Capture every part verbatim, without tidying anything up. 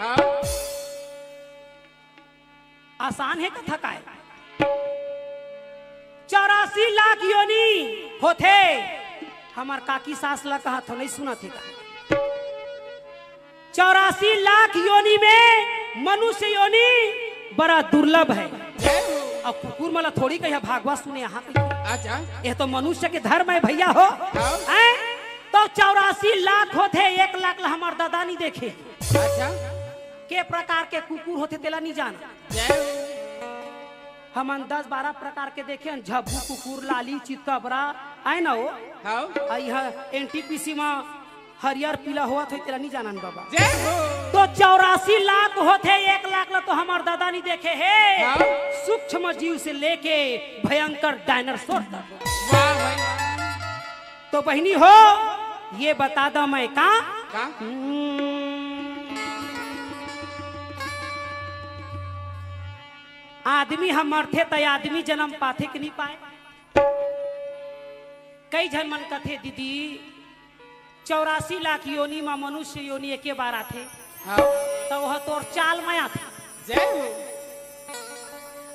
हाँ। आसान हे कथा काय? चौरासी लाख योनि होथे। हमर काकी सास ला कहत हो, नहीं सुनत हे का? चौरासी लाख योनि में मनुष्य योनि बड़ा दुर्लभ हे। जय हो। अब कुकुर मन ला थोड़ी कहिया भागवत सुने यहाँ कहिया। अच्छा। ये तो मनुष्य के धर्म हे भैया हो। हाँ। हैं? तो चौरासी लाख होथे, एक लाख ला हमर दादा नहीं देखे। अच्छा। के प्रकार के कुकुर होथे तेला नहीं जाना। जय हो। हमन दस बारह प्रकार के देखे हन, झब्बू कुकुर, लाली, चितकबरा, आय ना हो? हाँ। आ इहा एनटीपीसी में हरियर पीला होवत होही, तेला नहीं जानन बाबा। जय हो। तो चौरासी लाख होथे, एक लाख ला तो हमर दादा नहीं देखे हे। हाँ। सूक्ष्म जीव से लेके भयंकर डायनासोर तक। वाह भाई। तो बहिनी हो, ये बता दा मैं का? का? हम्म। आदमी ह मरथे त आदमी जन्म पाथे कि नहीं पाए? कई झन मन कथे, दीदी, चौरासी लाख योनि म मनुष्य योनि एके बार आथे, हाँ। त वह तोर चाल म आथे। जय हो।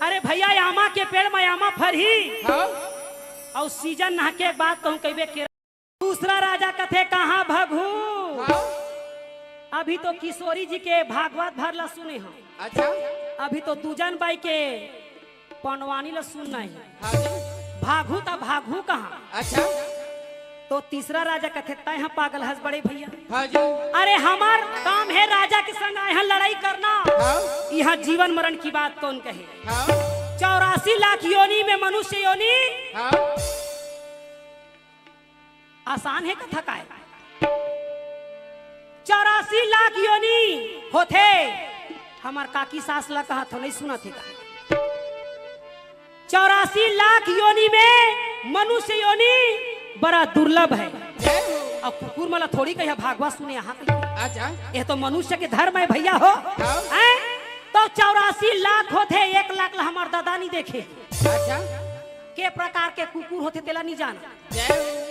अरे भैया, आमा के पेड़ म आमा फरही, हाँ। अउ सीजन नहके के बाद कहूँ कहिबे के दूसरा राजा कथे, "कहाँ भगहू?" हाँ। अभी तो किशोरी जी के भागवत भर ला सुने हो। अच्छा। अभी तो दूजन बाई के पंडवानी ला सुनना हे। हाँ जी। भागहू त भागहू कहाँ? अच्छा। तो तीसरा राजा कथे, "तय ह पागल हस बड़े भैया।" हाँ जी। अरे हमर काम हे राजा के संग आए ह लड़ाई करना। हाँ। यहाँ जीवन मरण की बात कौन कहे? हाँ। चौरासी लाख योनि में मनुष्य योनि। हाँ। आसान हे कथा काय? चौरासी लाख योनि होथे। हमर काकी सास ला कहत हो, नहीं सुनत हे का? चौरासी लाख योनि में मनुष्य योनि बड़ा दुर्लभ हे। जय हो। अब कुकुर मन ला थोड़ी कहिया भागवत सुने यहाँ कहिया। अच्छा। ये तो मनुष्य के धर्म हे भैया हो। हाँ। हैं? तो चौरासी लाख होथे, एक लाख ला हमर दादा नहीं देखे। अच्छा। के प्रकार के कुकुर होथे तेला नहीं जाना। जय हो।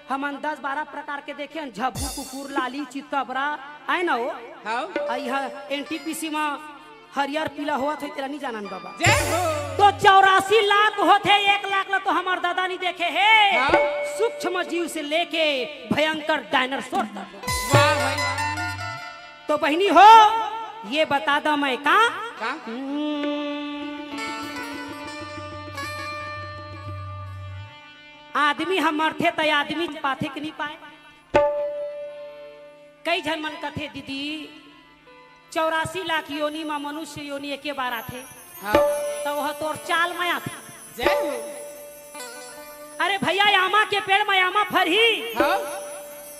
हमन दस बारह प्रकार के देखे हन, झब्बू कुकुर, लाली, चितकबरा, आय ना हो? हाँ। आ इहा एनटीपीसी में हरियर पीला होवत होही, तेला नहीं जानन बाबा। जय हो। तो चौरासी लाख होथे, एक लाख ला तो हमर दादा नहीं देखे हे। हाँ। सूक्ष्म जीव से लेके भयंकर डायनासोर तक। वाह भाई। तो बहिनी हो, ये बता दा मैं का? का? हम्म। आदमी ह मरथे त आदमी पाथे कि नहीं पाए? कई झन मन कथे, "दीदी, चौरासी लाख योनि म मनुष्य योनि एके बार आथे, हाँ। त वह तोर चाल म आथे।" जय हो। अरे भैया, आमा के पेड़ म आमा फरही, हाँ।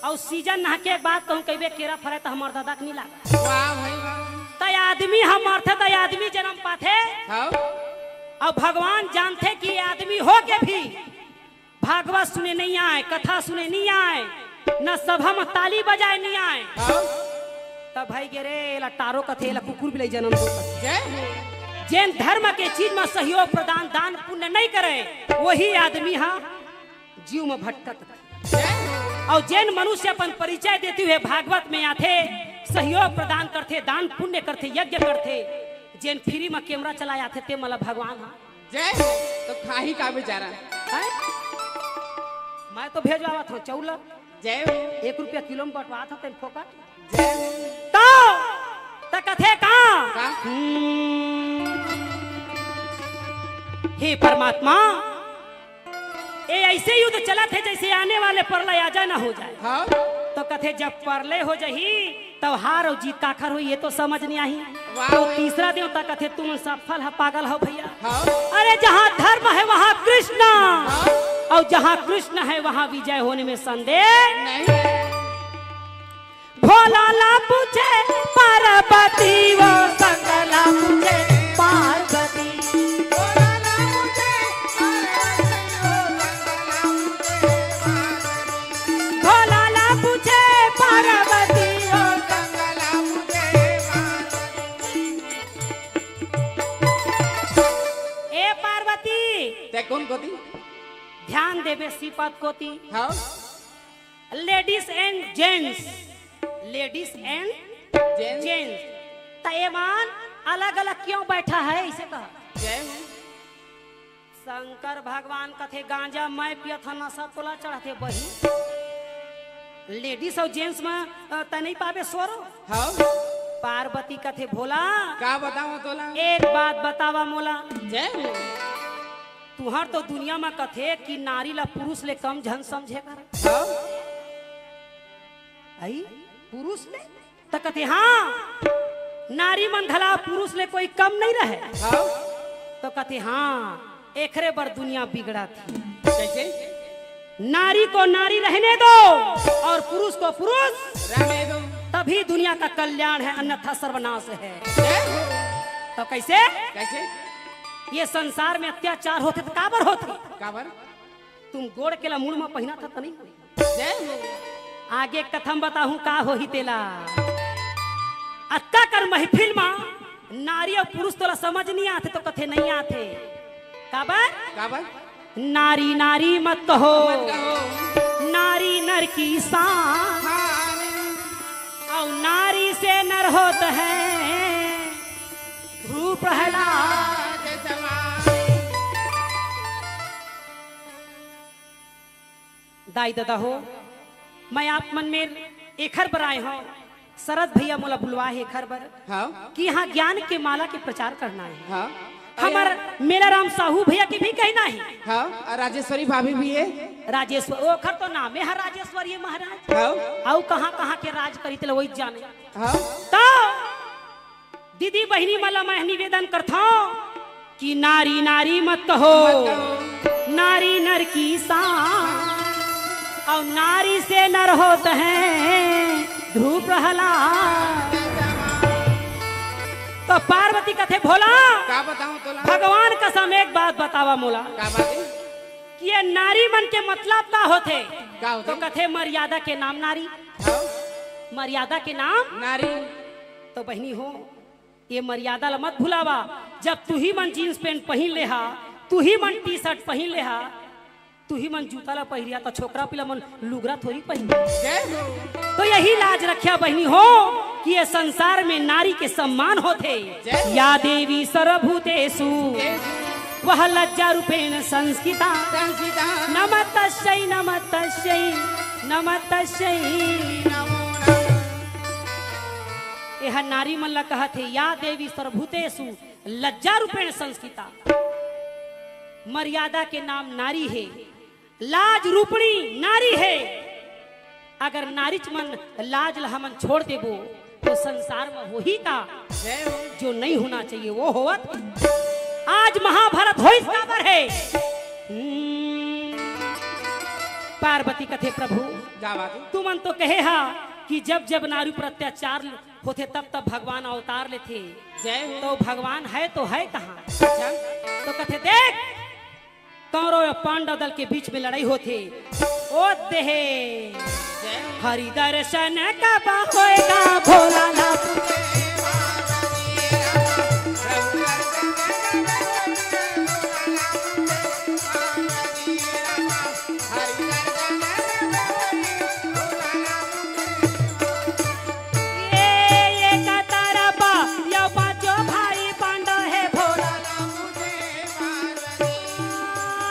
अउ सीजन नहके के बाद कहूँ कहिबे केरा फरे त हमर दादा के नहीं लागे। वाह भाई वाह। त आदमी ह मरथे त आदमी जन्म पाथे। हाँ। अउ भगवान जानथे कि आदमी हो के भी भागवत सुने नहीं आए, कथा सुने नहीं आए, न सभा म ताली बजाए नहीं आए। हाँ। तब भाई गे रे, एला टारो कथे, एला कुकुर बिलाई जन्म दो कथे। जय हो। जेन धर्म के चीज म सहयोग प्रदान, दान पुण्य नहीं करे, वही आदमी ह जीव म भटकत रथे। जय हो। अउ जेन मनुष्य अपन परिचय देते हुए भागवत में आथे, सहयोग प्रदान करथे, दान पुण्य करथे, यज्ञ करथे, जेन फ्री म कैमरा चलाए आथे, ते मन ला भगवान ह जय हो। तो खाही का बेचारा? हैं? मैं तो भेजवावत हूँ चौला। जय हो। एक रुपया किलो में बंटवात हूँ तेन फोकट। जय हो। तो, त कथे का? का? हम्म। हे परमात्मा, ये ऐसे युद्ध चलत हे जैसे आने वाले प्रलय आ जाए ना हो जाए। हाँ। तो कथे जब प्रलय हो जाही, तब हार अउ जीत काखर होही, ये तो समझ नहीं आही। वाह तो भाई। तीसरा देवता कथे, "तुम सफल ह, पागल हो भैया।" हाँ। अरे जहाँ धर्म है वहाँ कृष्ण, हाँ। अउ जहाँ कृष्ण है वहाँ विजय होने में संदेह नहीं। भोला ला पूछे पार्वती वो, शंकर ला पूछे पार्वती। भोला ला पूछे पार्वती वो, शंकर ला पूछे पार्वती। भोला ला पूछे पार्वती वो, शंकर ला पूछे पार्वती। ए पार्वती, ते कोन कोती? ध्यान देबे श्रीपद कोती। हाँ। Ladies and gents, ladies and gents. Gents. त ये मन अलग-अलग क्यों बैठा है, इसे कहा। जय हो। शंकर भगवान कथे, "गांजा मैं पियत हंव, नशा तोला चढ़थे बही।" लेडीज अउ जेंट्स में, अ, तैं नहीं पाबे स्वर। हाँ। पार्वती कथे, "भोला, का बतावं तोला?" एक बात बतावा मोला। जय हो। तुहर तो दुनिया में कथे कि नारी ला पुरुष ले कम झन समझे कर। हाँ। आई? पुरुष ले? त कथे, "हाँ, नारी मन घला पुरुष ले कोई कम नहीं रहे।" हाँ। त कथे, "हाँ, एखरे बर दुनिया बिगड़त हे।" कैसे? नारी को नारी रहने दो और पुरुष को पुरुष रहने दो। तभी दुनिया का कल्याण है, अन्यथा सर्वनाश है। जय हो। तो कैसे? कैसे? ये संसार में अत्याचार होथे त काबर होथे? काबर? तुम गोड़ के ला मुड़ में पहिनथव त नहीं होही। जय हो। आगे कथा म बताहूं का होही तेला। अतका कर महफिल मा नारी अउ पुरुष तोला समझ नहीं आथे त कथे नहीं आथे। काबर? काबर? नारी नारी मत कहो, मत कहो। नारी नर की शान। हाँ। अउ नारी से नर होत है ध्रुव प्रहलाद। दाई ददा हो, मैं आप मन मेर एखर बर आए हंव, शरद भैया मोला बुलवा हे एखर बर हाँ। कि यहाँ ज्ञान के माला के प्रचार करना हे। हाँ। हमर मेलाराम साहू भैया के भी कहना हे। हाँ, अउ राजेश्वरी भाभी भी हे। राजेश्वर, ओखर तो नामे हे राजेश्वरी महाराज। हाँ। अउ कहाँ-कहाँ के राज करी तेला वही जाने। हाँ। तो दीदी बहिनी मन ला मैं निवेदन करथंव कि नारी नारी मत कहो, मत कहो। नारी नर की शान, अउ नारी से नर होत है ध्रुव प्रहलाद। तो पार्वती कथे, "भोला, का बतावं तोला? भगवान कसम एक बात बतावा मोला।" का बात हे? कि ये नारी मन के मतलब का होथे? का होथे? तो कथे, "मर्यादा के नाम नारी।" हाँ। मर्यादा के नाम नारी। तो बहिनी हो, ये मर्यादा ला मत भुलावा। जब तुही मन जींस पैंट पहिन ले हा, तुही मन टी शर्ट पहिन ले हा, तुही मन जूता ला पहिरिया, त छोकरा पिला मन लुगरा थोड़ी पहिन। जय हो। तो यही लाज रखिया बहिनी हो कि ये संसार में नारी के सम्मान होथे। जय हो। या देवी सर्वभूतेषु, देवी। वह लज्जा रूपेण संस्थिता। संस्थिता। नमस्तस्यै, नमस्तस्यै, नमस्तस्यै। नमो नमः। एह नारी मन ला कहत हे, या देवी सर्वभूतेषु लज्जा रूपेण संस्थिता। मर्यादा के नाम नारी हे, लाज रूपणी नारी हे। अगर नारीच मन लाज ला हमन छोड़ देबो, तो संसार में होही का? जय हो। जो नहीं होना चाहिए, वो होवत। आज महाभारत होइस काबर हे? हम्म, पार्वती कथे, "प्रभु, का बात हे? तुमन तो कहे हा कि जब जब नारी पर अत्याचार होथे, तब तब भगवान अवतार लेथे।" जय हो। तो भगवान हे तो हे कहाँ? अच्छा। तो कथे, "देख, कौरव अउ पांडव दल के बीच में लड़ाई होथे, ओ देहे, हरि दर्शन कब होएगा भोला ला?" ये, ये कतरपा, यो पांचो भाई पांडव हे भोला।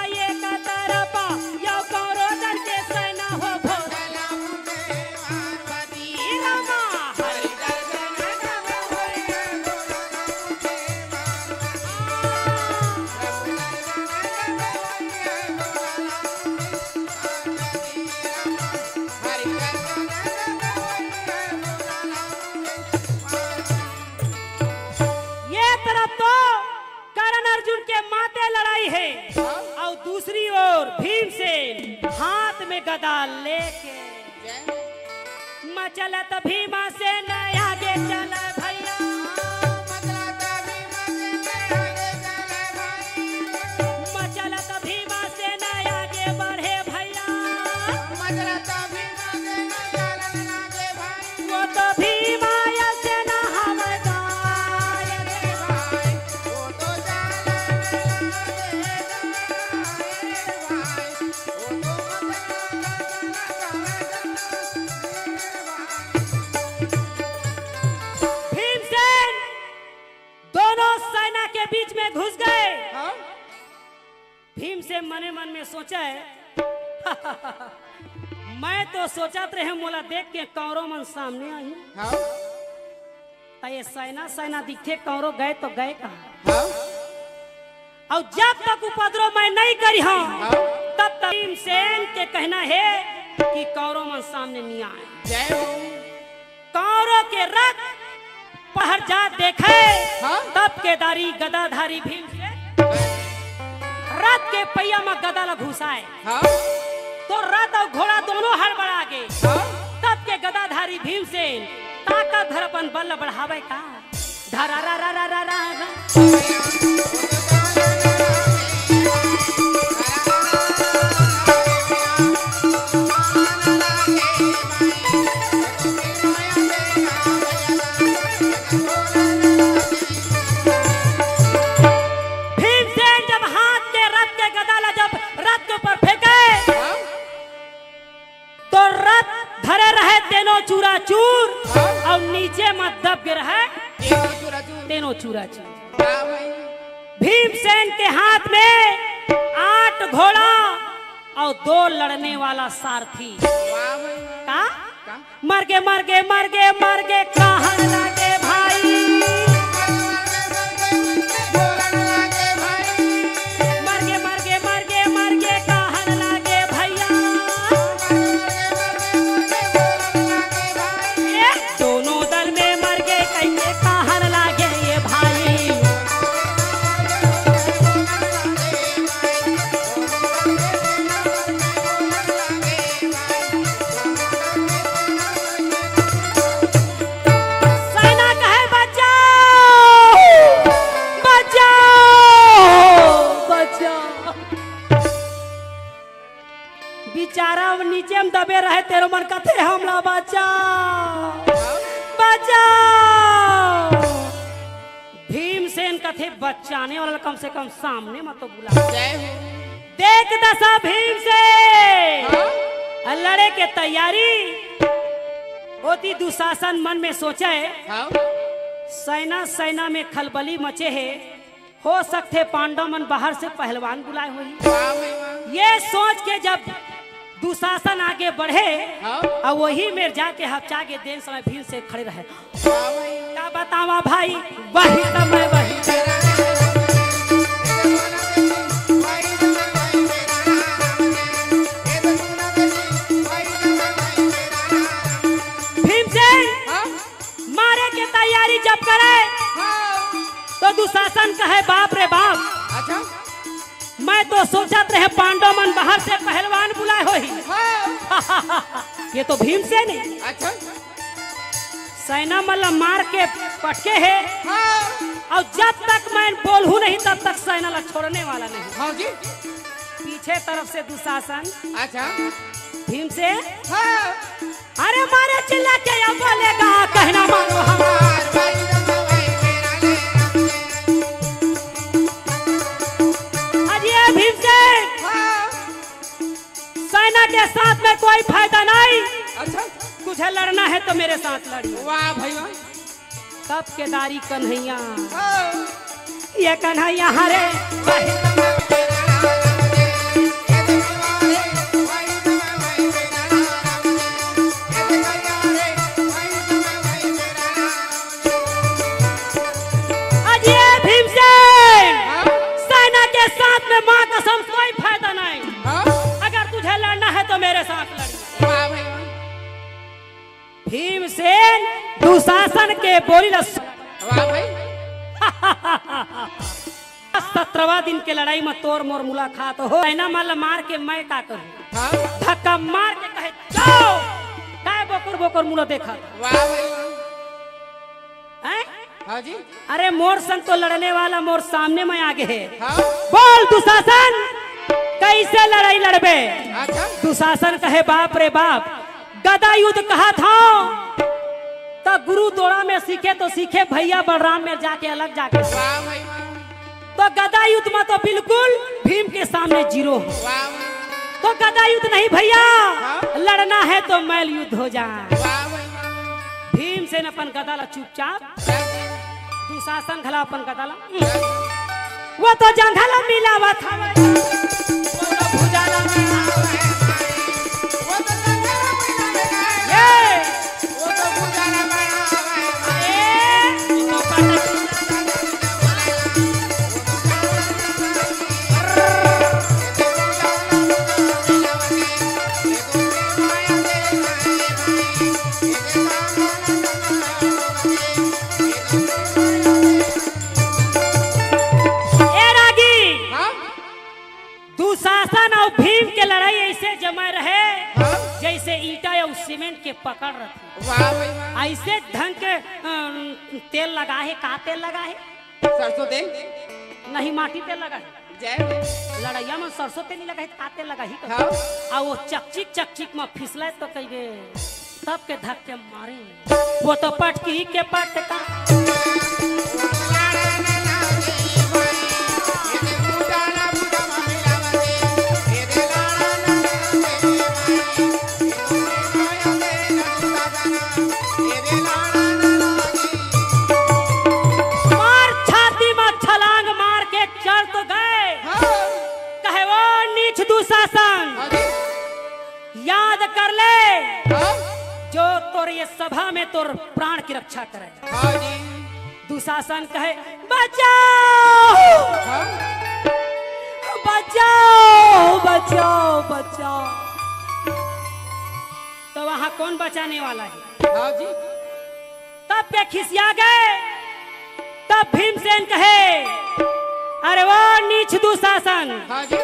ये कतरपा, यो कौरव दल के सेना हो भोला। ये तरफ तो कर्ण अर्जुन के माते लड़ाई हे, अउ दूसरी ओर भीमसेन हाथ में गदा लेके। मचलत भीमसेन आगे चले भैया। मचलत भीमसेन आगे बढ़े भैया। वो तो भीमा यसे ना हम गाय रे भाई। घुस गए। हाँ? भीमसेन मने मन में सोचे, मैं तो सोचत रहे मोला देख के कौरव मन सामने आही। हाँ? त ये सेना सेना दिखथे, कौरव गए तो गए कहाँ? हाँ? अउ जब तक उपद्रव मैं नहीं करिहंव, हाँ? तब तक भीमसेन के कहना हे कि कौरव मन सामने नहीं आए। जय हो। कौरव के रथ पहर जात देखे, हाँ? तब केदारी गदाधारी भीमसेन रथ के पहिया म गदा ल घुसाए। हाँ? तो रथ अउ घोड़ा दोनों हड़बड़ा गे। हाँ? तब के गदाधारी भीमसेन ताकत धर अपन बल ल बढ़ावे का। धरा रा रा रा रा रा रा। भीमसेन जब हाथ के रथ के गदा ला जब रथ के ऊपर फेंके, हाँ? तो रथ धरे रहे तेनो चूरा चूर, हाँ? अउ नीचे म दब गे रहे तेनो चूरा चूर। तेनो चूरा चूर। वाह भाई। भीमसेन के हाथ में आठ घोड़ा अउ दो लड़ने वाला सारथी। वाह भाई, वाह। का? का? मर गे, मर गे, मर गे, मर गे, कहन लागे भाई। मर गे, मर गे, मर गे, मर गे, कहन लागे भैया। ए, दोनों दल में मर गे, कइसे कहन लागे ये भाई। सेना कहे, "बचाओ, बचाओ, बचाओ।" बिचारा नीचे म दबे रहे, तेनो मन कथे, "हमला बचाओ, बचाओ।" भीमसेन कथे, "बचाने वाला ल कम से कम सामने म तो बुला।" जय हो। देख दसा भीमसेन, हाँ? लड़े के तैयारी। ओती दुशासन मन में सोचे, हाँ? सेना सेना में खलबली मचे हे, हो सकथे पांडव मन बाहर से पहलवान बुलाए होही। वाह भाई वाह। ये सोच के जब दुशासन आगे बढ़े, हाँ? अउ वही मेर जाके हपचा के देन समय भीमसेन खड़े रहे। का बतावा भाई, वही समय वही। भीमसेन हाँ? मारे के तैयारी जब करे, हाँ। तो दुशासन कहे, "बाप रे बाप, अच्छा। मैं तो सोचत रहे पांडव मन बाहर से पहलवान बुलाए होही।" हाँ। ये तो भीमसेन हे। अच्छा। सेना मन ला मार के पटके हे। हाँ। अउ जब तक मैं बोलहूँ नहीं, तब तक सेना ला छोड़ने वाला नहीं। हाँ जी। पीछे तरफ से दुशासन। अच्छा। भीमसेन। हाँ। अरे मारे चिल्ला के या बोलेगा, कहना मारो हमार। अरे भीमसेन। हाँ। सेना के साथ में कोई फायदा नहीं। अच्छा। तुझे लड़ना है तो मेरे साथ लड़िए। वाह भाई वाह। तब केदारी कन्हैया। हाँ। ये कन्हैया हरे। अजय भीमसेन, हाँ? सेना के साथ में माँ कसम कोई फायदा नहीं। हाँ? अगर तुझे लड़ना है तो मेरे साथ लड़िए। वाह भाई वाह। भीमसेन दुशासन के बोली ल वाह भाई। सत्रहवाँ दिन के लड़ाई म तोर मोर मुलाकात हो। सेना मन ल मार के मैं का करूँ? हाँ? धक्का मार के कहे, "जाओ।" काय बोकर बोकर मुला देखा? वाह भाई वाह। हैं? हाँ जी। अरे मोर संग तो लड़ने वाला मोर सामने में आगे हे। हाँ। बोल दुशासन, कइसे लड़ाई लड़बे? अच्छा। दुशासन कहे, "बाप रे बाप, गदा युद्ध कहत हंव, त गुरु दोड़ा में सीखे तो सीखे, भैया बलराम में जाके अलग जाके सीखे।" वाह भाई वाह। तो गदा युद्ध में तो बिल्कुल भीम के सामने जीरो हो। वाह। तो गदा युद्ध नहीं भैया, हाँ? लड़ना है तो मल्ल युद्ध हो जाए। वाह भाई वाह। भीमसेन अपन गदा ला चुपचाप, दुशासन घला अपन गदा ला वो तो जंघा ला मिलावत हवय। वो तो भुजा ला मिलावत हवय। वो तो जंघा ला मिलावत हवय। ये। वो तो भुजा ला मिलावत हवय। ए। ए रागी, हाँ? दुशासन अउ भीम के लड़ाई अइसे जमे रहे, हाँ? जइसे ईंटा अउ सीमेंट के पकड़ रथे। वाह भाई वाह। अइसे ढंग के, अम, तेल लगा हे, का तेल लगा हे? सरसों तेल। नहीं, माटी तेल लगा हे। जय हो। लड़इया म सरसों तेल नइ लगा हे, त का तेल लगा हे? हाँ। अउ वो चकचिक, चकचिक म फिसले त कहिगे, तब के धक्के मारे। वो तो पटकी के पटका। मार छाती म छलांग मार के चढ़ तो गए। हाँ। कहे, "वो नीच दुशासन, हाँ जी। याद कर ले, हाँ। जो तोर ये सभा में तोर प्राण की रक्षा करे।" हाँ जी। दुशासन कहे, "बचाओ, हाँ। बचाओ, बचाओ, बचाओ।" तो वहां कौन बचाने वाला है? हाँ जी। तब के खिसिया गए। तब भीमसेन कहे, "अरे वो नीच दुशासन, हाँ जी।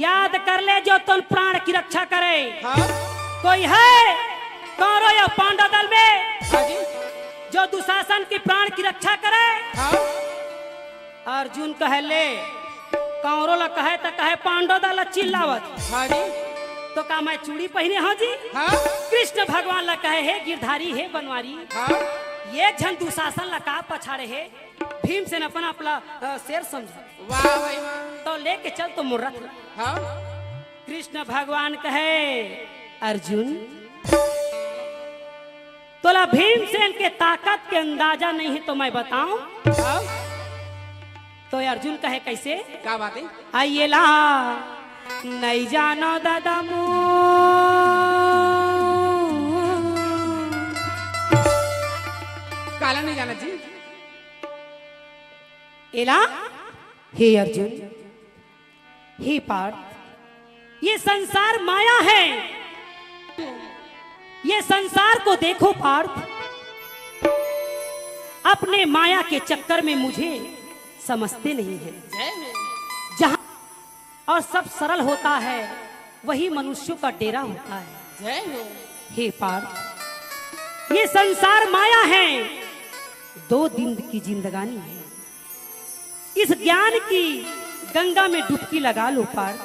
याद कर ले, जो तोर प्राण की रक्षा करे।" हाँ। कोई है कौरव या पांडव दल में, हाँ जी। जो दुशासन की प्राण की रक्षा करे? हाँ। अर्जुन कहे, "ले, कौरव ला कहे त कहे पांडव दल ला चिल्लावत।" हाँ जी। तो का मैं चूड़ी पहिने हंव जी? हाँ। कृष्ण भगवान ला कहे, "हे गिरधारी, हे बनवारी, हाँ। ये झन दुशासन ला का पछाड़े हे?" भीमसेन अपन आप ला, अ, शेर समझा। वाह भाई वाह। तो लेके चल तो मोर रथ ला। हाँ। कृष्ण भगवान कहे, "अर्जुन, तोला भीमसेन के ताकत के अंदाजा नहीं है तो मैं बताऊं?" हाँ। तो अर्जुन कहे, "कैसे?" का बात है? "आ एला नइ जानो दादा मो।" काला नइ जानो जी? एला, हे अर्जुन, हे पार्थ, ये संसार माया है। ये संसार को देखो पार्थ, अपने माया के चक्कर में मुझे समझते नहीं है। जय हो। जहाँ और सब सरल होता है, वही मनुष्यों का डेरा होता है। जय हो। हे पार्थ, ये संसार माया है, दो दिन की जिंदगानी है। इस ज्ञान की गंगा में डुबकी लगा लो पार्थ।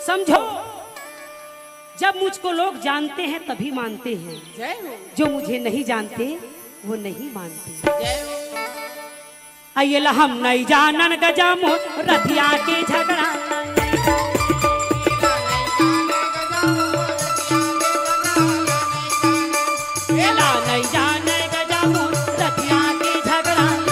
समझो, जब मुझको लोग जानते हैं तभी मानते हैं, जय हो। जो मुझे नहीं जानते वो नहीं मानते। जय हो। अइला हम नइ जानन गजा मोर रथिया के झगड़ा। एला नइ जानन गजा मोर रथिया के झगड़ा।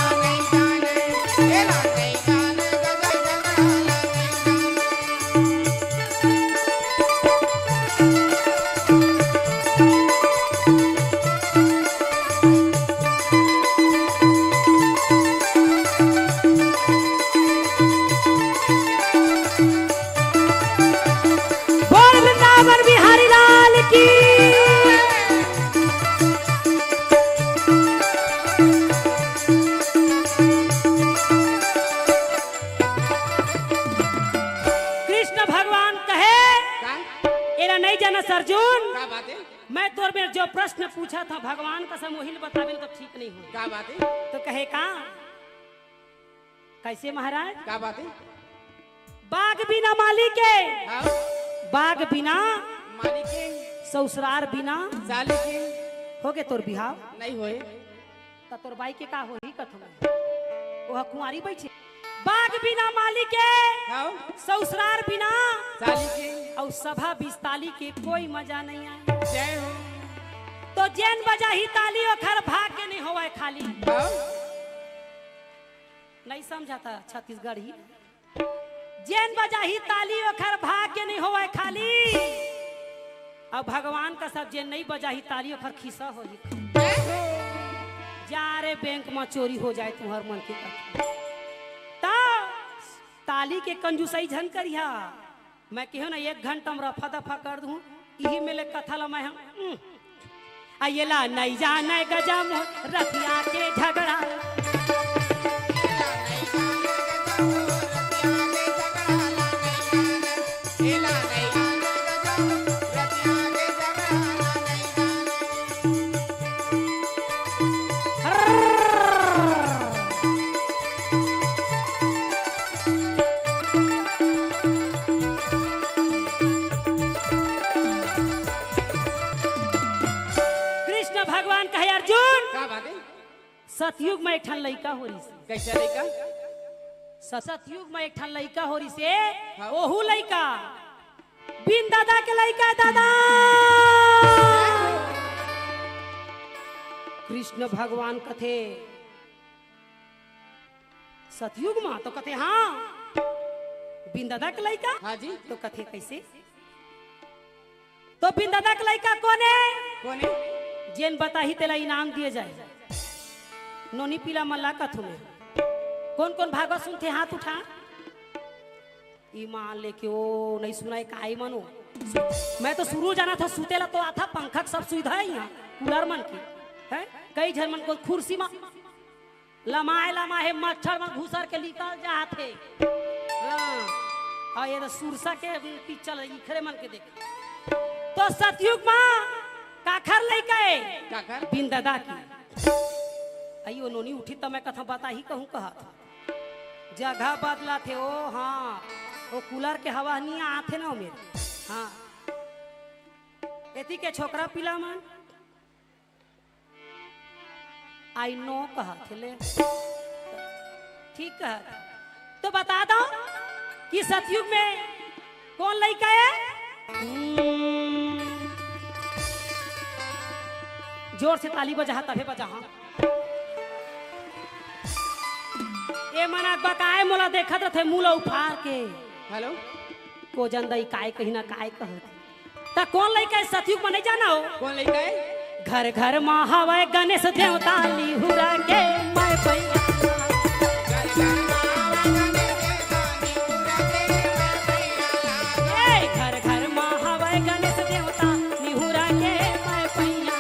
बोल वृंदावन बिहारी लाल की। कृष्ण भगवान कहे, का? एला नहीं जाना अर्जुन। का बात है? मैं तोर मेर जो प्रश्न पूछा था भगवान कसम वही ल बताबे न तो ठीक नहीं हो। का बात है? तो कहे का? कैसे महाराज? का बात है? बाग बिना माली के, हाँ। बाग बिना माली के, ससुरार बिना साली के। हो गे तोर बिहाव? नहीं होए। त तोर बाई के का होही कथों मैं? ओह कुंवारी बइठे। बाग बिना माली के, हाँ। ससुरार बिना साली के। अउ सभा बिस ताली के कोई मजा नहीं आए। जय हो। तो जेन बजाही ताली ओखर भाग के नहीं होवय खाली। हाँ। नहीं समझाता छत्तीसगढ़ी। जेन बजाही ताली ओखर भाग्य नहीं होवय खाली। अब भगवान का सब जेन नहीं बजाही ताली ओखर खिस्सा होही। जा रे बैंक में चोरी हो जाए तुहर मन के कथा। त ताली के कंजूसई झन करिहा। मैं कहो ना एक घंटा में रफा दफा कर दूं। इही में ले कथा ला मैं हम, उम। आ ये ला नहीं जाने गजम रतिया के झगड़ा। कृष्ण भगवान कहे, अर्जुन, का बात है? सतयुग में एक ठन लइका हो रिसे। कैसे लइका? स-, सतयुग में एक ठन लइका हो रिसे। हाँ। ओहू लइका बिन दादा के लइका है दादा। कृष्ण भगवान कथे, सतयुग मा तो कथे, हाँ, बिन दादा के लइका। हाँ जी। तो कथे, कैसे? तो बिन दादा के लइका कोन हे? कोन हे? जेन बताही तेला इनाम दिए जाए। नोनी पीला मल्ला कथू में। कोन कोन भागवत सुनथे हाथ उठा। ईमान लेके ओ नहीं सुनाय काई मनो। मैं तो शुरू जाना था सुतेला तो आथा पंखा के सब सुविधा है यहाँ कूलर मन के। हैं? कई झन मन को कुर्सी मा लमाए लमाए मच्छर मन घुसर के निकल जात हे। हाँ। अउ ये तो सुरसा के पिक्चर इखरे मन के देख। तो सतयुग मा काखर लइका हे? काखर? बिन दादा के। अई ओ नोनी उठी त मैं कथा बताही कहूँ कहत। जगह बदलाथे ओ, हाँ। ओ कूलर के हवा नहीं आथे ना ओ मेर। हाँ। एती के छोकरा पिला मन। I know कहत हे ले। ठीक कहत। तो बता दो कि सतयुग में कोन लइका हे? हम्म। जोर से ताली बजाहा, तभे बजाहा। ए मन अकबकाए मोला देखत रथे मुंह ल उफार के। हेलो। को जन दई काय कही ना काय कहत। त कोन लइका हे सतयुग म नइ जाना हो? कोन लइका हे? घर घर म हवय गणेश देवता निहुरा के मैं पैया। ए, घर घर म हवय गणेश देवता निहुरा के मैं पैया।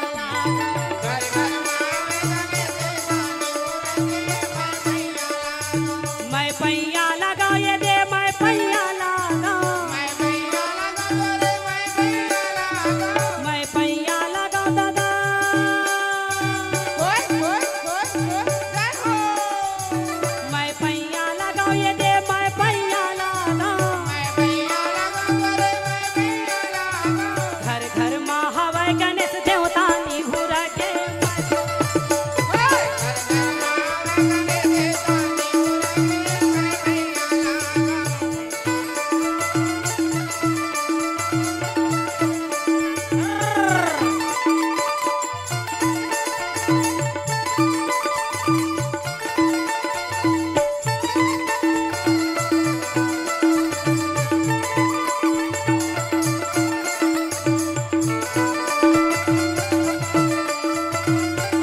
मैं पैया लगाओ ये दे, मैं पैया लगाओ। मैं पैया लगाओ दादा। मैं पैया लगाओ ये दे, मैं पैया लगाओ। घर घर मा हवय गणेश देवता निहुरा के।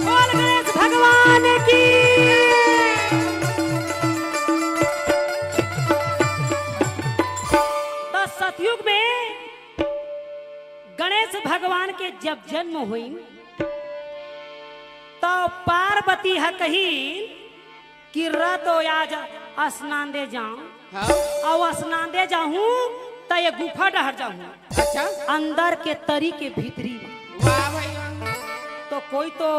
बोल गणेश भगवान की। त सतयुग में गणेश भगवान के जब जन्म होइस, त पार्वती ह कहिस कि रतो आज स्नान दे जाऊं। हाँ। अउ स्नान दे जाहूं त ये गुफा डहर जाहूं। अच्छा। अंदर के तरी के भीतरी। वाह भाई वाह। तो कोई तो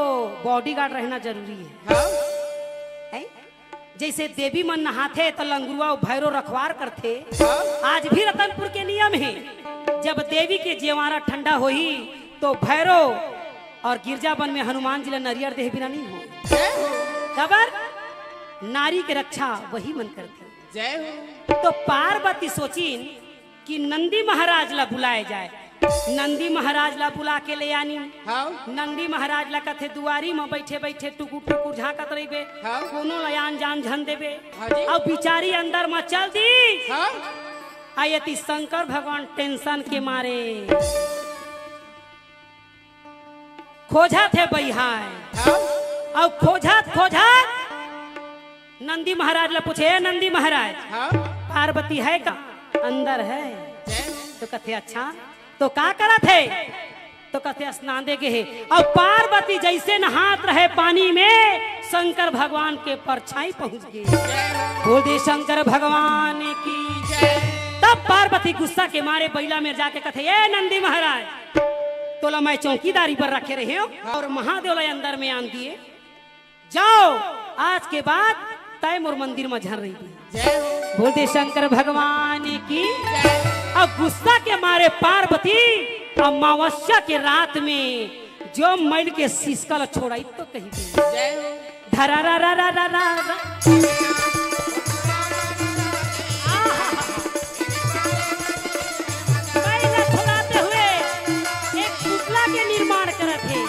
बॉडीगार्ड रहना जरूरी है। हाँ। है? जैसे देवी मन नहाथे त लंगुरुआ अउ भैरो रखवार करथे। हाँ। आज भी रतनपुर के नियम हे, जब देवी के जेवारा ठंडा होही तो भैरो अउ गिरजा बन में हनुमान जी ला नरियर देहे बिना नहीं हो। जय हो। काबर? नारी के रक्षा वही मन करथे। जय हो। तो पार्वती सोचिन कि नंदी महाराज ला बुलाए जाए। नंदी महाराज ला बुला के ले आनी। हाँ। नंदी महाराज ला कथे, दुआरी म बइठे बइठे टुकुर टुकुर झांकत रहिबे। हाँ। कोनो ला आन जान झन देबे। हाँ जी। अउ बिचारी अंदर म चल दी। हाँ। आ एती शंकर भगवान tension के मारे खोजत हे बइहाय। हाँ। अउ खोजत खोजत नंदी महाराज ला पूछे, "ए नंदी महाराज, हाँ। पार्वती है का?" "अंदर है।" जय हो। तो कथे, "अच्छा, तो का करत हे?" तो कथे, "स्नान दे गे हे।" अउ पार्वती जइसे नहात रहे पानी में, शंकर भगवान के परछाई पहुंच गे। बोल दे शंकर भगवान की। जय। तब पार्वती गुस्सा के मारे बइला में जाके कथे, "ए नंदी महाराज, तोला मैं चौकीदारी पर रखे रहेंव अउ महादेव ला अंदर में आन दिए। जाव, आज के बाद तैं मोर मंदिर म झन रहिबे।" जय हो। बोल दे शंकर भगवान की। जय। अउ गुस्सा के मारे पार्वती अमावस्या के रात में जो मइल के सिसका ला छोड़ाई तो कही दे। जय हो। धरा रा रा रा रा रा रा। आहा। मइल ला छोड़ाते हुए एक पुतला के निर्माण करत हे।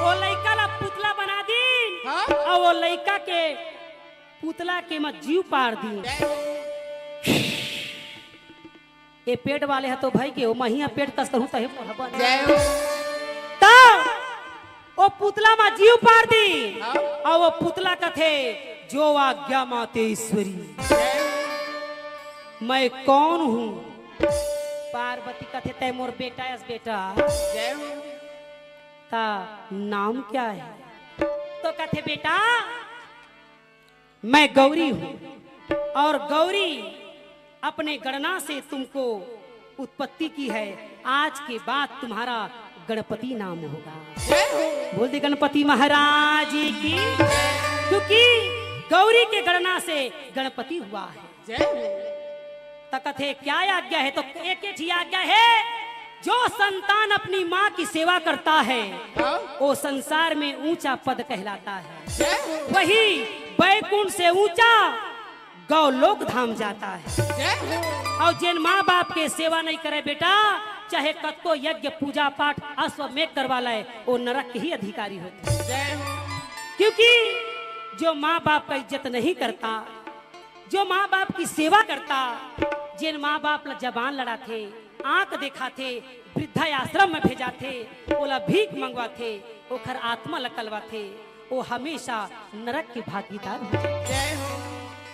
ओ लइका ला पुतला बना दीन, हाँ? अउ ओ लइका के पुतला के म जीव पार दीन। जय हो। ए पेट वाले ह तो भई गे, ओ महिया पेट कस कहूं तहे मोर ह बन। जय हो। त ओ पुतला म जीव पार दीन। हाँ। अउ ओ पुतला कथे, "जो आज्ञा माते ईश्वरी, जय हो। मैं कौन हूँ?" पार्वती कथे, "तैं मोर बेटा अस बेटा।" जय हो। "ता नाम क्या है?" तो कथे, "बेटा, मैं गौरी हूँ और गौरी अपने गणना से तुमको उत्पत्ति की है। आज के बाद तुम्हारा गणपति नाम होगा।" जय हो। बोल दे गणपति महाराज की। क्योंकि गौरी के गणना से गणपति हुआ है। जय हो। त कथे, "क्या आज्ञा है?" तो एक ही आज्ञा है, जो संतान अपनी माँ की सेवा करता है, हाँ। वो संसार में ऊंचा पद कहलाता है। जय हो। वही बैकुंठ से ऊंचा गौ लोक धाम जाता है। जय हो। अउ जेन माँ बाप के सेवा नइ करे बेटा, चाहे कतको यज्ञ पूजा पाठ अश्वमेघ करवा ले, वो नरक के ही अधिकारी होथे। जय हो। क्योंकि जो माँ बाप का इज्जत नहीं करता, जो माँ बाप की सेवा करता, जेन माँ बाप ला जबान लड़ाथे, आंख देखाथे, वृद्धाश्रम में भेजाथे, ओला भीख मंगवाथे, ओखर आत्मा ला कलवाथे, वो हमेशा नरक के भागीदार हो जाथे। जय हो।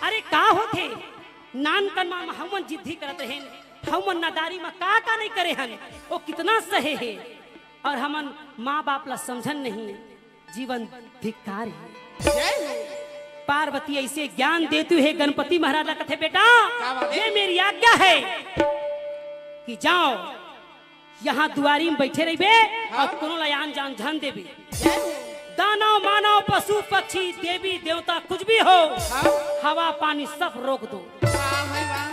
अरे का होथे? नानकन मा हमन जिद्दी करत रहेन, हमन नादारी मा का का नहीं करे हन, वो कितना सहे हे, अउ हमन माँ बाप ला समझन नहीं। जीवन धिक्कार हे। जय हो। पार्वती ऐसे ज्ञान देतू हे गणपति महाराज ला, कथे, "बेटा, क्या बात है? ये मेरी आज्ञा है कि जाव, यहाँ दुआरी में बैठे रहिबे हाँ। अउ कोनो ला आन जान झन देबे। जय हो। दानव, मानव, पशु, पक्षी, देवी, देवता कुछ भी हो, हाँ। हवा, पानी सब रोक दो।" वाह भाई वाह।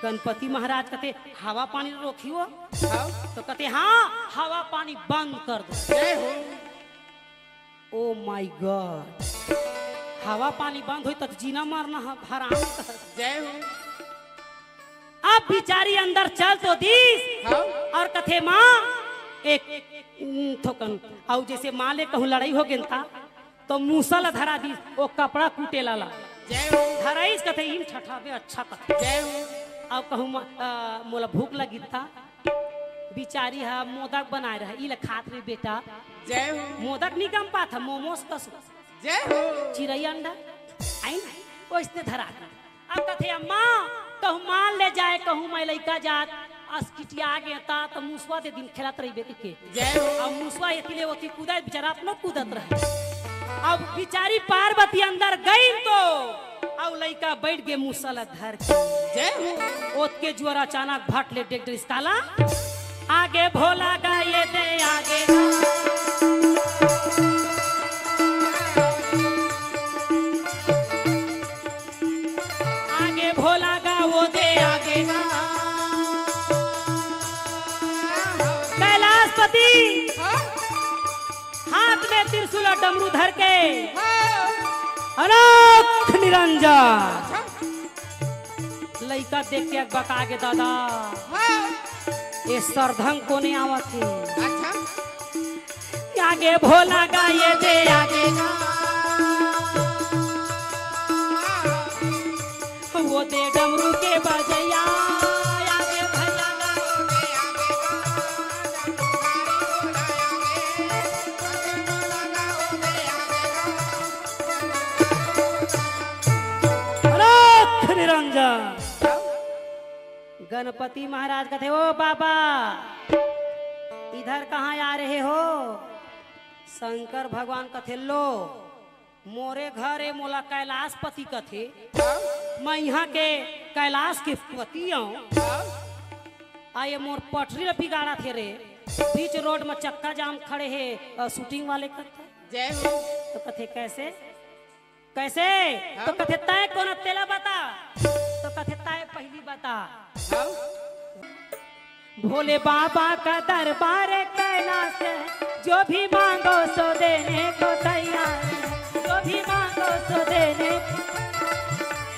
गणपति महाराज कथे, "हवा पानी रोकही हो?" हाँ। तो कथे, "हाँ, हवा पानी बंद कर दो।" जय हो। Oh my God, हवा पानी बंद होई त जीना मरना ह-, हराम कर। जय हो। अब बिचारी अंदर चल तो दीस हाँ। अउ कथे, "माँ, एक, उम, थोकन।" अउ जैसे माँ ले कहूँ लड़ाई हो गेन ता, तो मूसा ला धरा दीस, वो कपड़ा कूटे लाला। जय हो। धराईस कथे, "ईम ठठाबे अच्छा कथे।" जय हो। अउ कहूँ, "म-, अ, मोला भूख लगी ता।" बिचारी ह मोदक बनाए रहे, "ई ले खात रे बेटा।" जय हो। मोदक नी गम पात ह, मोमोस कस। जय हो। चिरई अंडा, आइन, ओइसने धरा दे। अब कथे, "अम्मा, कहूँ माल ले जाए, कहूँ मैं लइका जात, अस किटिया आ गे ता, त मुसवा दे दिन खेलत रहिबे," कहिके। जय हो। अब मुसवा एती ले ओती कूदत, बिचारा अपनो कूदत रहे। अब बिचारी पार्वती अंदर गई तो अउ लइका बैठ गे मुसला धर के। जय हो। ओतके जुआर अचानक भट ले डेग डरिस काला। आगे भोला गा ये दे आगे ना। आगे भोला गा वो दे आगे ना। कैलाशपति हाँ? हाथ में त्रिशूल अउ डमरू धर के हाँ। अलख निरंजन। अच्छा। लइका देख के अकबका गे दादा। हाँ। ए सरधंग कोने आवत हे? अच्छा। आगे भोला गा ये दे आगे। वो दे डमरू के बजैया। आगे भैया गा। अलख निरंजन। गणपति महाराज कथे, "ओ बाबा, इधर कहाँ आ रहे हो?" शंकर भगवान कथे, "लो, मोरे घर ए, मोला कैलाशपति कथे। मैं इहाँ के कैलाश के पति अँव। आ ये मोर पटरी ल बिगाड़त हे रे, बीच रोड म चक्का जाम खड़े हे, अ, shooting वाले कथे।" जय हो। तो कथे, "कैसे?" कैसे? हाँ? तो कथे, "तय कोन तेला बता।" तो कथे, "तय पहली बता।" हाँ? भोले बाबा का दरबार कैलाश है, जो भी मांगो सो देने को तैयार है, जो भी मांगो सो देने।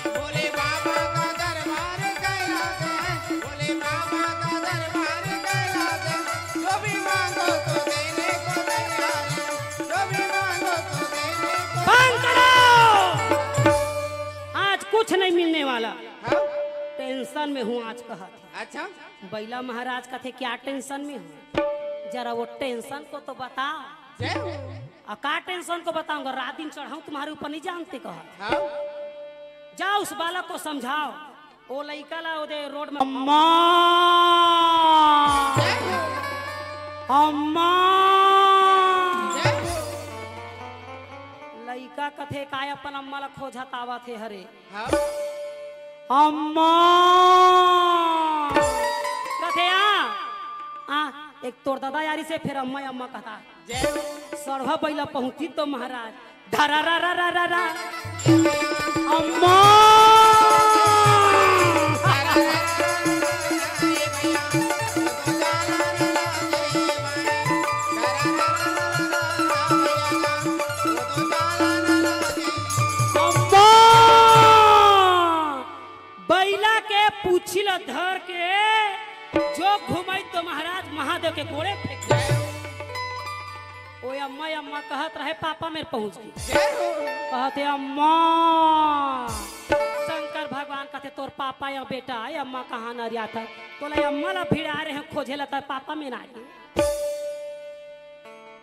भोले बाबा का दरबार कैलाश है, भोले बाबा का दरबार कैलाश है, जो भी मांगो सो देने को तैयार है, जो भी मांगो सो देने को। बंद करो। आज कुछ नहीं मिलने वाला। हाँ? Tension में हूँ आज, कहत हे। अच्छा। बैला महाराज कथे, "क्या tension में हो? जरा वो tension को तो बता।" जय हो। "आ का tension को बताऊंगा? रात दिन चढ़ाऊं तुम्हारे ऊपर, नहीं जानते?" कहत। हाँ। "जाओ, उस बालक को समझाओ।" ओ लइका ला ओदे रोड में, "अम्मा, जय हो। अम्मा।" जय हो। लइका कथे, "काय अपन अम्मा ला खोजत आवत हे हरे?" हाँ। "अम्मा।" कथे, "आ, आ, एक तोर ददा आरिस हे, फेर अम्मा, अम्मा कहत हे।" जय हो। सरहा बैला पहुंचिस तो महाराज, धरा रा रा रा रा रा। अम्मा। अम्मा। बैला के पूछी ल धर के जो घुमाई तो महाराज महादेव के गोड़े फेंक दे। ओ अम्मा, अम्मा कहत रहे, पापा मेर पहुंच गे। जय हो। कहत हे, "अम्मा।" शंकर भगवान कहत हे, "तोर पापा या बेटा, ए अम्मा कहाँ नरियात हे? तोला अम्मा ला भिड़ा रहे हैं खोजे ला, तोर पापा मेर आ गे।"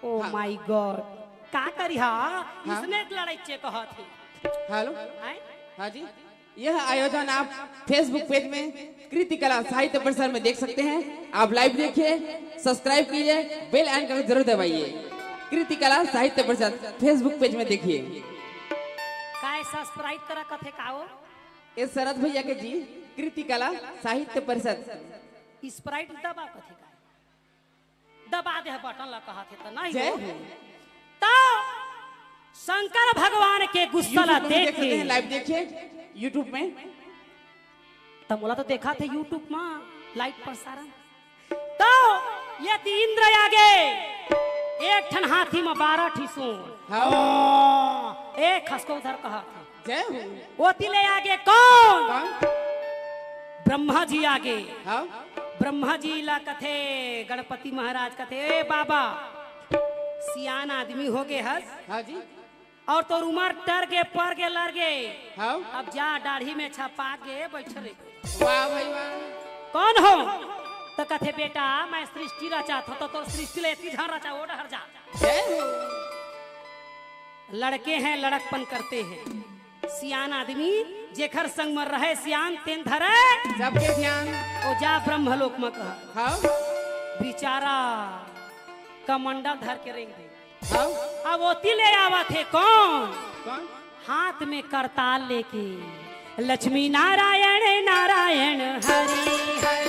Oh हाँ। My God, का करिहा? हाँ। इसने एक लड़ाई चे कहत हे। Hello। आय? हाँ जी। यह आयोजन आप Facebook page में कृति कला साहित्य परिषद में देख सकते हैं। आप live देखिए, subscribe कीजिए, bell icon को जरूर दबाइए। कृति कला साहित्य परिषद Facebook page में देखिए। काय subscribe करा कथे का हो? ये शरद भैया के जी, कृति कला साहित्य परिषद। Sprite दबा कथे का? दबा दे बटन ला कहत हे त नहीं जय हो। हो। तो शंकर भगवान के गुस्सा ला YouTube में देख देख सकते के हैं, live देखिए YouTube में। त मोला तो देखा थे YouTube में live प्रसारण। तो ये ती इंद्र आगे एक ठन हाथी में बारह ठी सूंड। हाँ। एक हंस को उधर कहत हे। जय हो। ओती ले आगे कौन? कौन? ब्रह्मा जी आगे। हाँ। ब्रह्मा जी ला कथे, गणपति महाराज कथे, "ए बाबा, सियान आदमी हो गे हस। हाँ जी। और तोर उमर टर गे, पर गे, लर गे। हाँ। अब जा, दाढ़ी में छपा गे, बैठ रे।" वाह भाई वाह। कौन हो? तो कथे, "बेटा, मैं सृष्टि रचात हँव, तो तोर सृष्टि ले एती झन रचा, ओ डहर जा।" जय हो। लड़के हैं, लड़कपन करते हैं। सियान आदमी जेखर संग म रहे सियान, तेन धरे सबके ध्यान। ओ जा ब्रह्मलोक म कह। हाँ। बेचारा कमंडल धर के रेंग दे। हाँ। अब ओती ले आवत हे कौन? कौन? हाथ में करताल लेके, "लक्ष्मी नारायण नारायण हरि हरि।"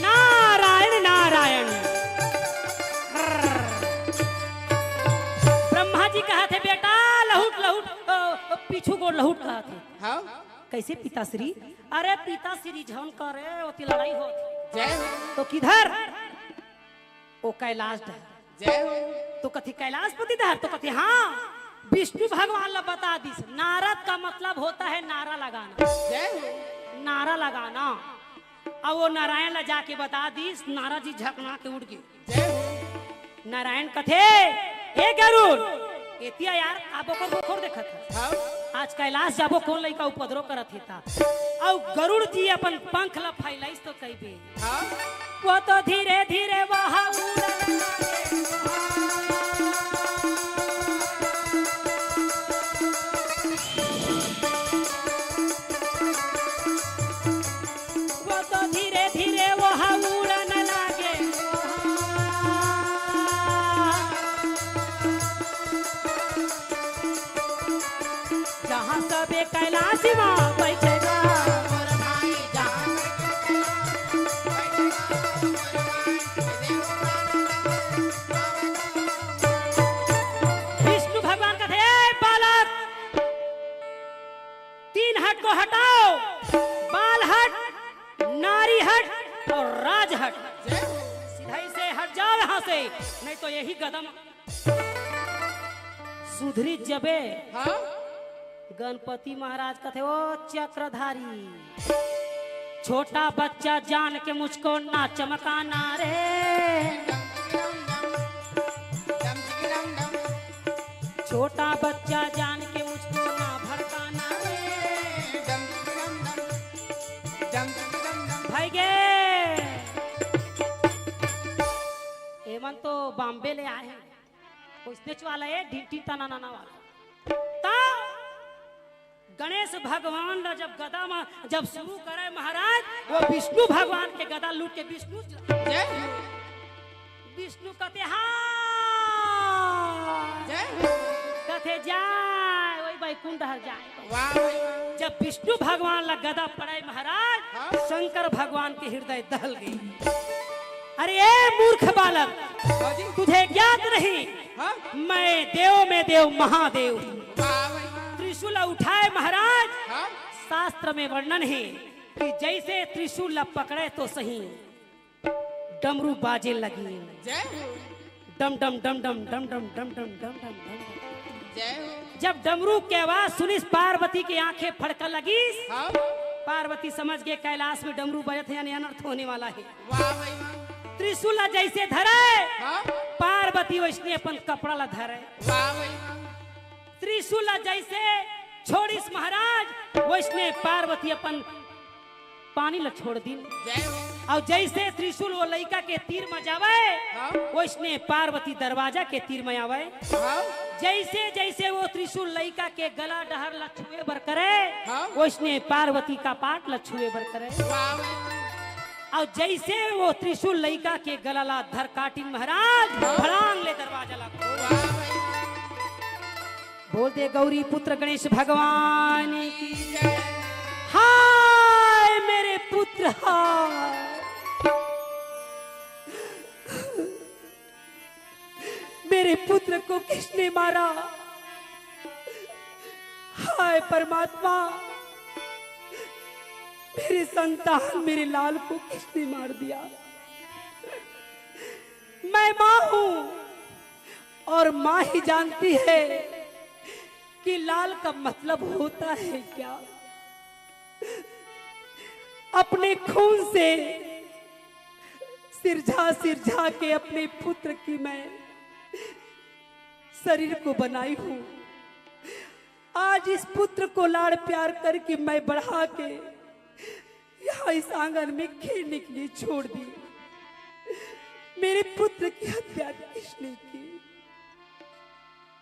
नारायण नारायण। ब्रह्मा जी कहत हे, "बेटा लहुट लहुट, अ, अ, पीछू गोड़ लहुट," कहत हे। हाँ। कैसे पिताश्री? अरे पिताश्री झन करे, ओती लड़ाई होत हे। जय हो। तो किधर? ओ कैलाश डहर। जय हो। तो कथे, "कैलाशपति डहर?" तो कथे, "हाँ।" विष्णु भगवान ला बता दिस, नारद का मतलब होता है नारा लगाना। जय हो। नारा लगाना। अब वो नारायण ला जाके बता दिस, नारद जी झकना के उठ गे। जय हो। नारायण कथे, "ए गरुड़, एतिया यार, का बोकर बोकर देखत हस? हाँ। आज कैलाश जाबो, कोन लइका उपद्रव करत हे ता?" अउ गरुड़ जी अपन पंख ला फैलाइस तो कहिबे, हाँ। वो तो धीरे धीरे वहाँ उड़न लगे। वो तो धीरे धीरे वहाँ उड़न लगे। जहाँ सबे कैलाश माँ बैठे गा। विष्णु भगवान कथे, "ए बालक, तीन हट को हटाओ, बाल हट, नारी हट और राज हट। सीधा ही से हट जाओ यहाँ से, नहीं तो यही गदम सुधरी जबे।" हाँ? गणपति महाराज कथे, "ओ चक्रधारी, छोटा बच्चा जान के मुझको ना चमकाना रे।" छोटा बच्चा जान के मुझको ना भड़काना रे। भाई गे, एमन तो बॉम्बे ले आए हैं, कोई स्टेच वाला है, ढिंटी तना नाना वाला। ता गणेश भगवान ला जब गदा में जब शुरू करे महाराज, वो विष्णु भगवान के गदा लूट के विष्णु जय हो। विष्णु कथे, "हाँ।" जय हो। कथे, "जाय, वही बैकुंठ हर जाय।" वाह भाई वाह। जब विष्णु भगवान ला गदा पड़े महाराज, हाँ। शंकर भगवान के हृदय दहल गई। "अरे ए मूर्ख बालक, हाँ जी। तुझे ज्ञात नहीं, हाँ। मैं देव में देव महादेव हूँ।" वाह भाई वाह। त्रिशूल उठाए महाराज, हाँ। शास्त्र में वर्णन है कि जैसे त्रिशूल ला पकड़े तो सही, डमरू बाजे लगी। जय हो। डम डम डम डम डम डम डम डम डम डम डम। जय हो। जब डमरू के आवाज सुनिस, पार्वती की आंखें फड़का लगिस। हाँ। पार्वती समझ गए, कैलाश में डमरू बजत है, यानी अनर्थ होने वाला है। वाह भाई वाह। त्रिशूल ला जैसे धरे, हाँ। पार्वती वैसने अपन कपड़ा ला धरे। वाह भाई वाह। त्रिशूल ला जैसे छोड़िस महाराज, वैसने पार्वती अपन पानी ला छोड़ दिन। जय हो। अउ जैसे त्रिशूल वो लइका के तीर में जावे, हाँ। वैसने पार्वती दरवाजा के तीर में आवे। हाँ। जैसे जैसे वो त्रिशूल लइका के गला डहर ला छुए बर करे, हाँ। वैसने पार्वती कपाट ला छुए बर करे। वाह। अउ जैसे वो त्रिशूल लइका के गला ला धर काटिन महाराज, हाँ। फड़ांग ले दरवाजा ला खोल। वाह भाई। बोल दे गौरी पुत्र गणेश भगवान की। हाय मेरे पुत्र, हाय। मेरे पुत्र को किसने मारा? हाय परमात्मा, मेरे संतान, मेरे लाल को किसने मार दिया? मैं माँ हूँ और माँ ही जानती है कि लाल का मतलब होता है क्या। अपने खून से सिरझा सिरझा के अपने पुत्र की मैं शरीर को बनाई हूँ। आज इस पुत्र को लाड़ प्यार करके मैं बढ़ा के यहाँ इस आंगन में खेलने के लिए छोड़ दी। मेरे पुत्र की हत्या किसने की?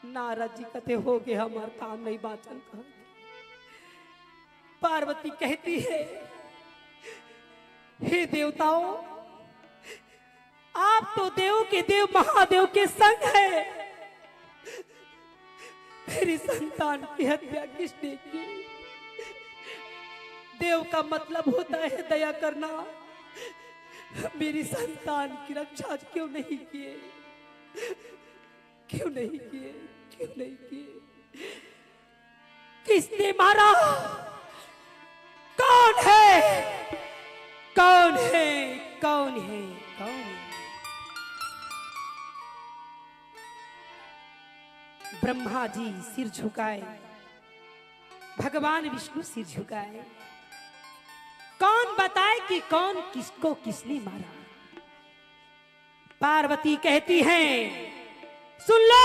नारद जी कथे, हो गया हमारा काम, नहीं बाचन कहा। पार्वती कहती है, हे देवताओं, आप तो देव के देव महादेव के संग है। मेरी संतान की हत्या किसने की? देव का मतलब होता है दया करना। मेरी संतान की रक्षा क्यों नहीं किए? क्यों नहीं किए? क्यों नहीं किए? किसने मारा? कौन है? कौन है? कौन है? कौन है? ब्रह्मा जी सिर झुकाए, भगवान विष्णु सिर झुकाए। कौन बताए कि कौन किसको किसने मारा? पार्वती कहती हैं, सुन लो,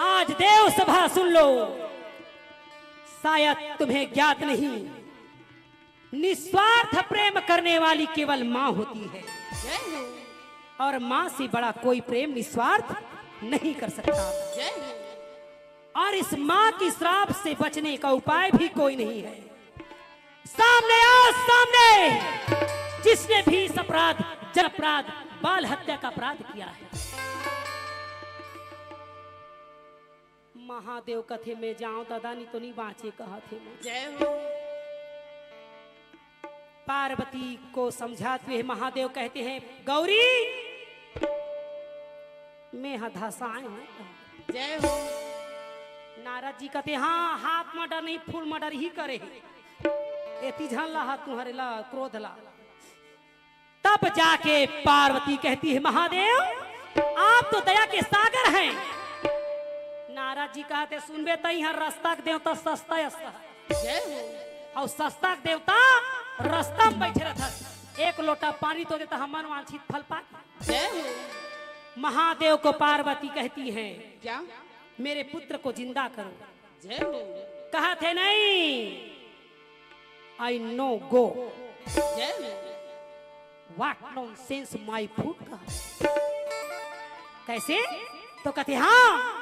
आज देव सभा सुन लो, शायद तुम्हें ज्ञात नहीं, निस्वार्थ प्रेम करने वाली केवल माँ होती है। जय हो। और माँ से बड़ा कोई प्रेम निस्वार्थ नहीं कर सकता। जय हो। और इस माँ की श्राप से बचने का उपाय भी कोई नहीं है। सामने आओ, सामने, जिसने भी इस अपराध, जन अपराध, बाल हत्या का अपराध किया है। महादेव कथे, मैं जाऊं दादा, नहीं तो नहीं बांचे, कहा थे मैं। जय हो। पार्वती को समझाते हुए महादेव कहते हैं, गौरी, मैं हा धसाए हूँ। जय हो। नारद जी कहते, हाँ, हाफ मर्डर नहीं, फुल मर्डर ही करे। एती झन ला हा तुम्हारे ला, क्रोध ला। तब जाके पार्वती कहती है, महादेव, आप तो दया के सागर हैं। नारद जी कहते, सुनबे, तई हर रास्ता के देवता सस्ता है, सस्ता। जय हो। और सस्ता के देवता रास्ता में बैठे रहता, एक लोटा पानी तो देता, हम मन वांछित फल पा। जय हो। महादेव को पार्वती कहती है, क्या? मेरे पुत्र को जिंदा करो। जय हो। कहा थे नहीं, आई नो गो। जय हो। What nonsense my food का। कैसे? तो कहते, हाँ,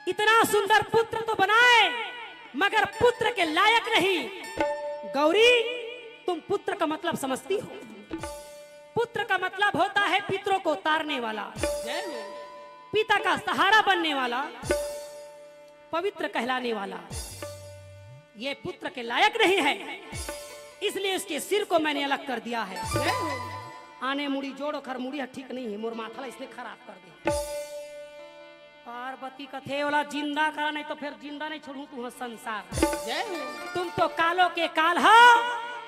इतना सुंदर पुत्र तो बनाए, मगर पुत्र के लायक नहीं। गौरी, तुम पुत्र का मतलब समझती हो? पुत्र का मतलब होता है पितरों को तारने वाला, जय हो। पिता का सहारा बनने वाला, पवित्र कहलाने वाला। ये पुत्र के लायक नहीं है, इसलिए उसके सिर को मैंने अलग कर दिया है। जय हो। आने मुड़ी जोड़, ओखर मुड़ी ह ठीक नहीं है, मोर माथा ला इसने खराब कर दे। पार्वती कथे, ओला जिंदा करा, नहीं तो फिर जिंदा नहीं छोड़ू तुहर संसार। जय हो। तुम तो कालों के काल हो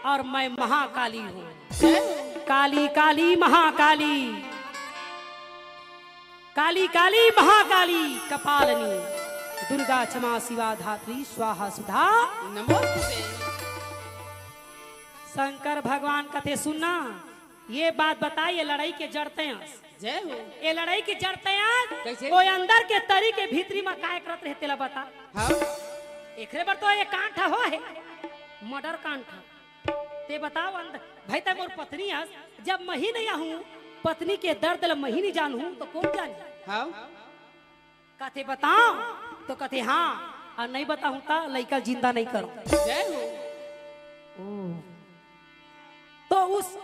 और मैं महाकाली हूँ। जय हो। काली काली महाकाली, काली काली महाकाली कपालनी, दुर्गा क्षमा शिवा धात्री स्वाहा सुधा। नमोस्तुते। शंकर भगवान कथे, सुनना, ये बात बताई, ये लड़ाई के जड़ तैं अस। जय हो। ये लड़ाई के जड़ तैं अस। कैसे? वो अंदर के तरी के भीतरी में काय करत रहे, तेला बता। हाँ। एकरे बर तो ये कांड हो है, मर्डर कांड। ते बताओ अंदर, भाई, तैं मोर पत्नी अस, जब मही नहीं आहूँ, पत्नी के दर्द ल मही नहीं जानहूँ, तो कौन जानी? हाँ। कथे बताओ, तो कथे हाँ, और नहीं बताऊँ तो लइका जिंदा नहीं करो। जय हो। ओ। तो उस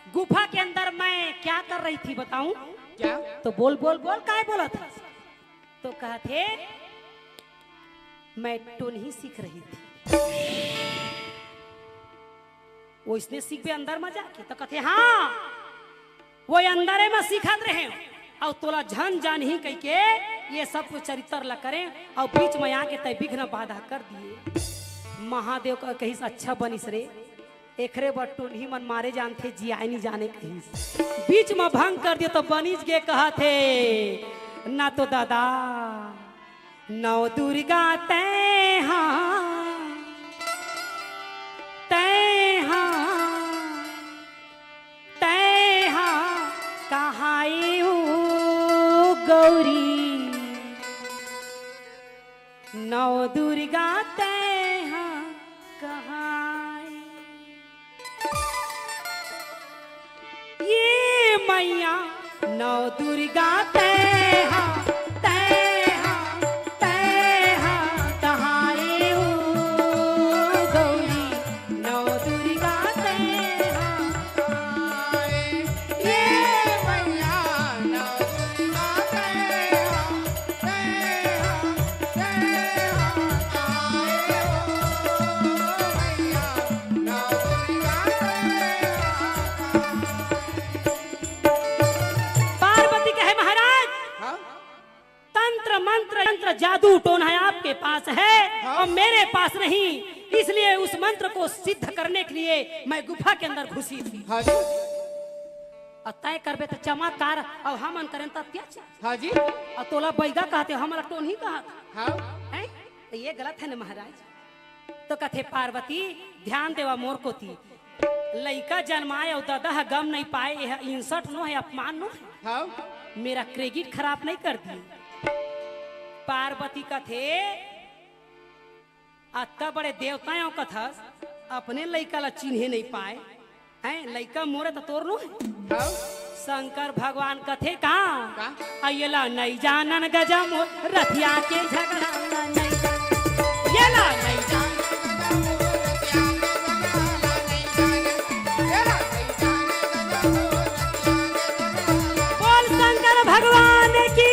गुफा के अंदर मैं क्या कर रही थी बताऊं? क्या? तो बोल, बोल, बोल, काय बोला था? तो कहा थे, मैं टोनही सीख रही थी। वो इसने सीखबे अंदर में जाके, तो कथे, हाँ, वो अंदर में सीखत रहे, और तोला झन जानही कह के ये सब कुछ चरित्र ला करें, और बीच में आके तय विघ्न बाधा कर दिए। महादेव का कहिस, अच्छा बनिस रे, एकरे बर टोनही मन मारे जानथे, जियाए नहीं जाने कहिस। बीच में भंग कर दिए तो बनिस गे कहत हे, ना तो दादा, नौ दुर्गा तैं हा, तैं हा, तैं हा, कहाए ओ गौरी, नौ दुर्गा तैं हा, कहाए। ये मैया नौ दुर्गा तैं हा, तैं हा, तैं हा, कहाए ओ गौरी, नौ दुर्गा तैं हा, कहाए। ये मैया नौ दुर्गा तैं हा, तैं हा, तैं हा, कहाए ओ मैया। पार्वती कहे, महाराज, हाँ? तंत्र मंत्र यंत्र जादू टोना आपके पास है, हाँ? और मेरे पास नहीं, इसलिए उस मंत्र को सिद्ध करने के लिए मैं गुफा के अंदर घुसी थी। हाँ जी। अउ तय करबे त चमत्कार, अउ हमन करेन त अत्याचार। हाँ जी। अउ तोला बैगा कहत हे, हमला टोनही कहत हे। हाँ। हैं? त ये गलत हे न महाराज। तो कथे पार्वती, ध्यान देवा मोर कोती। लइका जनमाए अउ ददा ह गम नइ पाए, एह insult नो हे, अपमान नो हे। हाँ। मेरा credit खराब नइ कर दिए। पार्वती कथे, अतका बड़े देवता अउ कथस, अपने लइका ला चिन्हे नइ पाए। हैं, लइका मोरे त तोर नो हे। हाँ। शंकर भगवान कथे का? का? अउ येला नइ जानन गजा मोर रथिया के झगड़ा ला नइ जानन। येला नइ जानन। बोल शंकर भगवान की।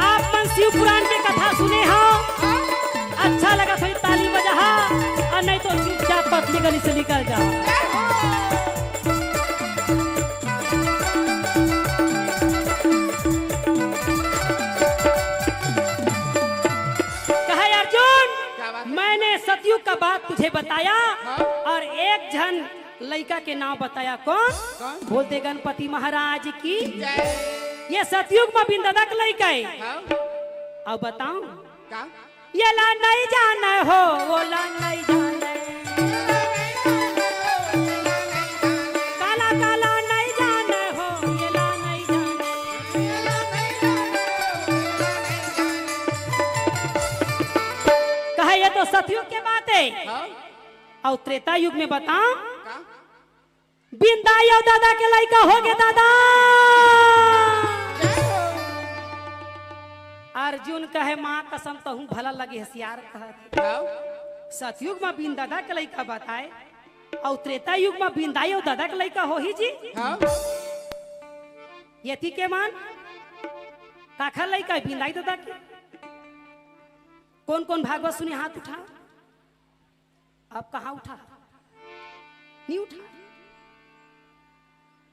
आप मन शिव पुराण के कथा सुने हो, अच्छा लगत होही त ताली बजाहा, अउ नहीं तो चुपचाप पतली गली से निकल जाहा। कहे अर्जुन, क्या बात है? मैंने सतयुग का बात तुझे बताया हाँ। और एक झन लइका के नाम बताया। कौन? कौन? बोल दे गणपति महाराज की। जय। ये सतयुग म बिंददा के लइका हे। हाँ। अब बताओ। का? येला नइ जाने हो, वोला नइ जाने। काला काला नइ जाने हो, येला नइ जाने। कहे ये तो सतयुग के बात हे। हाँ। अउ त्रेता युग में बताओ। का? बिंदाई अउ ददा के लइका होगे ददा। अर्जुन कहे माँ कसम तहूँ भला लगे हसियार कहत। हाँ। सतयुग म बिंददा के लइका बताए अउ त्रेता युग म बिंदाई अउ ददा के लइका होही जी। हाँ। यति के मन काखर लइका हे बिंदाई ददा के? कोन कोन भागवत सुने हाथ उठा। अब कहाँ उठा? नहीं उठा।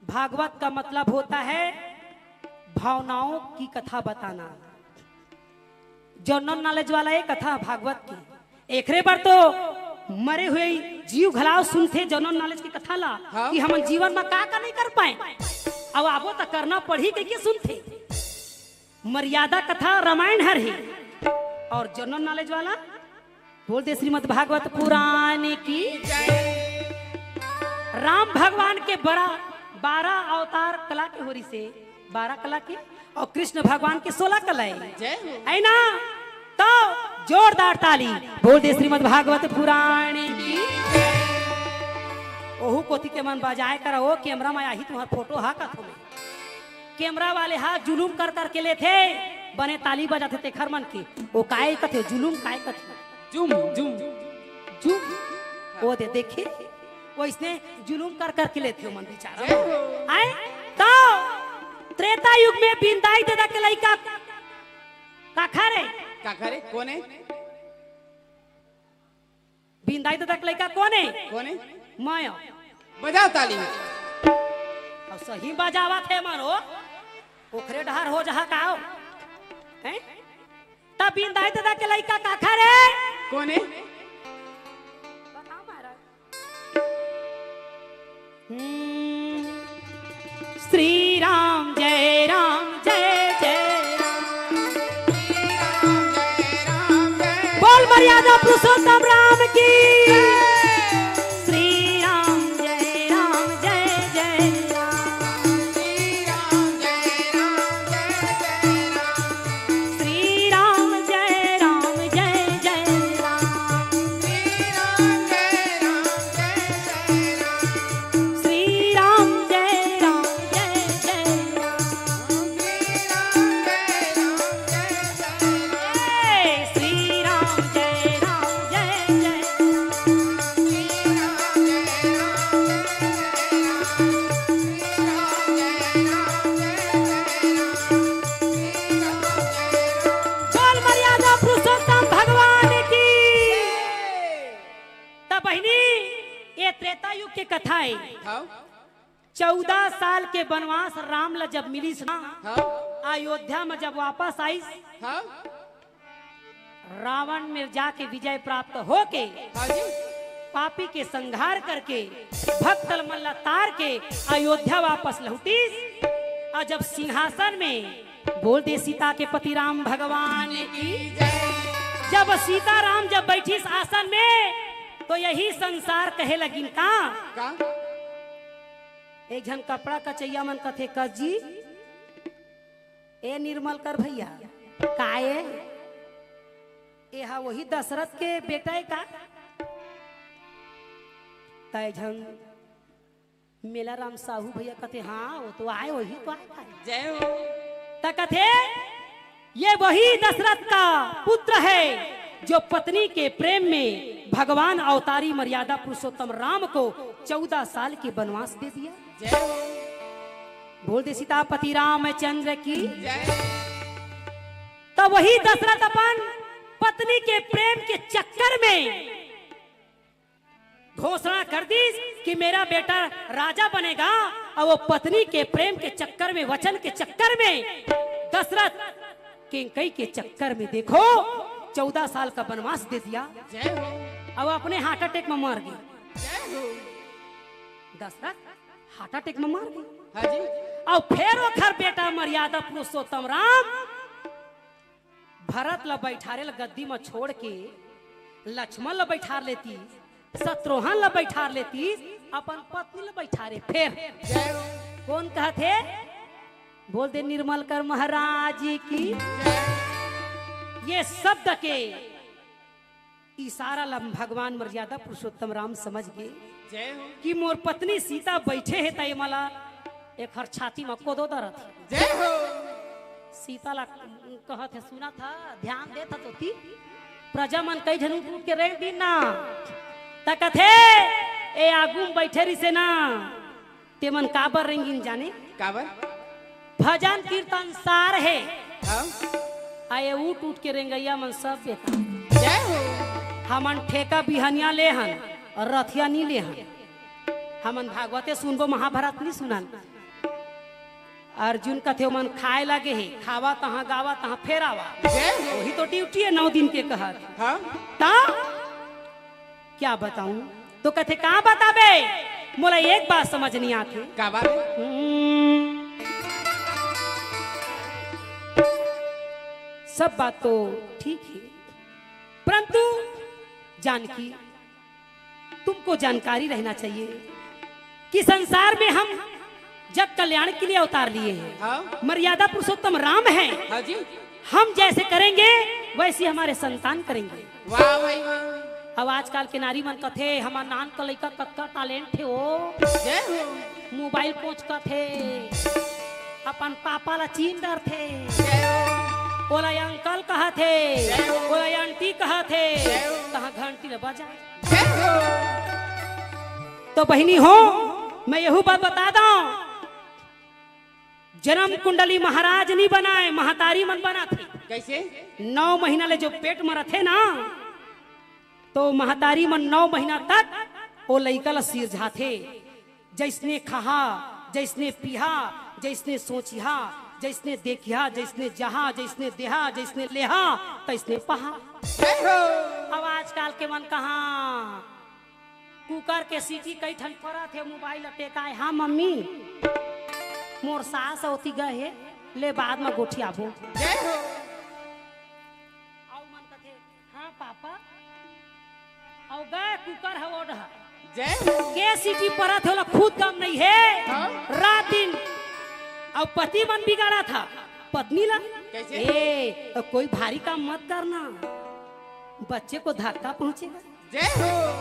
भागवत का मतलब होता है भावनाओं की कथा बताना। जनरल नॉलेज वाला ये कथा भागवत की। एकरे बर तो मरे हुए जीव घलाव सुनथे जनरल नॉलेज की कथा ला हाँ। कि हमन जीवन म का का नहीं कर पाए, अब आबो त करना पड़ही कहिके सुनथे। मर्यादा कथा रामायण हर हे। अउ जनरल नॉलेज वाला बोल दे श्रीमद् भागवत पुराण की। राम भगवान के बड़ा बारह अवतार कला के होरी से, बारह कला के, अउ कृष्ण भगवान के सोलह कला हे। जय हो। है ना? तो जोरदार ताली बोल दे श्रीमद् भागवत पुराण की। ओहू कोती के मन बजाए करा, ओ कैमरा म आही तुम्हार फोटो हा कथो में। कैमरा वाले हा जुलूम कर कर के लेथे, बने ताली बजाथे तेखर मन के। ओ काय कथे, जुलूम काय कथे? जुम, जुम, जुम। ओ दे, देखे, ओइसने जुलूम कर कर के लेथे ओ मन बिचारा। जय हो। आए? तो त्रेता युग में बिंदाई ददा के लइका काखर हे? काखर हे? कोन हे? बिंदाई ददा के लइका कोन हे? कोन हे? मैं। बजाओ ताली। अउ सही बजावत हे मनो, ओखरे डहर हो जहा का हो? हैं? त बिंदाई ददा के लइका काखर हे? कोन हे? बताओ महाराज। हम्म, श्री राम जय राम जय जय राम। बोल मर्यादा पुरुषोत्तम राम की। श्री राम जय राम जय जय राम। श्री राम जय राम जय जय राम। श्री राम जय राम जय जय राम। श्री राम जय राम जय जय। बोल मर्यादा पुरुषोत्तम भगवान की। त बहिनी, ये त्रेता युग के कथा हे। हाँ। चौदह साल के बनवास राम ला जब मिलिस ना, हाँ। अयोध्या म जब वापस आइस, हाँ। रावण में जाके विजय प्राप्त होके हाँ जी। पापी के संहार करके, भक्त मन ला तार के अयोध्या वापस लहुटिस। अउ जब सिंहासन में, बोल दे सीता के पति राम भगवान की, जब सीता राम जब बैठिस आसन में, तो यही संसार कहे लगिन का? का? एक झन कपड़ा कचैया मन कथे, "कस जी, ए निर्मल कर भैया, का ए? ए हा वही दशरथ के बेटा ए का?" त एक झन मेला राम साहू भैया कथे, "हाँ, वो तो आए, वही तो आए।" जय हो। त कथे, "ये वही दशरथ का पुत्र है जो पत्नी के प्रेम में भगवान अवतारी मर्यादा पुरुषोत्तम राम को चौदह साल के वनवास दे दिया।" जय हो। बोल दे सीतापति रामचंद्र की। जय। त वही दशरथ अपन पत्नी के प्रेम के चक्कर में घोषणा कर दिस कि मेरा बेटा राजा बनेगा, अउ वो पत्नी के प्रेम के चक्कर में, वचन के चक्कर में दशरथ कैकई के चक्कर में देखो चौदह साल का वनवास दे दिया। जय हो। अउ अपने heart attack में मर गे। जय हो। दशरथ heart attack में मर गे। हाँ जी। अउ फेर ओखर बेटा मर्यादा पुरुषोत्तम राम भरत ल बैठारे ल गद्दी म छोड़ के लक्ष्मण ल बैठार लेतिस, शत्रुघ्न ल बैठार लेतिस, अपन पत्नी ल बैठारे। फेर जय हो। कोन कहत हे? बोल दे निर्मल कर महाराज की। जय। ये शब्द के इशारा ल भगवान मर्यादा पुरुषोत्तम राम समझ गे। जय हो। कि मोर पत्नी सीता बैठे हे, त ये मला एखर छाती म कोदो दरत हे। जय हो। सीता ला कहत हे, सुनत हस, ध्यान देत हस तोती, प्रजा मन कई झन उठ उठ के रेंग दिन ना, त कथे, ए आगू म बैठे रिसे ना, ते मन काबर रेंगिन जाने? काबर? भजन कीर्तन सार हे। हाँ। आ ये उठ उठ के रेंगइया मन सब बेकार। जय हो। हमन ठेका बिहनिया ले हन अउ रथिया नी ले हन। हमन भागवते सुनबो, महाभारत नी सुनन। अर्जुन कथे ओमन खाए लागे हे, खावा तहाँ, गावा तहाँ, फेर आवा। जय हो। वही तो duty हे नौ दिन के कहत। हाँ। त क्या बताऊं? तो कथे, "का बताबे? मोला एक बात समझ नहीं आथे।" का बात? हम्म, सब बात तो ठीक है, परंतु जानकी, तुमको जानकारी रहना चाहिए कि संसार में हम जग कल्याण के लिए अवतार लिए हैं। हाँ। मर्यादा पुरुषोत्तम राम हैं। हाँ जी। हम जैसे करेंगे, वैसी हमारे संतान करेंगे। वाह भाई वाह। अब आजकल के नारी मन कथे, "हमर नान का लइका कतका talent हे ओ।" जय हो। मोबाइल पोंछ कथे, अपन पापा ला चीन डरथे। जय हो। ओला अंकल कहथे, जय हो। ओला आंटी कहथे, जय हो। तहाँ घंटी ला बजा। जय हो। तो बहिनी हो, मैं यहू बात बता दंव, जन्म कुंडली महाराज नी बनाय, महतारी मन बनाथे। कैसे? नौ महीना ले जो पेट म रथे ना, तो महतारी मन नौ महीना तक ओ लइका ल सिरजाथे। जइसने खहा, जइसने पिहा, जइसने सोचिहा, जइसने देखिहा, जइसने जहा, जइसने देहा, जइसने लेहा, तइसने पहा। जय हो। अब आजकल के मन कहाँ कुकर के सीटी कई ठन परत हे, मोबाइल ल टेकाय, "हाँ मम्मी, मोर सास ओती गए हे, ले बाद म गोठियाबो।" जय हो। अउ मन कथे, "हाँ पापा।" अउ गए कुकर ह ओढ़। जय हो। के सीटी परत हे, ओला खुद गम नहीं हे। हाँ। रात दिन। अउ पति मन बिगाड़त हे पत्नी ला। कैसे? ए, कोई भारी काम मत करना, बच्चे को धक्का पहुंचेगा। जय हो।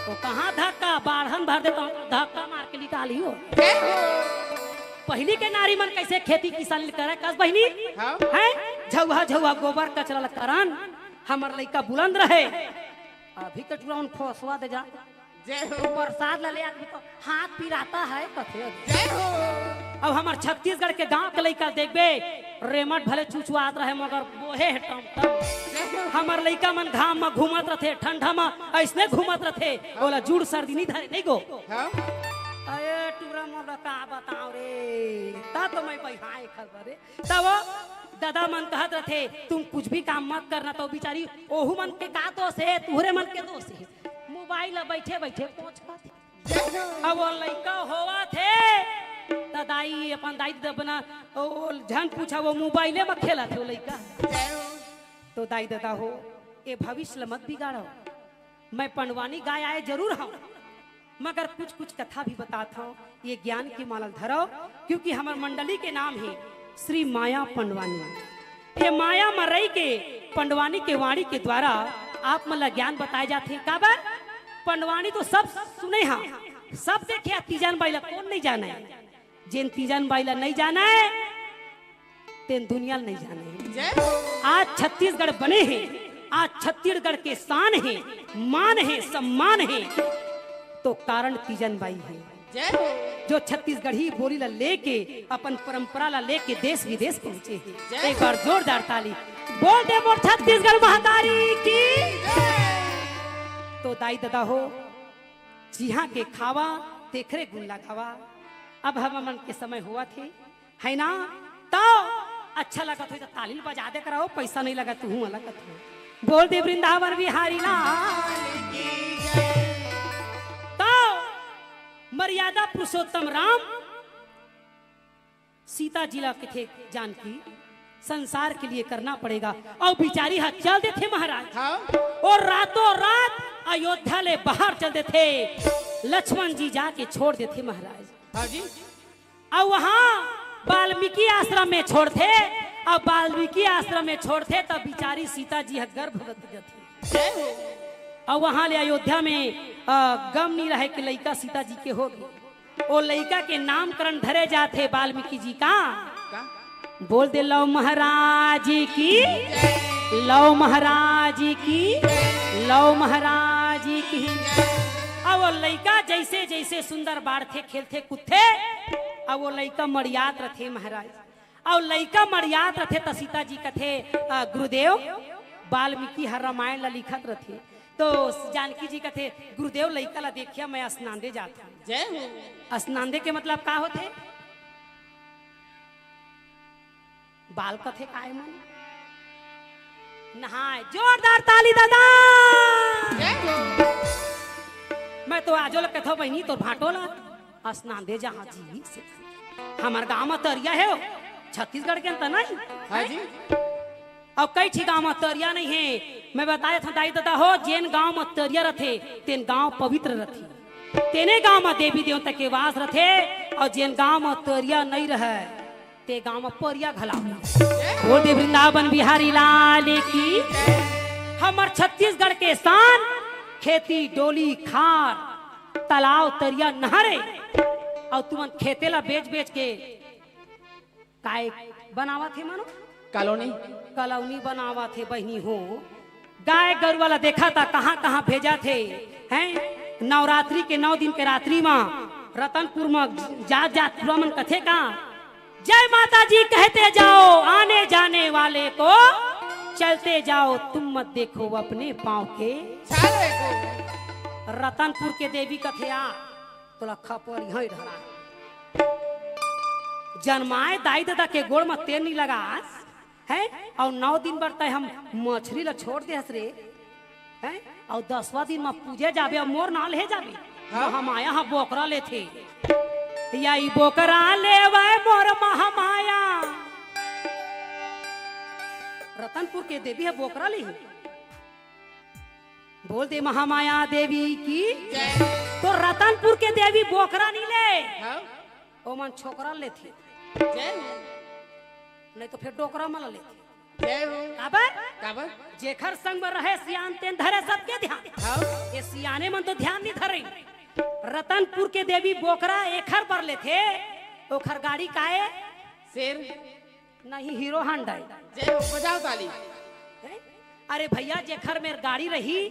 वो कहाँ धक्का, बाढ़न भर देता हूँ, धक्का मार के निकाली हो। जय हो। पहिली के नारी मन कैसे खेती किसानी करे, कस बहिनी? हाँ। हैं? झउहा झउहा गोबर कचरा ल करन, हमर लइका बुलंद रहे। अभी के टुरा मन फोसवा दे जा। जय हो। प्रसाद ल ले आदमी तो हाथ पिराता है, कथे। जय हो। अब हमर छत्तीसगढ़ के गांव के लइका देखबे, रेमट भले चुचुआत रहे, मगर बोहे हे टमटम। हमर लइका मन घाम म घूमत रथे, ठंडा म अइसने घूमत रथे, ओला जूड़ सर्दी नी धरे, नहीं गो। हाँ। अरे टुरा मोला का बताओ रे, ता तो मैं बइहाए खबर रे। तब वो दादा मन कहत रथे, "तुम कुछ भी काम मत करना।" तो बिचारी ओहू मन के का दोष हे, तुहरे मन के दोष हे। मोबाइल ला बइठे बइठे पोंछ पाथे। अब वो लइका होवत हे, त दाई, अपन दाई ददा बना, ओ, झन पूछा, वो मोबाइले म खेलत हे वो लइका। तो दाई ददा हो, ए भविष्य ल मत बिगाड़व। मैं पंडवानी गाय आय जरूर हंव, मगर कुछ कुछ कथा भी बतात हंव, ये ज्ञान के माला ल धरव, क्योंकि हमर मंडली के नाम हे श्री माया पंडवानी। ये माया म रहि के पंडवानी के वाणी के द्वारा आप मन ला ज्ञान बताए जाथे। काबर? पंडवानी तो सब सुने हा, सब देखे हा, तीजन बाई ला कोन नइ जानय? जेन तीजन बाई ला नइ जानय, तेन दुनिया ल नइ जानय। जय हो। आज छत्तीसगढ़ बने हे, आज छत्तीसगढ़ के शान हे, मान हे, सम्मान हे, तो कारण तीजन बाई हे। जय हो। जो छत्तीसगढ़ी बोली ला लेके, अपन परंपरा ला लेके देश विदेश पहुंचे हे। जय एक बार जोरदार ताली बोल दे मोर छत्तीसगढ़ महतारी की। जय। तो दाई ददा हो, जिहां के खावा, तेखरे गुण लगावा। अब हमन के समय होवत हे, है ना? तो अच्छा लगत होही त ताली ल बजा दे करव, पैसा नइ लगय, तुहूं अलग कथो। बोल दे वृंदावन बिहारी लाल की जय। तो मर्यादा पुरुषोत्तम राम सीता जी ला कथे, जानकी, संसार के लिए करना पड़ेगा। अउ बिचारी ह चल देथे महाराज। हाँ। अउ रातों रात अयोध्या ले बाहर चल देथे, लक्ष्मण जी जाके छोड़ देथे महाराज। हाँ जी। अउ वहां वाल्मीकि आश्रम में छोड़थे, अउ वाल्मीकि आश्रम में छोड़थे, तब बिचारी सीता जी ह गर्भवती जथे। जय हो। अउ वहां ले अयोध्या में, अ, गम नइ रहय कि लइका सीता जी के होगे। ओ लइका के नामकरण धरे जाथे वाल्मीकि जी का। का? बोल दे लव महाराज की, लव महाराज की, लव महाराज की। अउ ओ लइका जइसे जइसे सुंदर बाढ़थे, खेलथे, कूदथे, अउ ओ लइका मड़ियात रथे महाराज। अउ लइका मड़ियात रथे त सीता जी कथे, "अ, गुरुदेव, वाल्मीकि ह रामायण ला लिखत रथे।" तो जानकी जी कथे, "गुरुदेव, लइका ला देखिया, मैं स्नान दे जात हंव।" जय हो। स्नान दे के मतलब का होथे? बाल कथे काय मन? नहाय। जोरदार ताली ददा। जय हो। मैं तो आजो ल कथव बहिनी, तोर भांटो ला स्नान दे जहां जी से। हमर गांव म तरिया हे, छत्तीसगढ़ के अंत नहीं। हाँ जी। अउ कई ठी गांव म तरिया नइ हे। मैं बताय थंव दाई ददा हो, जेन गांव म तरिया रथे, तेन गांव पवित्र रथे। तेने गांव म देवी देवता के वास रथे, अउ जेन गांव म तरिया नइ रहय, ते गांव म परिया घला। बोल दे वृंदावन बिहारी लाल की। हमर छत्तीसगढ़ के शान, खेती, डोली, खार, तालाब, तरिया, नहर हे। अउ तुमन खेते ला बेच बेच के काय बनावत हे मानो? कॉलोनी। कॉलोनी बनावत हे बहिनी हो। गाय गरुवा ला देखा त कहां कहां भेजत हे, हैं? नवरात्रि के नौ दिन के रात्रि म रतनपुर म जात जात टूरा मन कथे का, "जय माता जी कहते जाओ, आने जाने वाले को चलते जाओ, तुम मत देखो अपने पाँव के छाले को।" रतनपुर के देवी कथे, "आ, तोला खपरी हई ढरा। जनमाय दाई ददा के गोड़ म तेल नइ लगास, हैं? अउ नौ दिन बर तैं हम मछरी ला छोड़ दे हस रे, हैं? अउ दसवां दिन म पूजे जाबे अउ मोर नाव लेहे जाबे।" हाँ। महामाया ह बोकरा लेथे। या ई बोकरा लेवय मोर महामाया। रतनपुर के देवी ह बोकरा लिही। बोल दे महामाया देवी की। जय। तो रतनपुर के देवी बोकरा नइ ले। हाँ। ओमन छोकरा लेथे। जय हो। नहीं तो फिर डोकरा मन लेथे। जय हो। काबर? काबर? जेखर संग में रहे सियान तेन धरे सबके ध्यान। हाँ। ये सियाने मन तो ध्यान नइ धरे। रतनपुर के देवी बोकरा एखर बर लेथे, ओखर गाड़ी काय? शेर। नहीं, हीरो हांडा हे। जय हो, बजाओ ताली। हैं? अरे भैया, जेखर मेर गाड़ी रही,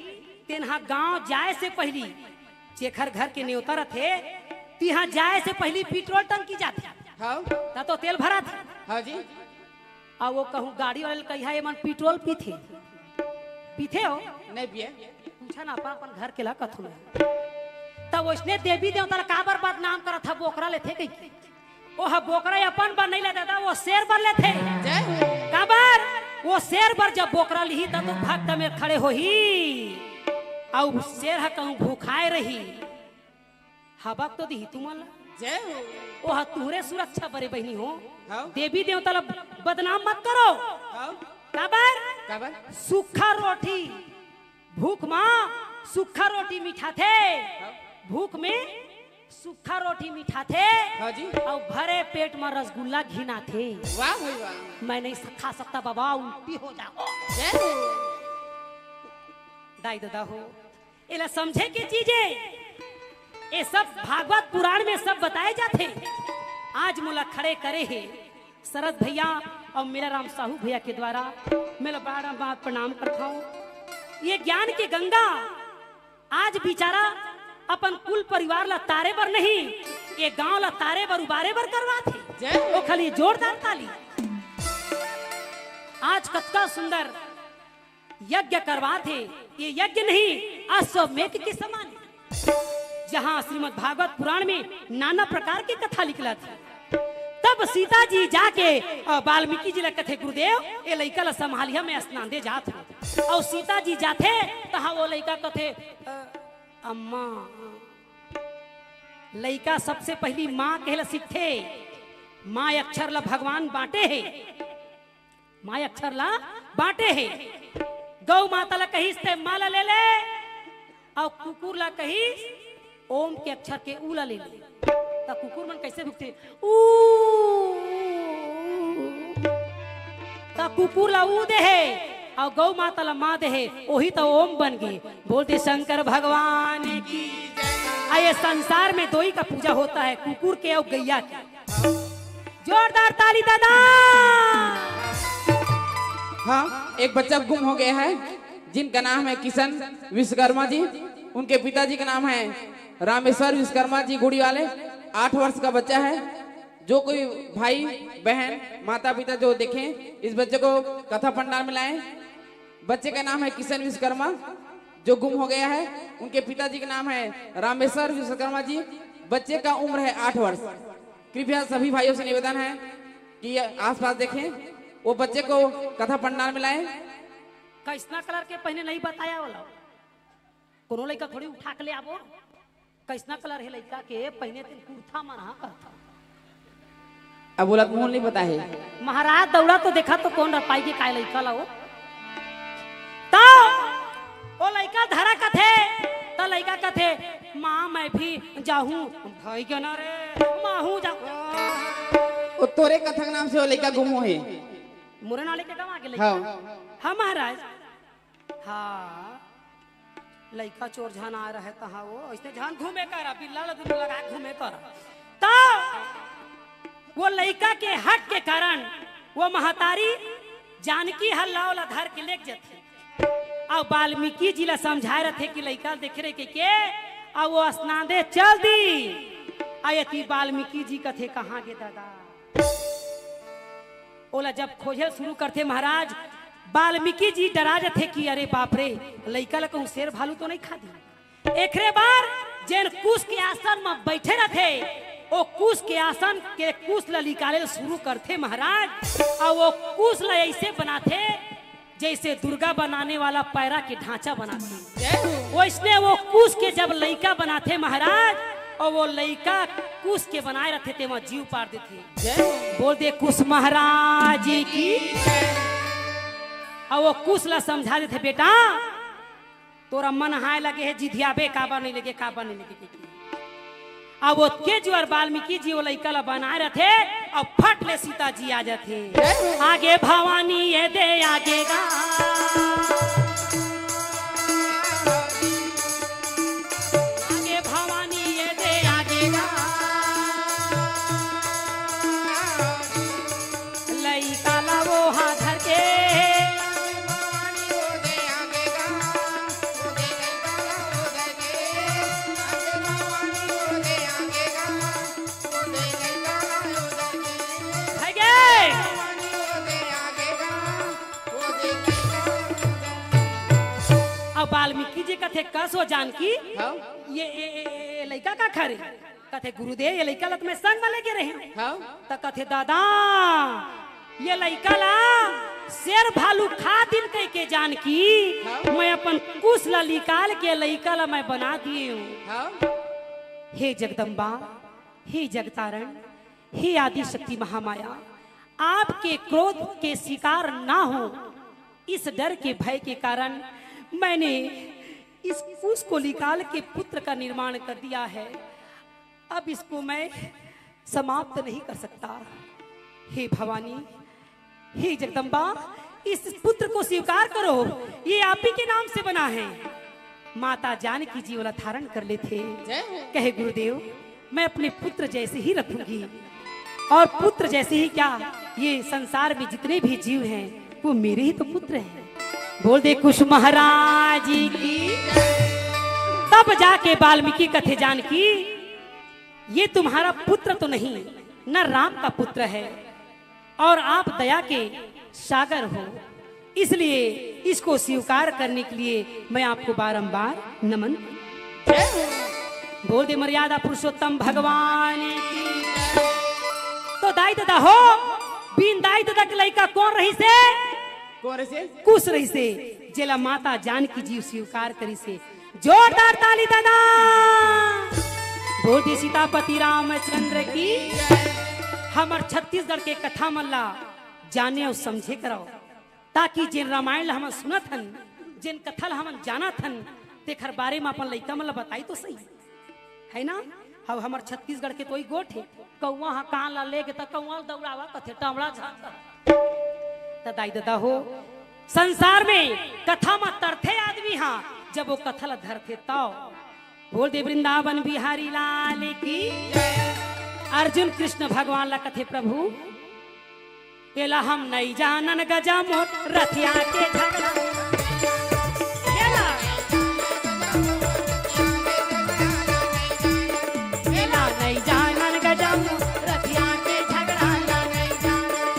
तेन हा गांव जाए से पहिली, जेखर घर के नेवता रथे, तिहां जाए से पहिली पेट्रोल टंकी जाथे। हाँ। त तो तेल भराथे। हाँ जी। अउ वो कहूं गाड़ी वाले ल कहिहा, "एमन पेट्रोल पीथे?" पीथे हो? नहीं पिए। पूछा ना, अपन, अपन घर के ला कथू ना। त वइसने देवी देवता ला काबर बदनाम करत हा, बोकरा लेथे कहिके? ओह बोकरा अपन बर नइ ले दादा, वो शेर बर लेथे। जय हो। काबर? वो शेर बर जब बोकरा लिही, तब तो भक्त मेर खड़े होही। अउ शेर ह कहूँ भूखाए रही, हबक तो दिही तुमन ला। जय हो। ओह तुहरे सुरक्षा बरे बहिनी हो। हाँ। देवी देवता ला बदनाम मत करो। हाँ। काबर? काबर? सूखा रोटी, भूख मा सूखा रोटी मिठाथे, हाँ। भूख में सूखा रोटी मिठाथे, हाँ जी। अउ भरे पेट मा रसगुल्ला घिनाथे। वाह भाई वाह। मैं नहीं खा सकता बाबा, उल्टी हो जाओ। जय हो। दाई ददा हो, एला समझे के चीज हे। ये सब भागवत पुराण में सब बताए जाथे। आज मोला खड़े करे हे शरद भैया अउ मेरा राम साहू भैया के द्वारा मैं ला बड़ा बात प्रणाम करता हूँ। ये ज्ञान के गंगा आज बिचारा अपन कुल परिवार ला तारे बर नहीं, ये गांव ला तारे बर उबारे बर करवाथे। जय हो। ओ खाली जोरदार ताली। आज कतका सुंदर यज्ञ करवाथे। ये यज्ञ नहीं, अश्वमेध के समान हे, जहाँ श्रीमद भागवत पुराण में नाना प्रकार के कथा निकलत हे। तब सीता जी जाके अउ वाल्मीकि जी ला कथे, "गुरुदेव, ये लइका ला संभालिया, मैं स्नान दे जात हूँ।" अउ सीता जी जाथे, तहाँ वो लइका कथे, "अ, अम्मा।" लइका सबसे पहली माँ कहे ला सीखथे। माँ अक्षर ला भगवान बांटे हे। माँ अक्षर ला बांटे हे। गौ माता ला कहिस ते माँ ला ले ले, अउ कुकुर ला कहिस ओम के अक्षर के ऊ ला ले ले। त कुकुर मन कैसे भुकथे? ऊ। त कुकुर ला ऊ दे हे, अउ गौ माता ला माँ दे हे, ओही त ओम बन गे। बोल दे शंकर भगवान की। आ ये संसार में दोई का पूजा होता है, कुकुर के अउ गैया के। जोरदार ताली दादा। हाँ, एक बच्चा गुम हो गया है, जिनका नाम है किशन विश्वकर्मा जी। उनके पिताजी का नाम है रामेश्वर विश्वकर्मा जी गुड़ी वाले। आठ वर्ष का बच्चा है। जो कोई भाई, बहन, माता, पिता जो देखें, इस बच्चे को कथा पंडाल में लाएं। बच्चे का नाम है किशन विश्वकर्मा, जो गुम हो गया है। उनके पिताजी का नाम है रामेश्वर विश्वकर्मा जी। बच्चे का उम्र है आठ वर्ष। कृपया सभी भाइयों से निवेदन है कि ये आसपास देखें, वो बच्चे को कथा पंडाल में लाएं। कैसना कलर के पहने नहीं बताया वाला, कोनो लइका थोड़ी उठा के ले आबो। कैसना कलर हे लइका के पहने, तेन कुर्ता मन हा कहता। अब बोला, मोहन नहीं पता है। महाराज दौड़ा तो देखा तो कोन रपाई के काय लइका ला वो। तो वो लइका धरा कथे, तो लइका कथे, "माँ, मैं भी जाहूँ।" भाई के ना रे, माँ हूँ जाहूँ। वो तोरे कथा के नाम से वो लइका गुम हो हे। मोरे नाले के गवा के लइका। हाँ। हाँ महाराज। हाँ, लइका चोर झन आ रहे तहाँ वो, ऐसे झन घूमे करा, बिल्ला ला दुनू लगा के घूमे करा। तो वो लइका के हट के कारण वो महतारी जानकी ह लाव ला धर के लेके जथे। अउ वाल्मीकि जी ला समझाए रथे कि लइका देखे रहे के, के, अउ वो स्नान दे चल दी। अउ एती वाल्मीकि जी कथे, "कहाँ गे दादा?" ओला जब खोजे शुरू करथे महाराज, वाल्मीकि जी डरा जथे कि अरे बाप रे, लइका ला कहूँ शेर भालू तो नहीं खा दी। एकरे बर जेन कुश के आसन म बैठे रथे, ओ कुश के आसन के कुश ला निकाले शुरू करथे महाराज, अउ वो कुश ला ऐसे बनाथे जैसे दुर्गा बनाने वाला पैरा के ढांचा बनाथे। जय हो। वैसने वो कुश के जब लइका बनाथे महाराज, अउ वो लइका कुश के बनाए रथे, तेमा जीव पार देथे। जय हो। बोल दे कुश महाराज की। अउ वो कुश ला समझा देथे, "बेटा, तोर अम्मा नहाए लगे हे, जिधियाबे काबर नहीं लगे, काबर नहीं लगे।" अउ ओतके जुआर वाल्मीकि जी वो लइका ला बनाए रथे, अउ फट ले सीता जी आ जाथे। जय हो। आगे भवानी ये दे आगे गा, आगे भवानी ये दे आगे गा। लइका ला वो हाथ धर के। भाई गे। अब वाल्मीकि जी कथे, "कस हो जानकी, हाँ। ये, ये, ये, ये लइका का खा रे?" कथे, "गुरुदेव, ये लइका ला त मैं संग म लेके रहे हँव।" हाँ। त कथे, "दादा, ये लइका ला शेर भालू खा दिन कहिके जानकी, हाँ। मैं अपन कुश ला निकाल के लइका ला मैं बना दिए हूँ। हाँ। हे जगदम्बा, हे जगतारण, हे आदि शक्ति महामाया, आपके क्रोध के शिकार ना हो, इस डर के भय के कारण मैंने इस कुश को निकाल के पुत्र का निर्माण कर दिया है। अब इसको मैं समाप्त नहीं कर सकता। हे भवानी, हे जगदम्बा, इस पुत्र को स्वीकार करो, ये आप ही के नाम से बना है। माता जानकी जी ओला धारण कर लेथे। जय हो। कहे, गुरुदेव, मैं अपने पुत्र जैसे ही रखूंगी, और पुत्र जैसे ही क्या, ये संसार में जितने भी जीव हैं, वो मेरे ही तो पुत्र हैं। बोल दे कुश महाराज की। तब जाके वाल्मीकि कथे, जानकी, ये तुम्हारा पुत्र तो नहीं, न राम का पुत्र है, और आप दया के सागर हो, इसलिए इसको स्वीकार करने के लिए मैं आपको बारंबार नमन। बोल दे मर्यादा पुरुषोत्तम भगवान की। तो दाई ददा हो, बिन दाई ददा के लइका कोन रहिसे? कोन रहिसे? कुश रहिसे, जेला माता जानकी जी स्वीकार करिसे। जोरदार ताली ददा। बोल दे सीतापति रामचंद्र की। हमर छत्तीसगढ़ के कथा मन ला जाने अउ समझे करव, ताकि जेन रामायण ला हमन सुनत हन, जेन कथा ला हमन जानत हन, तेखर बारे म अपन लइका मन ला बताई तो सही, है ना? अब हमर छत्तीसगढ़ के तो ई गोठ हे, कौवा ह कान ला लेगे त कौवा ल दौड़ावा कथे, टमड़ा झांक। त दाई ददा हो, संसार में कथा म तरथे आदमी हा, जब वो कथा ला धरथे तव। बोल दे वृंदावन बिहारी लाल की। अर्जुन कृष्ण भगवान ला कथे, प्रभु, एला हम नइ जानन गजा मोर रथिया के झगड़ा। एला, एला नइ जानन गजा मोर रथिया के झगड़ा ला नइ जानन।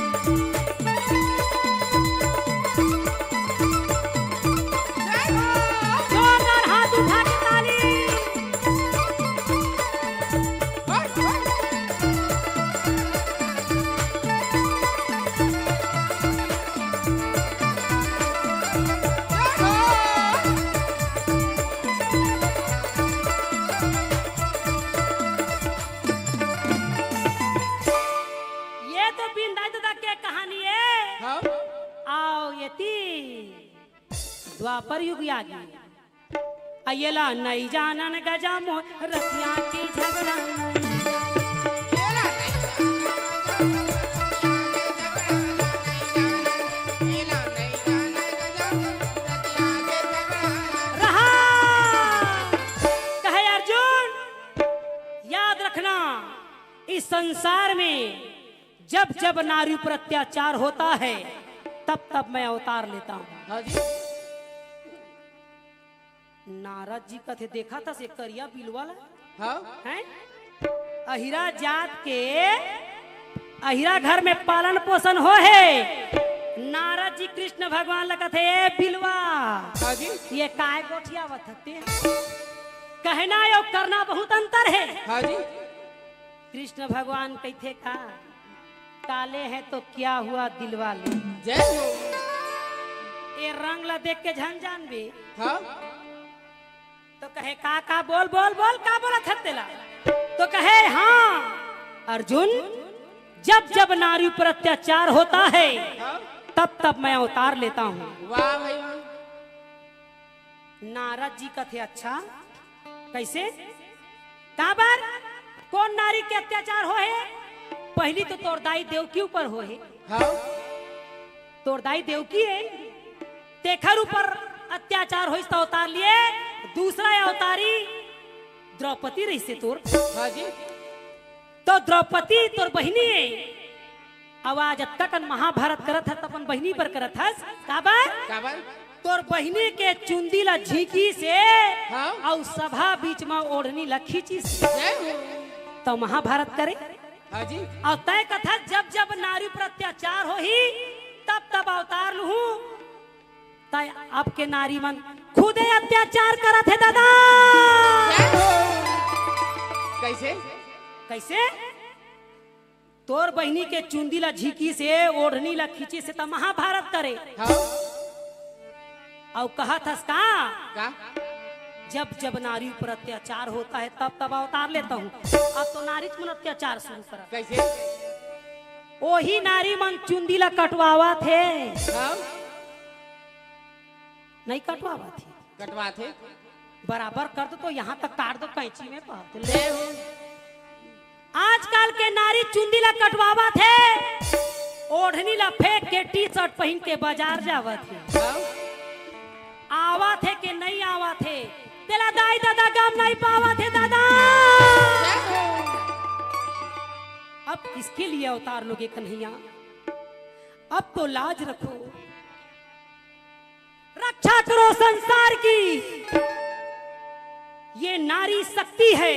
जोरदार हाथ उठा के ताली। ये तो बिंदा ददा के कहानी हे। हाँ। अउ एती द्वापर युग आ गे। अ एला नइ जानन गजा मोर रथिया के झगड़ा। रहा। कहे अर्जुन, याद रखना, इस संसार में जब जब नारी पर अत्याचार होता है, तब तब मैं अवतार लेता हूँ। हाँ जी। नारद जी कथे, देखा था से करिया बिलवा ला? हाँ। हैं? अहिरा जात के, अहिरा घर में पालन पोषण हो हे। नारद जी कृष्ण भगवान ला कथे, ए बिलवा, हाँ जी। ये काय गोठियावत हते? कहना अउ करना बहुत अंतर हे। हाँ जी। कृष्ण भगवान कहिथे का, काले हैं तो क्या हुआ दिलवा ले। जय हो। ए रंग ला देख के झन जानबे। हाँ। तो कहे, का, का, बोल, बोल, बोल, का बोलत हस तेला? तो कहे, हाँ, अर्जुन, जब जब नारी पर अत्याचार होता है, हाँ। तब तब मैं अवतार लेता हूँ। वाह भाई वाह। नारद जी कथे, अच्छा, कइसे? काबर? कोन नारी के अत्याचार होहे? पहिली तो तोर दाई देवकी ऊपर होहे। हाँ। तोर दाई देवकी हे, तेखर ऊपर अत्याचार होइस त अवतार लिए। दूसरा अवतारी द्रौपदी रहिसे तोर। हाँ जी। तो द्रौपदी तोर बहिनी हे। अउ आज अतका कन महाभारत करत हस त अपन बहिनी बर करत हस। काबर? काबर? तोर बहिनी के चुंदी ला झींकिस हे, हाँ। अउ सभा बीच म ओढ़नी ला खींचिस हे। जय हो। त महाभारत करे। हाँ जी। अउ तैं कथस जब जब नारी पर अत्याचार होही, तब तब अवतार लूहूं। तैं अब के नारी मन खुदे अत्याचार करत हे दादा। जय हो। कइसे? कइसे? तोर बहिनी के चुंदी ला झिकी से, ओढ़नी ला खींची से त महाभारत करे। हाँ। अउ कहत हस का? का? जब जब नारी पर अत्याचार होता है, तब तब अवतार लेता हूँ। अब तो नारी मन अत्याचार शुरू करा। कैसे? ओही नारी मन चुंदी ला कटवावत हे। हाँ। नहीं कटवावत हे। कटवात हे। बराबर कर दो तो यहाँ तक काट दो कैंची में, बात ले। जय हो। आजकल के नारी चुंदी ला कटवावत हे, ओढ़नी ला फेंक के टी शर्ट पहिन के बाजार जावत हे। हाँ। आवत हे के नहीं आवत हे, तेला दाई ददा गम नहीं पावत हे दादा। जय हो। अब किसके लिए अवतार लोगे कन्हैया? अब तो लाज रखो, रक्षा करो संसार की। ये नारी शक्ति है,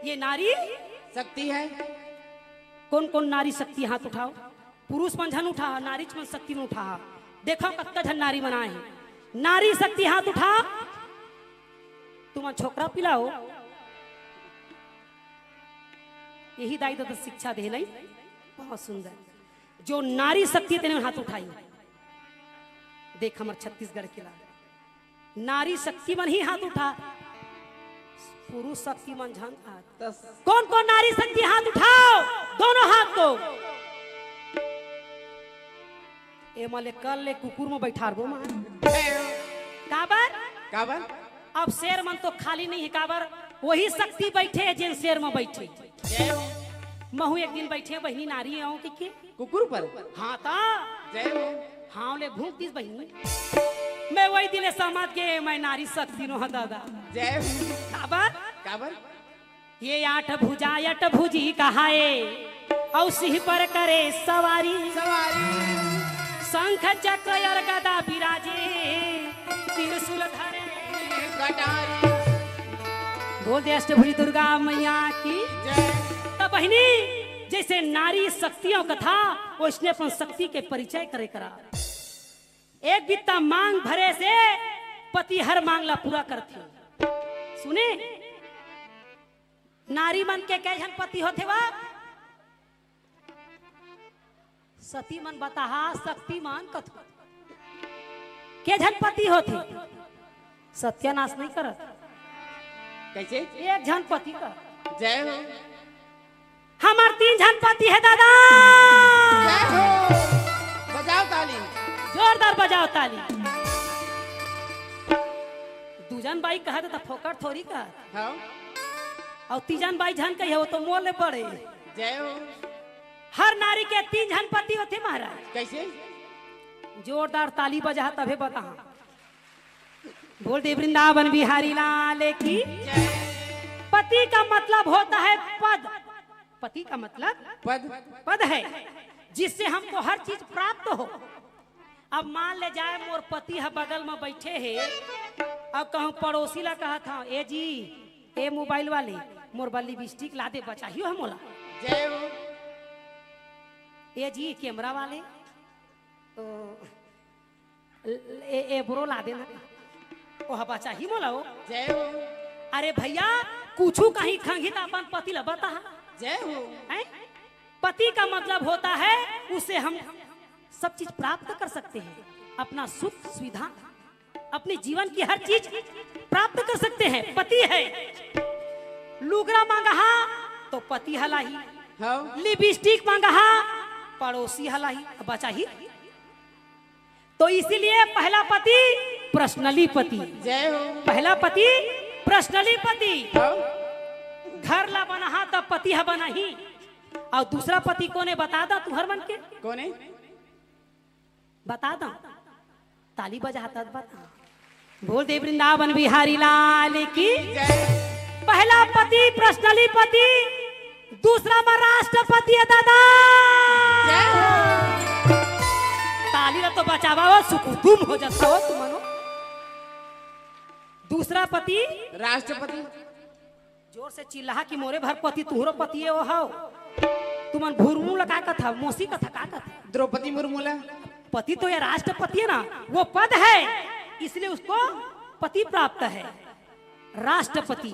ये नारी शक्ति है। कौन कौन नारी शक्ति, हाथ उठाओ। पुरुष मन झन उठा, नारी मन शक्ति में उठा। देखो कतका झन नारी मन आए हे। नारी शक्ति हाथ उठा। तुमन छोकरा पिलाओ। यही दाई ददा शिक्षा दे नहीं, बहुत सुंदर। जो नारी शक्ति तेने हाथ उठाई। देख हमर छत्तीसगढ़ के ला नारी शक्ति मन ही हाथ उठा, पुरुष शक्ति मन झन हाथ। कौन कौन नारी शक्ति हाथ उठाओ, दोनों हाथ को। ए मले कल ले कुकुर में बैठारबो मां। काबर? काबर? अब शेर मन तो खाली नहीं है, काबर? वही शक्ति बैठे है जेन शेर में बैठे। जय हो। महू एक दिन बैठे बहिनी नारी आऊं के, के? कुकुर पर? हाँ ता। जय हो। हाँ ले भूख दिस बहिनी। मैं वही दिले समझ के मैं नारी शक्ति नो दादा। जय हो। काबर? काबर? ये आठ भुजा अट भुजी कहाए, और सिंह पर करे सवारी। सवारी। शंख चक्र और गदा विराजे, त्रिशूल धरे। कटारी। बोल दे अष्टभुजी दुर्गा मैया की। जय। त बहिनी, जैसे नारी शक्तियों का था, वैसने अपन शक्ति के परिचय करे करा। एक बित्ता मांग भरे से पति हर मांग ला पूरा करथे। सुने, नारी मन के कई झन पति होथे वा? सती मन बताहा, शक्ति मन कथो। के झन पति होथे? सत्यानाश नहीं करत। कैसे? एक झन पति कर। जय हो। हमर तीन झन पति हे दादा। जय हो। बजाओ ताली। जोरदार बजाओ ताली। दू झन बाई कहत त फोकट थोड़ी कहत। हाँ। अउ तीजन बाई झन कही हो तो मोर ले बड़े। जय हो। हर नारी के तीन झन पति होथे महाराज। कैसे? जोरदार ताली बजा तभे बता। बोल दे वृंदावन बिहारी लाल की। जय। पति का मतलब होता है पद। पति का मतलब पद। पद है, जिससे हमको हर चीज प्राप्त हो। अब मान ले जाए मोर पति ह बगल में बैठे हे, अब कहूँ पड़ोसी ला कहत हव, "ए जी, ए मोबाइल वाले, मोर बर लिपस्टिक ला दे, बचाही हो मोला।" जय हो। "ए जी, कैमरा वाले, तो ए, ए ब्रो ला देना, ओह बचाही मोला हो।" जय हो। अरे भैया, कुछू कहीं खंगी त अपन पति ला बता। जय हो। हैं? पति का मतलब होता है, उससे हम सब चीज प्राप्त कर सकते हैं, अपना सुख सुविधा, अपने जीवन की हर चीज प्राप्त कर सकते हैं। पति है, लुगरा मांगहा तो पति हलाही, हाँ। लिपस्टिक मांगहा पड़ोसी हलाही, बचाही। तो इसीलिए पहला पति पर्सनली पति। जय हो। पहला पति पर्सनली पति। हाँ। घर ला बनाहा तब पति ह बनाही। अउ दूसरा पति कोने बता दा तुहर मन के? कोने? बता दा। ताली बजा तब बता। बोल दे वृंदावन बिहारी लाल की। जय। पहला पति पर्सनली पति, दूसरा में राष्ट्रपति है दादा। जय हो। ताली ला तो बजावा हो, सुकुदुम हो जाता हो तुमनो। दूसरा पति राष्ट्रपति। जोर से चिल्लाहा कि मोरे भर पति तुहरो पति है वो हव। तुमन भुरमू ला का कथा, मौसी कथा का कथा? द्रौपदी मुर्मू ला। पति तो ये राष्ट्रपति है ना, वो पद है, इसलिए उसको पति प्राप्त है, राष्ट्रपति।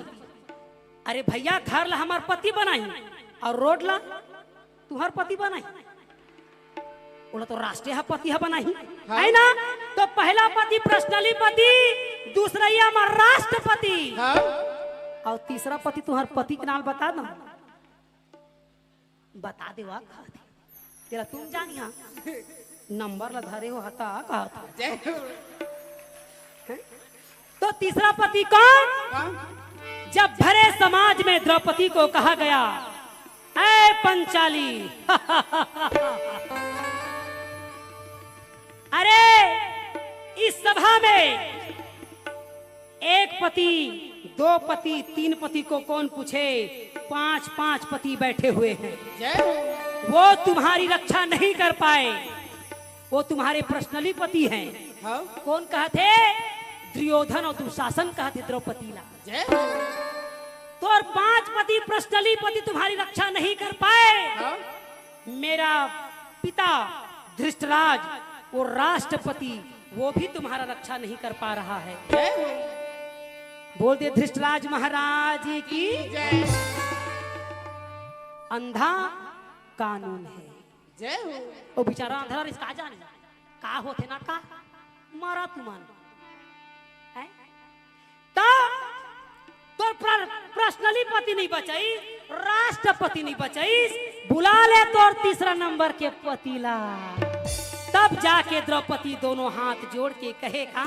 अरे भैया, घर ला हमार पति बनाही अउ रोड ला तुहर पति बनाही, ओला तो राष्ट्रीय ह पति ह बनाही, हाँ। है ना? तो पहला पति पर्सनली पति, दूसरइया म राष्ट्रपति। हाँ। अउ तीसरा पति तुहर पति के नाम बता दो, बता देवा कहत हे। तेला तुम जानिहा, नंबर ला धरे हो हता कहत हे। जय हो। हैं? तो तीसरा पति कौन? कौन? जब भरे समाज में द्रौपदी को कहा गया, "ऐ पंचाली, अरे, इस सभा में एक पति, दो पति, तीन पति को कौन पूछे? पांच पांच पति बैठे हुए हैं। जय हो। वो तुम्हारी रक्षा नहीं कर पाए, वो तुम्हारे पर्सनली पति हैं।" हाँ। कौन कहत हे? दुर्योधन अउ दुशासन कहत हे द्रौपदी ला। जय हो। तोर पांच पति पर्सनली पति तुम्हारी रक्षा नहीं कर पाए। हाँ। मेरा पिता धृष्टराज, वो राष्ट्रपति, वो भी तुम्हारा रक्षा नहीं कर पा रहा है। जय हो। बोल दे धृष्टराज महाराज की। जय। अंधा कानून है। जय हो। वो बेचारा अंधा रहिस, का जाने का होथे ना का, मरा तुमन। हैं? त तोर पर्सनली पति नहीं बचाइस, राष्ट्रपति नहीं बचाइस, बुला ले तोर तीसरा नंबर के पति ला। तब जाके द्रौपदी दोनों हाथ जोड़ के कहे का,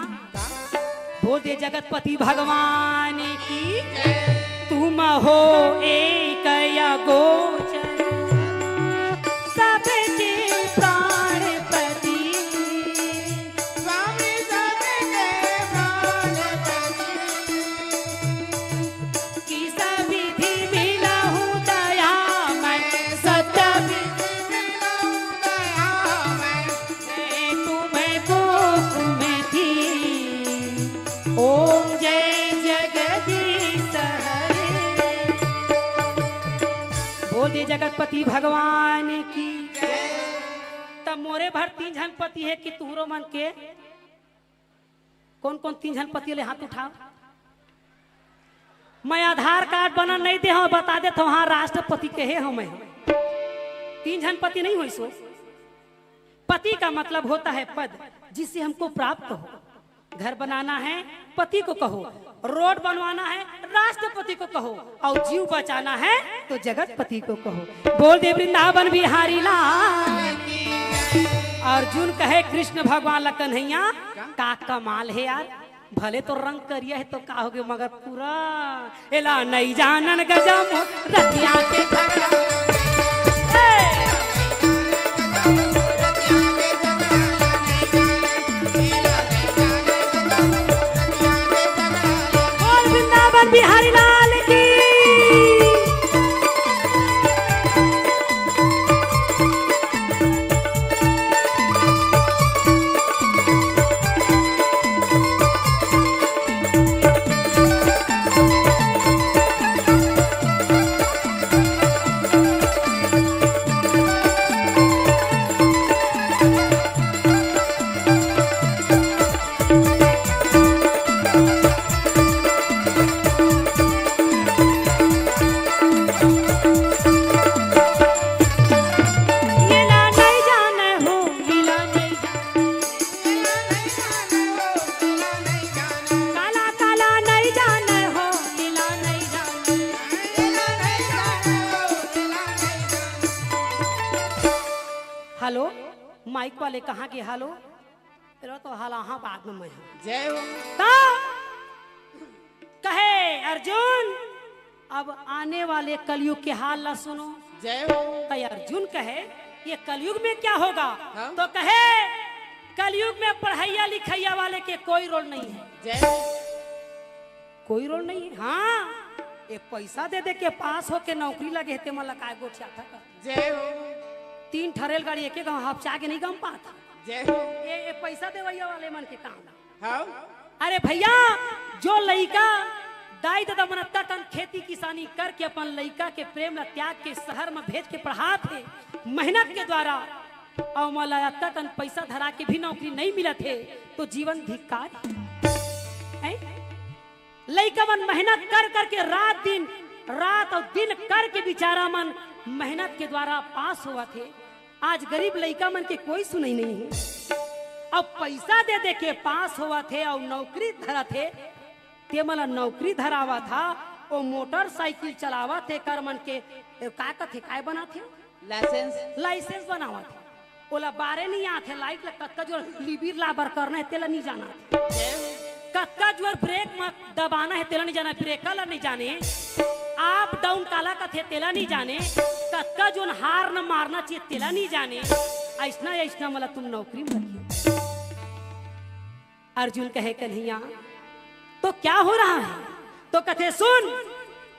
बोल दे जगतपति भगवान की, तुम हो एक अगोचर, सबके प्राणपति। स्वामी सबके प्राणपति। किस विधि मिलहु दयामय, सत विधि मिलहु दयामय। मैं तुम्हें कोख में थी। ओम जय जगदीश हरे। बोल दे जगतपति भगवान की। तब मोरे भर तीन झन पति हे कि तुहरो मन के कौन कौन तीन झन पति ले हाथ उठाओ। मैं आधार कार्ड बना नहीं दे हूं, बता देत हूं, हाँ, राष्ट्रपति के हे हूं मैं। तीन झन पति नहीं होइस हो। पति का मतलब होता है पद, जिससे हमको प्राप्त हो। घर बनाना है, पति को कहो। रोड बनवाना है, राष्ट्रपति को कहो। और जीव बचाना है, तो जगतपति को कहो। बोल दे वृंदावन बिहारी लाल। अर्जुन कहे कृष्ण भगवान ला, कन्हैया, का कमाल हे यार, भले तो रंग करिया हे तो का होगे, मगर पूरा एला नइ जानन गजम रतिया के झगड़ा। ए! बोल वृंदावन बिहारी लाल की। हेलो, माइक वाले कहाँ गे? हेलो, तेरा तो हाल आहा बाद में मैं हूँ। जय हो। त कहे अर्जुन, अब आने वाले कलयुग के हाल ला सुनो। जय हो। त अर्जुन कहे, ये कलयुग में क्या होगा? हाँ। तो कहे, कलयुग में पढ़ैया लिखैया वाले के कोई रोल नहीं है। जय हो। कोई रोल नहीं है। हाँ, ये पैसा दे दे के पास होके नौकरी लगे हे, ते मन ला काय गोठियाथा का? जय हो। तीन ठा रेलगाड़ी एके गांव हपचा के नहीं गम पात। जय हो। ये, ये पैसा देवैया वाले मन के काम। हाँ। अरे भैया, जो लइका दाई ददा मन अतका कन खेती किसानी करके अपन लइका के प्रेम ला त्याग के शहर में भेज के पढ़ात हे मेहनत के द्वारा, अउ ओमन ला अतका कन पैसा धरा के भी नौकरी नहीं मिलत हे, तो जीवन धिक्कार हे। हैं? लइका मन मेहनत कर करके रात दिन, रात अउ दिन करके बेचारा मन मेहनत के द्वारा पास होवत हे। आज गरीब लइका मन के कोई सुनई नहीं हे। अब पैसा दे दे के पास होवत हे अउ नौकरी धरत हे, ते मन ला नौकरी धरावत हा, ओ मोटरसाइकिल चलावत हे, कर मन के, ए, का कथे, काय बनात हे? लाइसेंस। लाइसेंस बनावत हे। ओला बारे नहीं आथे, लाइट ला कतका जोर लिबिर लाबर करना हे, तेला नहीं जाना। जय हो। कतका जोर ब्रेक म दबाना हे, तेला नहीं जाना, ब्रेकर ला नहीं जाने, अप डाउन काला कथे, तेला नहीं जाने, कतका जोन हार्न मारना चाहिए, तेला नहीं जाने। ऐसना, ऐसना मला तुम नौकरी में रखियो। अर्जुन कहे, "कन्हैया, तो क्या हो रहा है?" तो कथे, "सुन,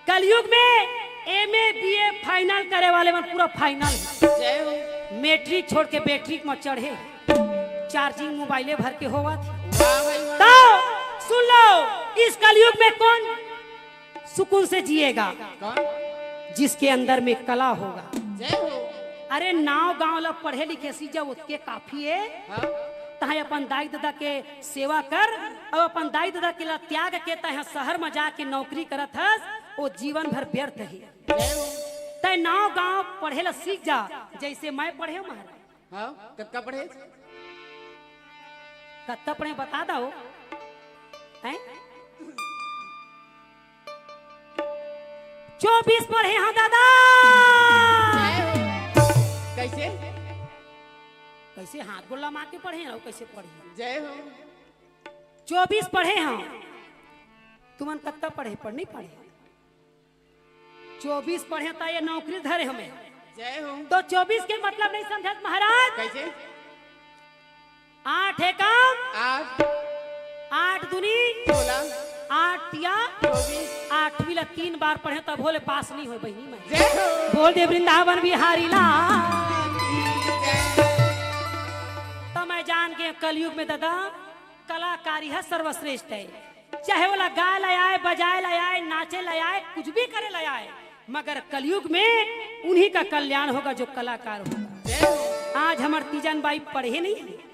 कलयुग में एमए बीए फाइनल करे वाले मन पूरा फाइनल हे। जय हो। मैट्रिक छोड़ के बैट्रिक में चढ़े, चार्जिंग मोबाइले भर के होवत हे।" वाह भाई वाह। तो सुन लो, इस कलयुग में कौन सुकून से जिएगा? कौन? जिसके अंदर में कला होगा। जय हो। अरे, नाव गांव ला पढ़े लिखे सीख जा, ओतके काफी हे। हाँ। तहां अपन दाई ददा के सेवा कर, अउ अपन दाई ददा के ला त्याग के तैं शहर में जाके नौकरी करत हस, वो जीवन भर व्यर्थ हे। जय हो। तैं नाव गांव पढ़े ला सीख जा, जैसे मैं पढ़े हूं महाराज। हाँ, कतका पढ़े? कतका पढ़े बता दो। हैं? चौबीस पढ़े हंव दादा। जय हो। कैसे? कैसे हाथ गोड़ लमा के पढ़े हंव, कैसे पढ़े? जय हो। चौबीस पढ़े हंव। तुमन कतका पढ़े, पढ़ नहीं पढ़े? चौबीस पढ़े त ये नौकरी धरे हमें। जय हो। तो चौबीस के मतलब नहीं समझत महाराज? कैसे? आठ एकम आठ। आठ दूनी सोलह। आठ तिया चौबीस। आठवीं ला तीन बार पढ़े तभो ले पास नहीं होय बहिनी मैं। जय हो। बोल दे वृंदावन बिहारी लाल की। तो मैं जान के कलयुग में दादा कलाकारी ह सर्वश्रेष्ठ हे। चाहे ओला गाय ला आय, बजाय ला आय, नाचे ला आय, कुछ भी करे ला आय, मगर कलयुग में उन्हीं का कल्याण होगा जो कलाकार होगा। आज हमर तीजन बाई पढ़े नहीं हे,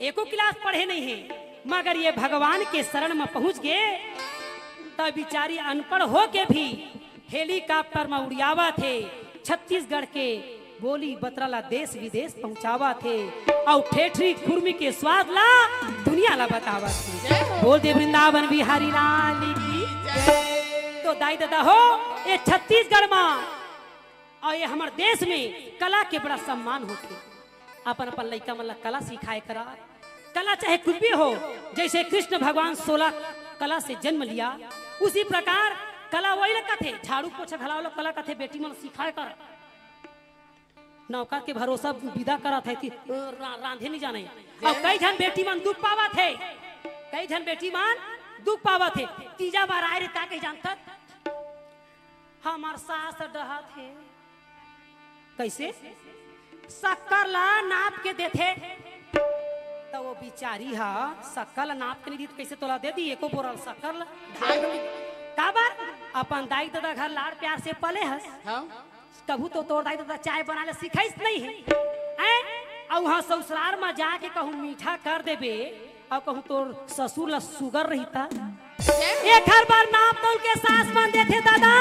एको क्लास पढ़े नहीं हे, मगर ये भगवान के शरण में पहुंच गए, तब बिचारी अनपढ़ हो के भी हेलीकॉप्टर में उड़ियावत हे, छत्तीसगढ़ के बोली बतरा ला देश विदेश पहुंचावत हे, अउ ठेठरी खुरमी के स्वाद ला दुनिया ला बतावत हे। जय हो। बोल दे वृंदावन बिहारी लाल की। जय। तो दाई ददा हो, ये छत्तीसगढ़ में अउ ये हमर देश में कला के बड़ा सम्मान होथे। अपन अपन लइका मन ला कला सिखाए करा। कला चाहे कुछ भी हो, जैसे कृष्ण भगवान सोलह कला से जन्म लिया, उसी प्रकार कला वही ला कथे, झाड़ू पोछा घलाव ला कला कथे, बेटी मन सिखाए कर। नौकर के भरोसा विदा करत हे कि, अ, रा-, रांधे नहीं जाने। अउ कई झन बेटी मन दुख पावत हे, कई झन बेटी मन दुख पावत हे। तीजा बार आए रे, का कही जानत? हमर सास डहत हे। कैसे? शक्कर ला नाप के देथे। त वो बिचारी ह शक्कर ला नाप के नहीं दी, त कैसे तोला दे दी एको बोरा शक्कर ला? काबर? अपन दाई ददा घर लाड़ प्यार से पले हस। हाँ। कभू तो तोर दाई ददा चाय बनाए ला सिखाइस नहीं हे। हैं? अउ हाँ, ससुरार में जाके कहूँ मीठा कर देबे, अउ कहूँ तोर ससुर ला सुगर रहिता। जय हो। एखर बर नाप तौल के सास मन देथे दादा।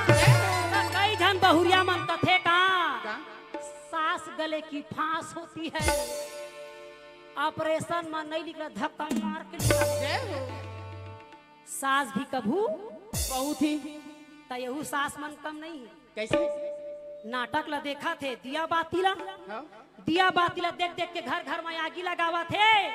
जय हो। त कई झन बहुरिया मन कथे का? का? सास गले की फांस होती है, ऑपरेशन में नहीं निकला, धक्का मार के निकाल। जय हो। सास भी कभू बहुत ही। त यहू सास मन कम नहीं हे। कैसे? नाटक ला देखत हे, दिया बाती ला। हाँ। दिया बाती ला देख देख के घर घर में आगी लगावत हे।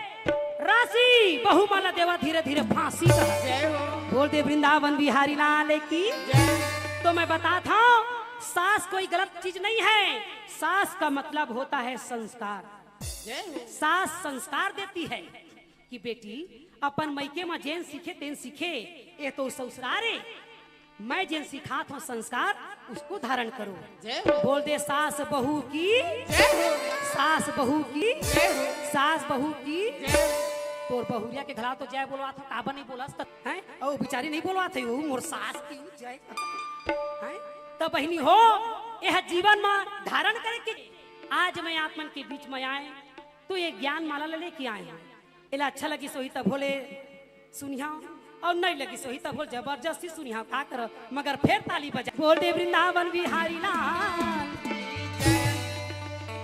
राशि बहू मन ला देवा धीरे धीरे फांसी का। जय हो। बोल दे वृंदावन बिहारी लाल की। जय। तो मैं बताता हूँ, सास कोई गलत चीज नहीं है। सास का मतलब होता है संस्कार। जय हो। सास संस्कार देती है। कि बेटी, अपन मइके म जेन सीखे तेन सीखे, ये तो ससुरार हे। मैं जेन सिखात हूँ संस्कार, उसको धारण करो। जय हो। बोल दे सास बहू की। जय हो। सास बहू की। जय हो। सास बहू की। जय हो। तोर बहुरिया के घला तो जय बोलवात हूँ, काबर नहीं बोलस त, हैं? ओ बिचारी नहीं बोलवात हे, वो मोर सास की जय। हैं? त बहिनी हो, यह जीवन म धारण करे के। आज मैं आप मन के बीच में आए, तो ये ज्ञान माला ले लेके आए हूँ। एला अच्छा लगिस होही त भोले सुनिहा, अउ नहीं लगिस होही त बोल, जबरदस्ती सुनिहा, का कर, मगर फेर ताली बजा। बोल दे वृंदावन बिहारी लाल।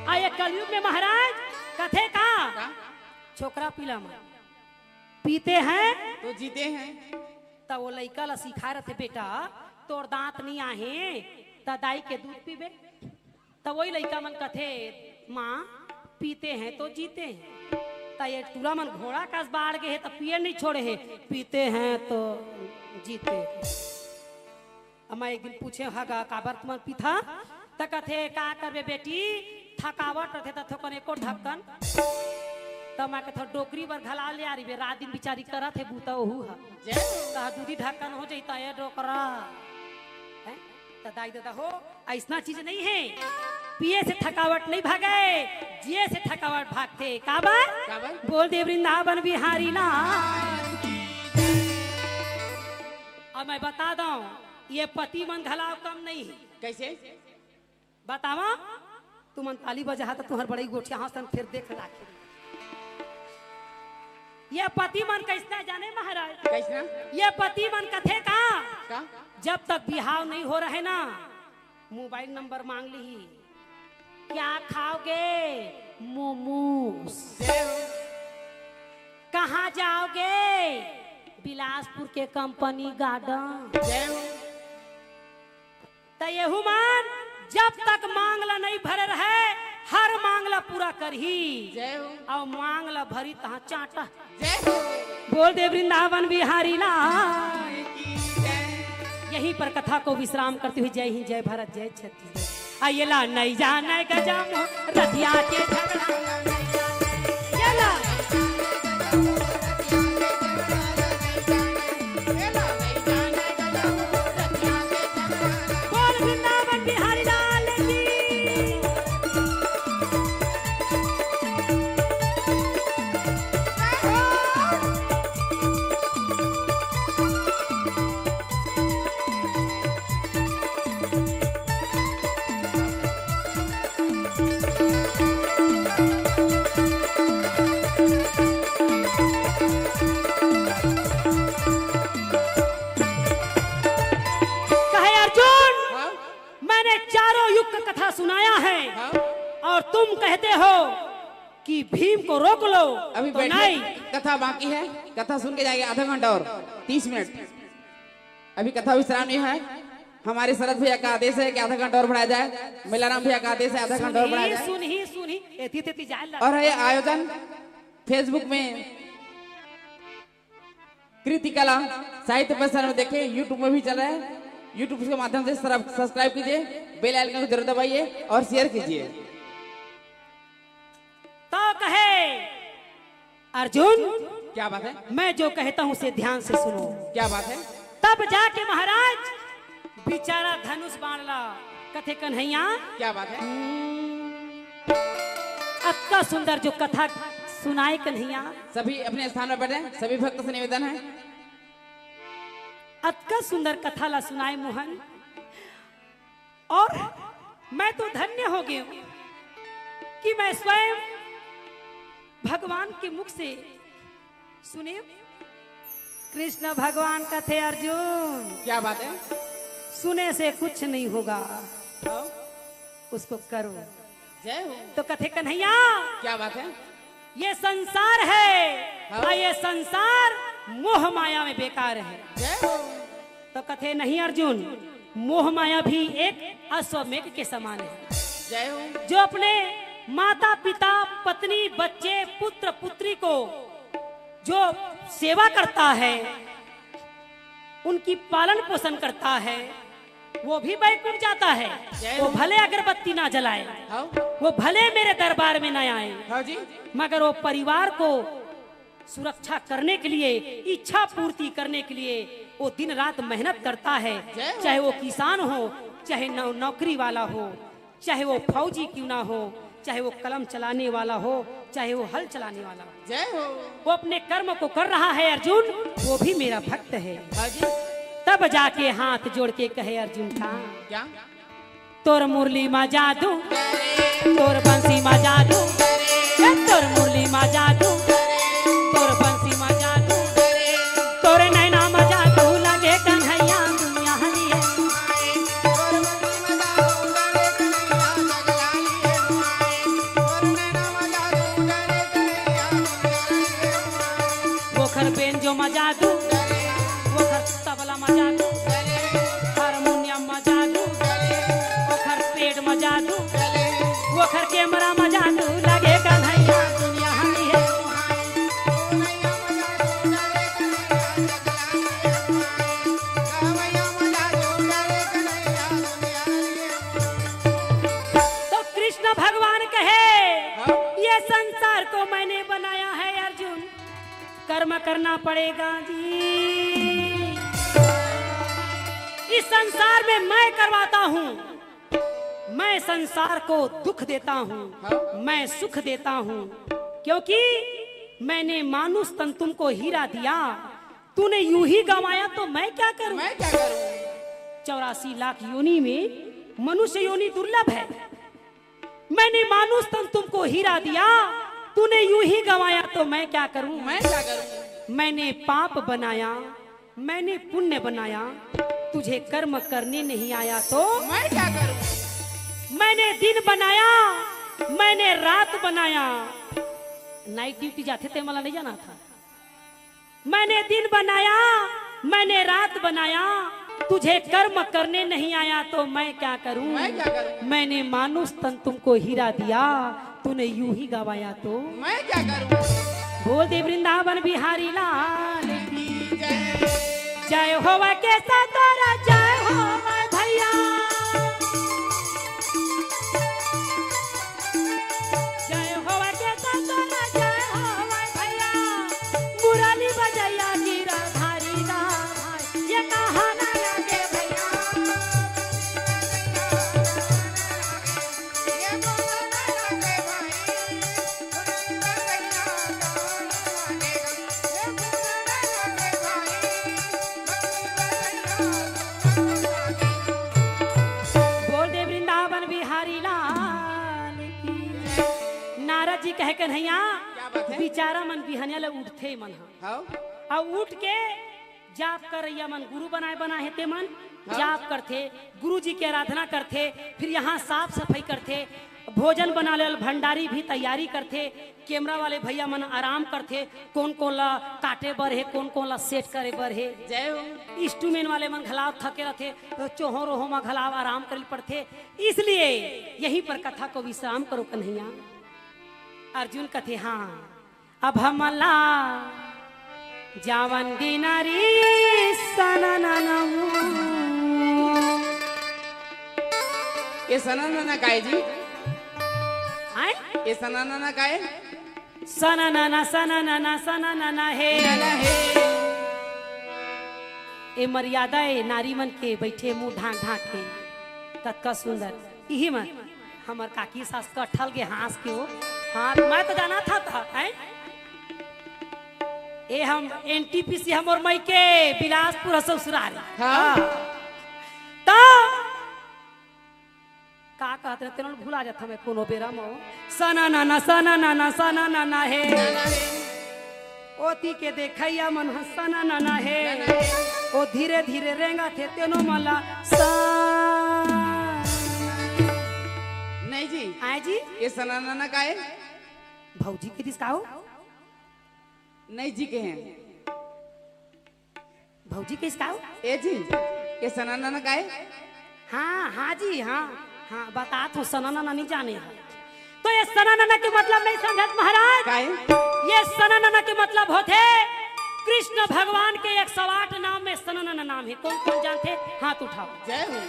आ ये कलयुग में महाराज कथे का? का? छोकरा पिला मन पीते हैं तो जीते हैं। त वो लइका ला सिखाए रथे, बेटा, तोर दांत नहीं आहे, त दाई के दूध पीबे। त वही लइका मन कथे, माँ, पीते हैं तो जीते हैं। त ये टूरा मन घोड़ा कस बाढ़ गे हे, त पिए नहीं छोड़े हे, पीते हैं तो जीते हैं। अम्मा एक दिन पूछे, हगा, काबर तुमन पीथा? त कथे, का करबे बेटी, थकावट रथे त थोकन एको ढक्कन। त मैं कथे, डोकरी बर घला ले आ रही बे, रात दिन बिचारी करत हे बूता ओहू ह। जय हो। त दूधी ढक्कन हो जइता ए डोकरा। हैं? त दाई ददा हो, अइसना चीज नहीं हे। पिए से थकावट नहीं भागे, जिए से थकावट भागथे। काबर? काबर? बोल दे वृंदावन बिहारी लाल। अब मैं बता दंव, ये पति मन घलाव कम नहीं हे। कैसे? बतावा, तुमन ताली बजाहा त तुहर बड़ई गोठिया हंसन फेर देख लाखे। ये पति मन कैसना जाने महाराज? कैसना? ये पति मन कथे का? का? जब तक बिहाव नहीं हो रहे ना, मोबाइल नंबर मांग लिही। क्या खाओगे? मोमोज। जय हो। कहाँ जाओगे? बिलासपुर के कंपनी गार्डन। जय हो। त येहू मन जब तक मांग ला नहीं भरे रहे, हर मांग ला पूरा करही। जय हो। अउ मांग ला भरी तहाँ चांटा। जय हो। बोल दे वृंदावन बिहारी लाल। की जय। यहीं पर कथा को विश्राम करते हुए जय हिंद, जय भारत, जय छत्तीसगढ़। आ येला नहीं जाने गजम रतिया के झगड़ा। येला। बोल वृंदावन बिहारी लाल की। कहे अर्जुन, हाँ? मैंने चारों युग का कथा सुनाया है, हाँ? और तुम कहते हो कि भीम को रोक लो, अभी तो बैठिए, नहीं। कथा बाकी है, कथा सुन के जाइए आधा घंटा और तीस मिनट। अभी कथा विश्राम नहीं है। हमारे शरद भैया का आदेश है कि आधा घंटा और बढ़ाया जाए। मेलाराम भैया का आदेश है, आधा घंटा और बढ़ाया जाए। सुनही, सुनही, एती तेती जाए ला। और ये आयोजन Facebook में कृति कला साहित्य परिसर में देखें, YouTube में भी चल रहा है। YouTube के माध्यम से सब्सक्राइब कीजिए, बेल आइकन को जरूर दबाइए और शेयर कीजिए। तो कहे अर्जुन, क्या बात है? मैं जो कहता हूँ उसे ध्यान से सुनो। क्या बात है? तब जाके महाराज बिचारा धनुष बाण ला कथे कन्हैया। क्या बात है? हम्म, अतका सुंदर जो कथा सुनाए कन्हैया। सभी अपने स्थान पर बैठे, सभी भक्त से निवेदन है। अतका सुंदर कथा ला सुनाए मोहन। और मैं तो धन्य हो गई हूँ कि मैं स्वयं भगवान के मुख से सुने। कृष्ण भगवान कथे अर्जुन, क्या बात है? सुने से कुछ नहीं होगा, हाँ। उसको करो। जय हो। तो कथे कन्हैया, क्या बात है? ये संसार है, हाँ। और ये संसार मोह माया में बेकार है। जय हो। तो कथे नहीं अर्जुन, मोह माया भी एक अश्वमेघ के समान है। जय हो। जो अपने माता पिता, पत्नी, बच्चे, पुत्र पुत्री को जो सेवा करता है, उनकी पालन पोषण करता है, वो भी बैकुंठ जाता है। जय हो। वो भले अगरबत्ती ना जलाए, हाँ। वो भले मेरे दरबार में ना आए, हाँ जी। मगर वो परिवार को सुरक्षा करने के लिए, इच्छा पूर्ति करने के लिए वो दिन रात मेहनत करता है। जय हो। चाहे वो किसान हो, चाहे नौ-, नौकरी वाला हो, चाहे वो फौजी क्यों ना हो, चाहे वो कलम चलाने वाला हो, चाहे वो हल चलाने वाला हो। जय हो। वो अपने कर्म को कर रहा है अर्जुन, वो भी मेरा भक्त है। हाँ जी। तब जाके हाथ जोड़ के कहे अर्जुन का, क्या? तोर मुरली मा जादू, तोर बंसी मा जादू, ए तोर मुरली मा जादू, तोर बंसी मा जादू, तोर नैना मा म जादू, ओखर तबला म जादू, हारमोनियम म जादू, ओखर पेट म जादू, ओखर कैमरा म जादू, लगे कन्हैया दुनिया हनी हे। तो कृष्ण भगवान कहे, हाँ। ये संसार को मैंने बनाया है अर्जुन, कर्म करना पड़ेगा जी। इस संसार में मैं करवाता हूँ, मैं संसार को दुख देता हूँ, हाँ। मैं सुख देता हूँ, क्योंकि मैंने मानुष तन तुमको हीरा दिया, तूने यूं ही गंवाया तो मैं क्या करूं? मैं क्या करूं? चौरासी लाख योनि में मनुष्य योनि दुर्लभ है। मैंने मानुष तन तुमको हीरा दिया, तूने यूं ही गंवाया तो मैं क्या करूं? मैं क्या करूं? मैंने पाप बनाया, मैंने पुण्य बनाया, तुझे कर्म करने नहीं आया तो? मैं क्या करूं? मैंने दिन बनाया, मैंने रात बनाया। नाइट ड्यूटी जाथे ते मला नहीं जाना था। मैंने दिन बनाया, मैंने रात बनाया, तुझे कर्म करने नहीं आया तो मैं क्या करूं? मैं क्या करूं? मैंने मानुष तन तुमको हीरा दिया, तूने यूं ही गंवाया तो? मैं क्या करूं? बोल दे वृंदावन बिहारी लाल की जय। जय होवा के सतोरा, जय होवा भैया। जय होवा के सतोरा, जय होवा भैया। मुरली बजैया गिरधारी दा भाई, ये कहा ना लगे भैया। बोल दे वृंदावन बिहारी लाल की। नारद जी कहे, कन्हैया, क्या बात है? बिचारा मन बिहनिया ले उठथे मन ह। हाँ। अउ उठ के जाप करइया मन गुरु बनाए बनाए हे ते मन हाँ। जाप करथे, गुरु जी के आराधना करथे, फिर यहाँ साफ सफाई करथे, भोजन बनाने वाले भंडारी भी तैयारी करथे, कैमरा वाले भैया मन आराम करथे, कोन कोन ला काटे बर हे, कोन कोन ला सेट करे बर हे। जय हो। इंस्ट्रूमेंट वाले मन घलाव थके रथे, तो चोहो रोहो मा घलाव आराम करे पड़थे। इसलिए यहीं पर कथा को विश्राम करो कन्हैया। अर्जुन कथे, हाँ, अब हमला जावन दिनारी सनननमू। ये सननना काय जी? आय? ये सननना काय? सननना, सननना, सननना हे। नना हे। ए मर्यादा ए नारी मन के बइठे मुंह ढांक ढांक के। कतका सुंदर। इही मन हमर काकी सास कटहल के हाँस के हो। हाँ, मैं तो जाना था, था, हैं? ए हम एनटीपीसी हमर मइके बिलासपुर ह ससुराल। हाँ। हाँ। तो का कहत रहे, तेनो भुला जात हमें कोनो बेरा म। सना ना ना, सना ना ना, सना ना ना हे। ओती के देखइया मन ह सना ना ना हे। ओ धीरे धीरे रेंगत हे, तेनो मला सा। नहीं जी। आय जी? ये सना ना ना का हे? भौजी के दिस का हो? नहीं जी के हैं। भौजी के इसका हो? ए जी, ये सना नना काय? हाँ, हाँ जी, हाँ। हाँ, बतात हूँ, सना नना नहीं जाने हैं। तो ये सना नना के मतलब नहीं समझत महाराज। काय? ये सना नना के मतलब होथे कृष्ण भगवान के एक सौ आठ नाम में सना नना नाम हे। कोन कोन जानथे? हाथ उठाओ। जय हो।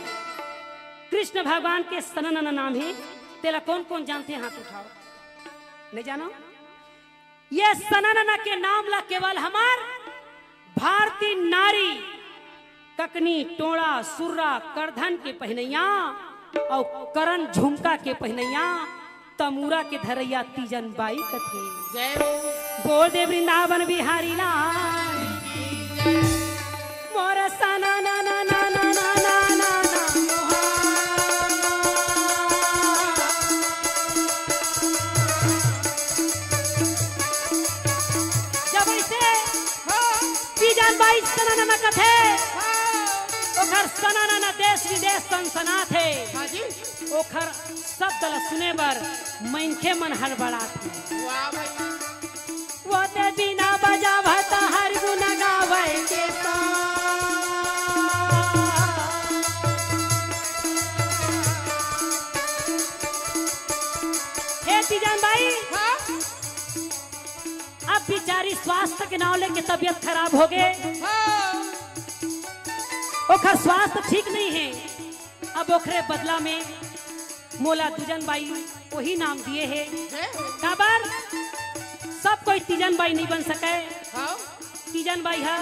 कृष्ण भगवान के सना नना नाम हे, तेला कोन कोन जानथे? हाथ उठाओ। नहीं जानो? ये सना नना के नाम ला केवल हमर भारतीय नारी ककनी, टोंड़ा, सुर्रा, करधन के पहिनइया अउ करन झुमका के पहिनइया, तमूरा के धरइया तीजन बाई कथे। जय हो। बोल दे वृंदावन बिहारी लाल। मोर सना ना ना ना ना। जब ऐसे हाँ। तीजन बाई सना ना ना कथे, हाँ। ओखर सना ना ना देश विदेश सनसनाथे। हाँ जी। ओखर शब्द ल सुने बर मनखे मन हड़बड़ाथे। वाह भाई। वो ते बीना बजावत हर गुन बिचारी स्वास्थ्य के नाव लेके तबियत खराब हो गे। हाँ। ओखर स्वास्थ्य ठीक नहीं हे। अब ओखरे बदला में मोला दूजन बाई वही नाम दिए हे। हैं? काबर? सब कोई तीजन बाई नहीं बन सके। हाँ। तीजन बाई हा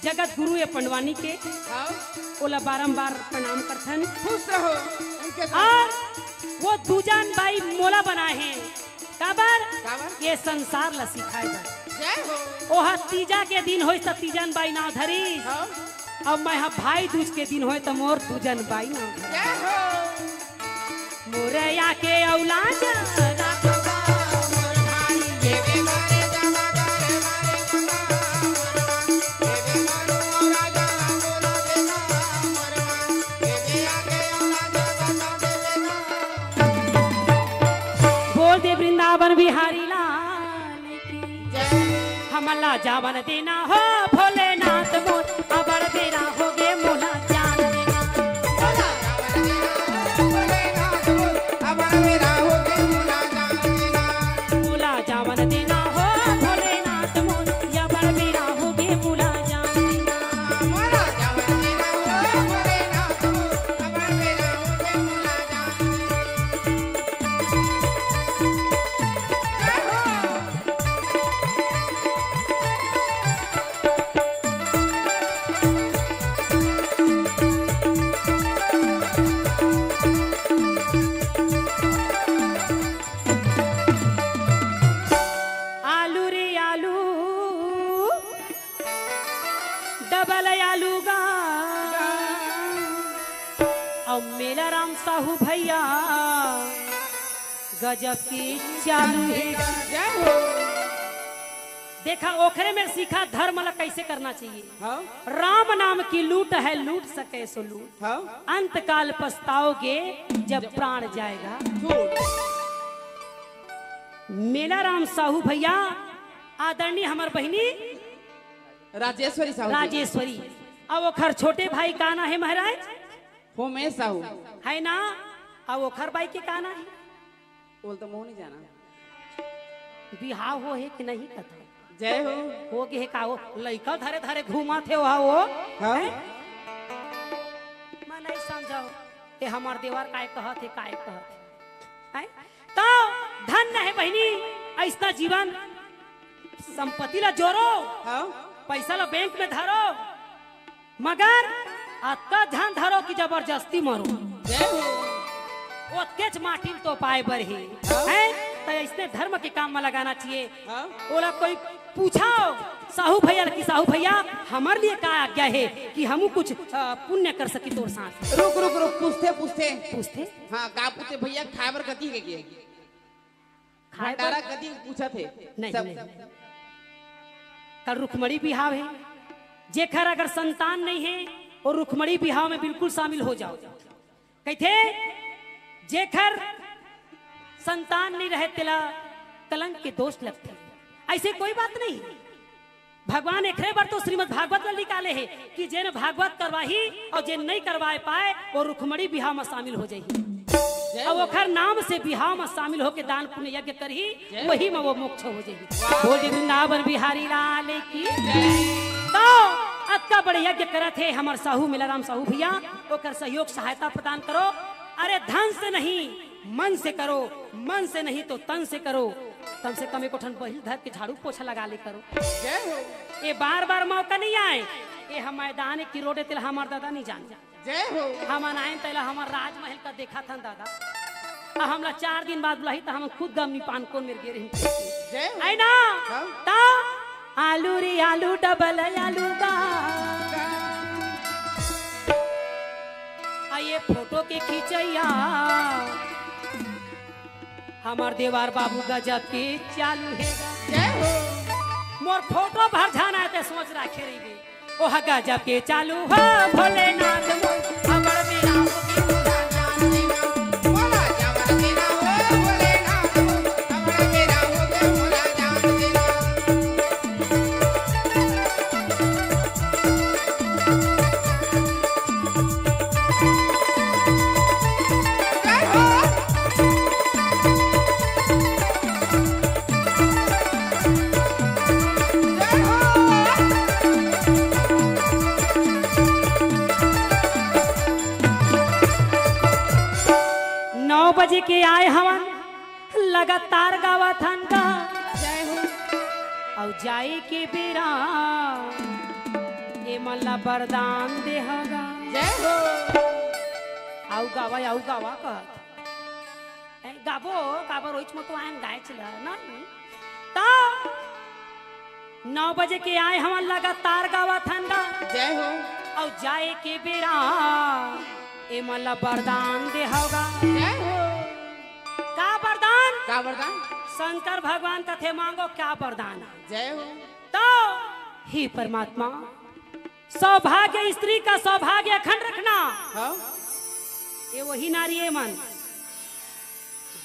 जगत गुरु ए पंडवानी के। हाँ। ओला बारंबार प्रणाम करथन। खुश रहो। उनके साथ। और वो दूजन बाई मोला बनाए हे। काबर? काबर? ये संसार ला सिखाए बर। जय हो। ओहा तीजा के दिन होइस त तीजन बाई नाव धरिस। हाँ। अब मैं हा भाई दूज के दिन होए त मोर दूजन बाई नाव धरिस। जय हो। मोरया के औलाद। बोल दे वृंदावन बिहारी लाल की। हमला जावन देना हो भोलेनाथ मोर, अबड़ बेरा हो गे मोला जान देना। मोला जावन देना हो भोलेनाथ मोर, अबड़ बेरा हो गे मोला जान देना। आलू रे आलू, डबल आलू गा। अउ मेला राम साहू भैया गजब के चालू हे। जय हो। देखा, ओखरे में सीखा धर्म ला कैसे करना चाहिए। हाँ। राम नाम की लूट है, लूट सके सो लूट। हाँ। अंत काल पछताओगे जब प्राण जाएगा। झूठ। मेला राम साहू भैया, आदरणीय हमर बहिनी राजेश्वरी साहू जी। राजेश्वरी। अब ओखर छोटे भाई का ना हे महाराज? होमेश साहू। है ना? अब ओखर बाई के का ना हे? बोल तो मोह नहीं जाना। बिहाव हो हे कि नहीं कथा? जय हो। हो गे हे का हो? लइका धरे धरे घूमत हे वहा वो। हाँ। हैं? मैं नहीं समझव। ए हमार देवर काय कहत हे, काय कहत हे? हैं? तो धन्य हे बहिनी, अइसना जीवन, संपत्ति ला जोरो, हाँ। पैसा ला बैंक में धरो, मगर अतका झन धरो कि जबरदस्ती मरो। जय हो। ओतकेच माटी ल तो पाए बर हे, हाँ। हैं? त अइसने धर्म के काम में लगाना चाहिए। हाँ। ओला कोई पूछो साहू भैया ल कि साहू भैया, हमर लिए का आज्ञा हे कि हमू कुछ, अ, पुण्य कर सकी तोर साथ। रुक, रुक, रुक, पूछथे, पूछथे। पूछथे? हाँ, का पूछथे भैया, खाए बर कथी हे के? खाए बर भंडारा कथी पूछत हे? नहीं, सब नहीं। कल रुक्मणी बिहाव हे, जेखर अगर संतान नहीं हे, वो रुक्मणी बिहाव में बिल्कुल शामिल हो जाओ। कहिथे, जेखर संतान नहीं रहे, तेला कलंक के दोष लगथे। ऐसे कोई बात नहीं। भगवान एकरे बर तो श्रीमद् भागवत ल निकाले हे कि जेन भागवत करवाही अउ जेन नइ करवाए पाए, वो रुक्मणी बिहाव म शामिल हो जाही। जय अउ हो। ओखर नाम से बिहाव म शामिल होके दान पुण्य यज्ञ करही, जय हो। वही म वो मोक्ष हो जाही। वाह। बोल दे वृंदावन बिहारी लाल की। जय। तो अतका बड़े यज्ञ करत हे हमर साहू मेलाराम साहू भैया, ओकर सहयोग सहायता प्रदान करो। अरे धन से नहीं, मन से करो, मन से नहीं तो तन से करो। कम से कम एको ठन बहिल धर के झाड़ू पोछा लगा ले करो। जय हो। ए बार बार मौका नहीं आए। ए हम मैदान की रोड ए तेला हमर दादा नहीं जान। जय हो। हमन आए तेला हमर राजमहल का देखा थन दादा। आ हमला चार दिन बाद बुलाही त हमन खुद गमनी पान कोन मेर गे रही। जय हो। है ना? हाँ। त आलू रे आलू डबल आलू का। आ ये फोटो के खींचैया हमर देवार बाबू गजब के चालू हे। जय हो। मोर फोटो भर जाना है ते सोच रखे रही। ओह गजब के चालू हो भोलेनाथ मोर, अबड़ बेरा हो गे मोला जान देना। मोला जावन देना हो भोलेनाथ मोर, अबड़ बेरा हो गे मोला जान देना। जय हो। के आए हवन, लगातार गावत हन गा। जय हो। अउ जाए के बेरा ए मन ला वरदान देहा गा। जय हो। अउ गावा, अउ गावा कहत। ए, गाबो, काबर ओइच म तो आयन गायच ल, ना? त नौ बजे के आए हवन, लगातार गावत हन गा। जय हो। अउ जाए के बेरा ए मन ला वरदान देहा गा। जय हो। का वरदान? का वरदान? शंकर भगवान कथे, मांगो क्या वरदान है? जय हो। तो हे परमात्मा, सौभाग्य, स्त्री का सौभाग्य अखंड रखना। हाँ। ये वही नारी ए मन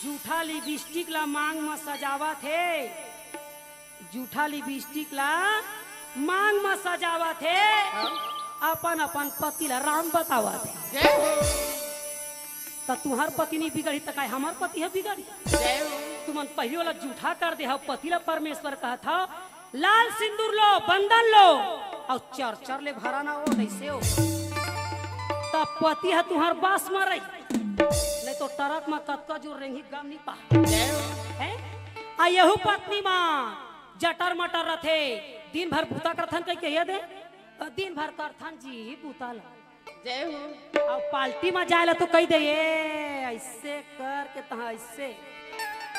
जूठा लिपस्टिक ला मांग म सजावत हे, जूठा लिपस्टिक ला मांग म सजावत हे, हाँ। अपन अपन पति ला राम बतावत हे। जय हो। त तुहर पति नहीं बिगड़ी त काय हमर पति ह बिगड़ी? जय हो। तुमन पहिली ओला जूठा कर दे हव, पति ला परमेश्वर कहत हव, लाल सिंदूर लो, बंदन लो, अउ चर चर ले भरा ना हो, नइसे हो। त पति ह तुहर बस म रही, नहीं तो ट्रक म कतका जोर रेंगी गम नहीं पा। जय हो। हैं? आ यहू पत्नी म जटर मटर रथे, दिन भर बूता करथन कहि कहिया दे, दिन भर करथन जी बूता ला। जय हो। अउ पार्टी म जाए ला तो कहि दे, "ए, अइसे करके तहाँ अइसे।"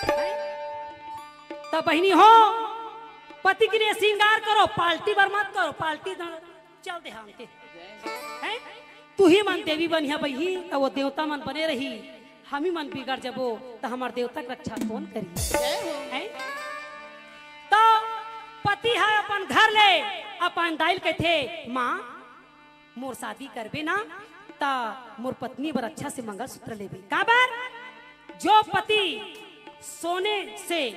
हैं? त बहिनी हो, पति के लिए श्रृंगार करो, पार्टी बर मत करो, पार्टी न-, चल दे हम के। जय हो। हैं? तुही मन देवी बनिहा बहिनी, त वो देवता मन बने रही, हमी मन बिगड़ जबो, त हमर देवता के रक्षा कौन करी? जय हो। हैं? त पति ह अपन घर ले, अपन दाई ल कथे, "माँ, मोर शादी करबे ना, त मोर पत्नी बर अच्छा से मंगलसूत्र लेबे। काबर? जो पति सोने से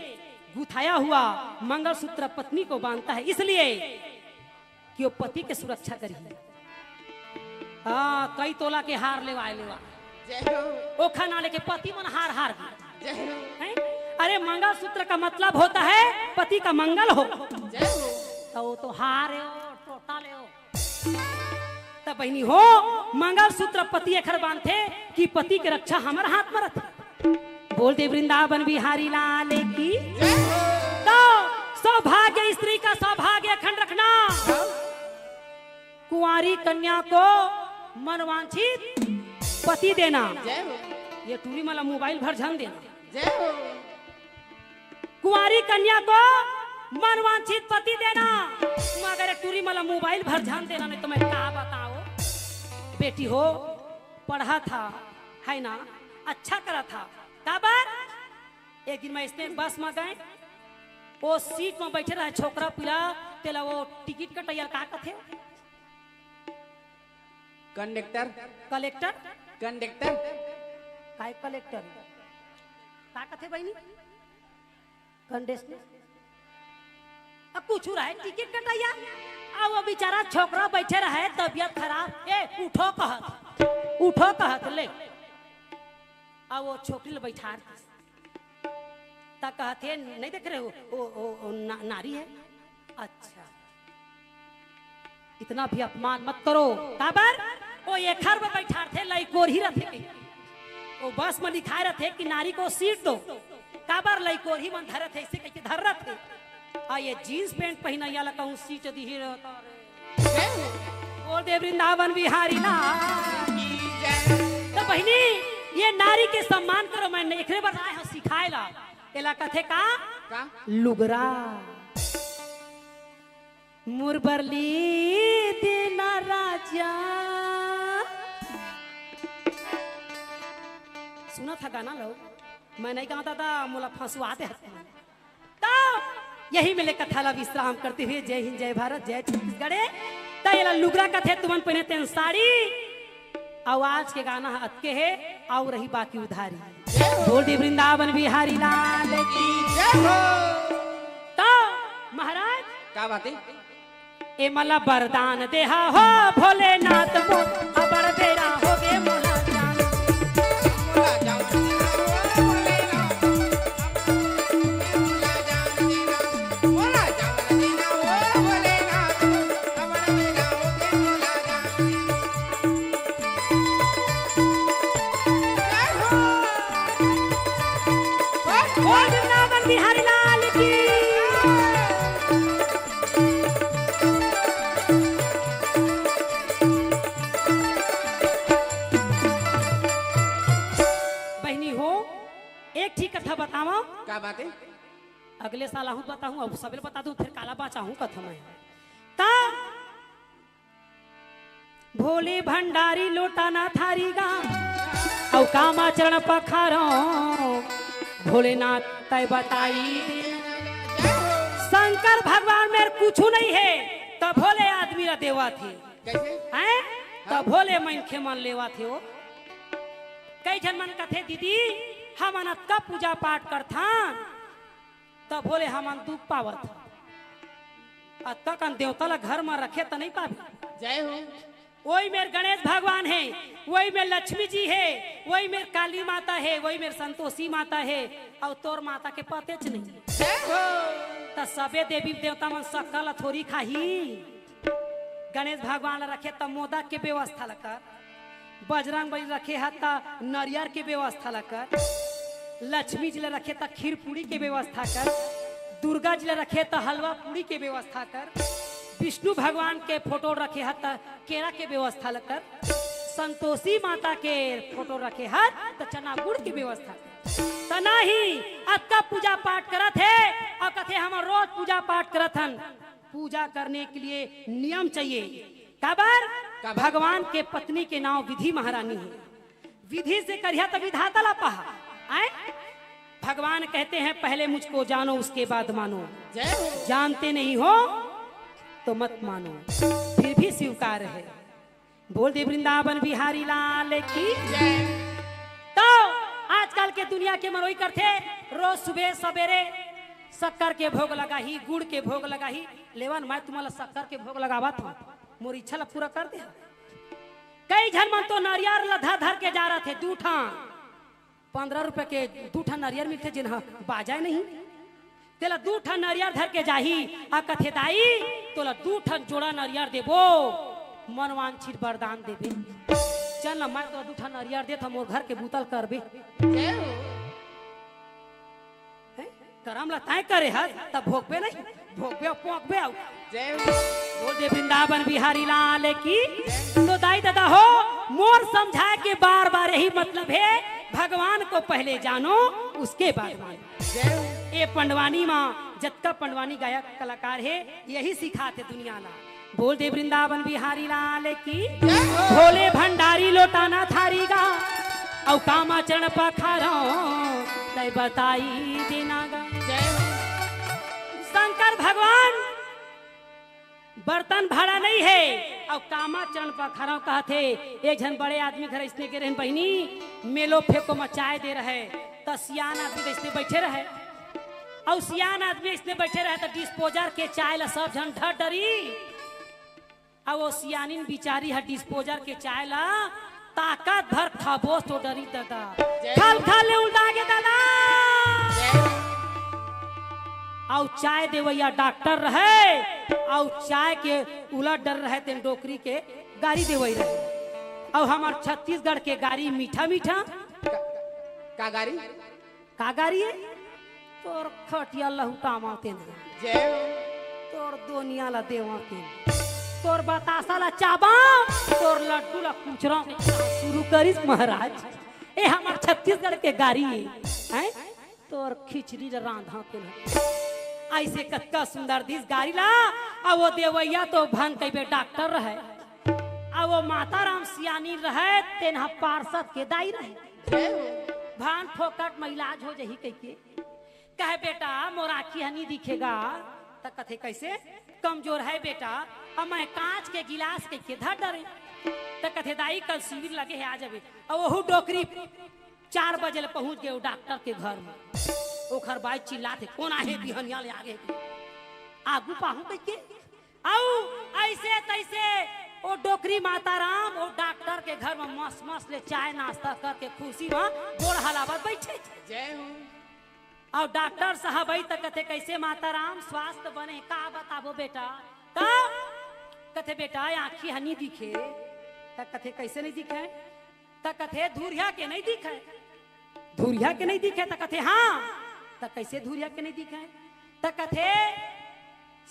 गुथाया हुआ मंगलसूत्र पत्नी को बांधता है, इसलिए कि वो पति के सुरक्षा करही।" हाँ, कई तोला के हार लेवाए लेवा। जय हो। ओखर ना लेके पति मन हार हार गे। जय हो। हैं? अरे, मंगलसूत्र का मतलब होता है पति का मंगल हो। जय हो। त वो तो हार हे, वो टोटा ले हो। त बहिनी हो, मंगलसूत्र पति एखर बांधथे कि पति के रक्षा हमर हाथ म रथे। बोल दे वृंदावन बिहारी लाल की। जय हो। तो सौभाग्य, स्त्री का सौभाग्य अखंड रखना। हाँ। कुंवारी कन्या को मनवांछित पति देना। जय हो। ये टूरी मन ला मोबाइल भर झन देना। जय हो। कुंवारी कन्या को मनवांछित पति देना, मगर एक टूरी मन ला मोबाइल भर झन देना, नहीं तो मैं का बताओ। बेटी हो, पढ़त हा, है ना, अच्छा करत हा, काबर? एक दिन मैं इसने बस में गए, वो सीट में बैठे रहे छोकरा पीला, तेला वो टिकट कटैया का कथे? कंडक्टर। कलेक्टर? कंडक्टर। काय कलेक्टर? का कथे बहिनी? कंडक्टर? अब कुछ रहे टिकट कटैया। अब वो बेचारा छोकरा बैठे रहे, तबियत खराब, "ए, उठो," कहत, "उठो," कहत, ले। अब वो छोकरी ल बैठार दिस। त कहत हे, "नहीं देख रहे हो, ओ, ओ, ओ, ना-, नारी है।" अच्छा, इतना भी अपमान मत करो। काबर? ओ एखर में बैठारथे, लइकोरही रथे। ओ बस में लिखाए रथे कि नारी को सीट दो। काबर? लइकोरही मन धरत हे, ऐसे कहिके धर रथे। आ ये जींस पैंट पहिनैया ला कहूँ सीट दिही रहता रे। बोल दे वृंदावन बिहारी लाल की जय। तो बहिनी, ये नारी के सम्मान करो, मैं एकरे बर आए हँव सिखाए ला। एला कथे का? का? लुगरा। मोर बर ली देना राजा। सुनत हा गाना लो, मैं नहीं गावत दादा, मोला फंसवा दे। तो यही मेले कथा ला विश्राम करते हुए जय हिंद, जय भारत, जय छत्तीसगढ़। तो एला लुगरा कथे, तुमन पहिने तेन साड़ी। अउ आज के गाना ह अतके हे, अउ रही बाकी उधारी। बोल दे वृंदावन बिहारी लाल की। जय हो। तो महाराज, का बात हे? ए मला वरदान देहा हो भोलेनाथ मोर, अबड़ बेरा होगे मोला जान। बात है। अगले साल आहूँ बताहूँ, अब सबेल बता दूँ, फिर काला बाँचाहूँ कथा मैं। त भोले भंडारी लोटा ना थारी गा, अउ कामा चरण पखारो, भोलेनाथ तय बताई दे। शंकर भगवान मेर कुछु नहीं है, त भोले आदमी ला देवत हे। कैसे? हैं? त भोले मनखे मन लेवत हे वो। कई झन मन कथे, "दीदी, हमन अतका पूजा पाठ करथन, त भोले हमन दुख पावत हन। अतका कन देवता ला घर म रखे त नहीं पाबे।" जय हो। वही मेर गणेश भगवान हे, वही मेर लक्ष्मी जी हे, वही मेर काली माता हे, वही मेर संतोषी माता हे, अउ तोर माता के पतेच नहीं। जय हो। त सबे देवी देवता मन सक्कर ला थोरी खाही। गणेश भगवान ला रखे त मोदक के व्यवस्था ला कर, बजरंग बली रखे ह त नरियर के व्यवस्था ला कर, लक्ष्मी जी ला रखे त खीर पूड़ी के व्यवस्था कर, दुर्गा जी ला रखे त हलवा पूड़ी के व्यवस्था कर, विष्णु भगवान के फोटो रखे ह त केरा के व्यवस्था ला कर, संतोषी माता के फोटो रखे ह त चना गुड़ के व्यवस्था कर। त नहीं, अतका पूजा पाठ करत हे अउ कथे, "हमन रोज पूजा पाठ करत हन।" पूजा करने के लिए नियम चाहिए। काबर? काबर? भगवान के पत्नी के नाम विधि महारानी है। विधि से करिहा त विधाता ला पहा। आए? भगवान कहते हैं, "पहले मुझको जानो, उसके बाद मानो।" जय हो। जानते नहीं हो तो मत मानो, फिर भी स्वीकार है। बोल दे वृंदावन बिहारी लाल की। जय। तो आजकल के दुनिया के मनोई करथे, रोज सुबह सवेरे शक्कर के भोग लगाही, गुड़ के भोग लगाही। लेवन, मैं तुम्हारा शक्कर के भोग लगावत हूँ, मोर इच्छा ला पूरा कर दे। कई झन मन तो नरियर ला धर धर के जा रहे थे, दू ठन, पंद्रह रुपए के दू ठन नरियर मिलथे, जेन ह बाजाए नहीं। तेला दू ठन नरियर धर के जाही, आ कथे, "दाई, तोला दू ठन जोड़ा नरियर देबो, मनवांछित वरदान देबे।" चल न, मैं तोला दू ठन नरियर देत हँव, मोर घर के बुता ल करबे। जय हो। हैं? करम ला तैं करे हस, त भोगबे नहीं, भोगबे अउ पोंकबे अउ। जय हो। बोल दे वृंदावन बिहारी लाल की। तो दाई ददा हो, मोर समझाए के बार बार यही मतलब है, भगवान को पहले जानो, उसके बाद मानो। जय हो। ये पंडवानी माँ, जतका पंडवानी गायक कलाकार है, यही सिखाते दुनिया ला। बोल दे वृंदावन बिहारी लाल की। जय हो। भोले भंडारी लोटा ना थारी गा, अउ कामा चरण पखारो, तय बताई देना गा। जय हो। शंकर भगवान बर्तन भाड़ा नहीं है, अउ कामा चरण पखारो कहत हे। एक झन बड़े आदमी घर इसने गे रहेन बहिनी, मेलो फेंको म चाय दे रहे, त सियान आदमी त इसने बैठे रहे, अउ सियान आदमी इसने बैठे रहे, त डिस्पोजर के चाय ला सब झन ढर डरी। अउ वो सियानिन बिचारी ह डिस्पोजर के चाय ला ताकत भर खाबोस तो डरी ददा। जय हो। खल खल ले उलदा गे ददा। जय हो। अउ चाय देवैया डॉक्टर रहे, अउ चाय के उलट डर रहे, तेन डोकरी के गारी देवई रहे। अउ हमर छत्तीसगढ़ के गारी मीठा मीठा। का, का गारी? का गारी हे? तोर खटिया लहुटावा तेन। जय हो। तोर दोनिया ला देवा तेन। तोर बतासा ला चाबा, तोर लड्डू ला कुचरा के शुरू करिस महाराज। ए हमर छत्तीसगढ़ के गारी हे, हैं? तोर खिचड़ी ला रांधा तेन। अइसे कतका सुंदर दिस गारी ला, अउ वो देवैया तो भन कहिबे डॉक्टर रहे, अउ वो माता राम सियानी रहे, तेन ह पार्षद के दाई रहे। जय हो। भान फोकट म इलाज हो जही कहिके। कहे, "बेटा, मोर आँखी ह नी दिखे गा।" त कथे, "कइसे?" "कमजोर हे बेटा, अब मैं कांच के गिलास कहिके धर डरे।" त कथे, "दाई, कल शिविर लगे हे, आ जाबे।" अउ ओहू डोकरी चार बजे ले पहुंच गे ओ डॉक्टर के घर म। ओखर बाई चिल्लाथे, "कोन आहे बिहनिया ले आगे?" आगू पाहूं कहिके। अउ अइसे तइसे ओ डोकरी माता राम ओ डॉक्टर के घर म मस्त मस्त ले चाय नाश्ता करके खुशी म गोड़ हलावत बइठे। जय हो। अउ डॉक्टर साहब आई त कथे, "कइसे माता राम, स्वास्थ्य बने?" "का बताबो बेटा?" "का?" कथे, "बेटा, आँखी ह नी दिखे।" त कथे, "कइसे नहीं दिखे?" त कथे, "धुरिहा के नहीं दिखे।" "धुरिहा के नहीं दिखे?" त कथे, "हाँ।" "त कइसे धुरिहा के नहीं दिखे?" त कथे,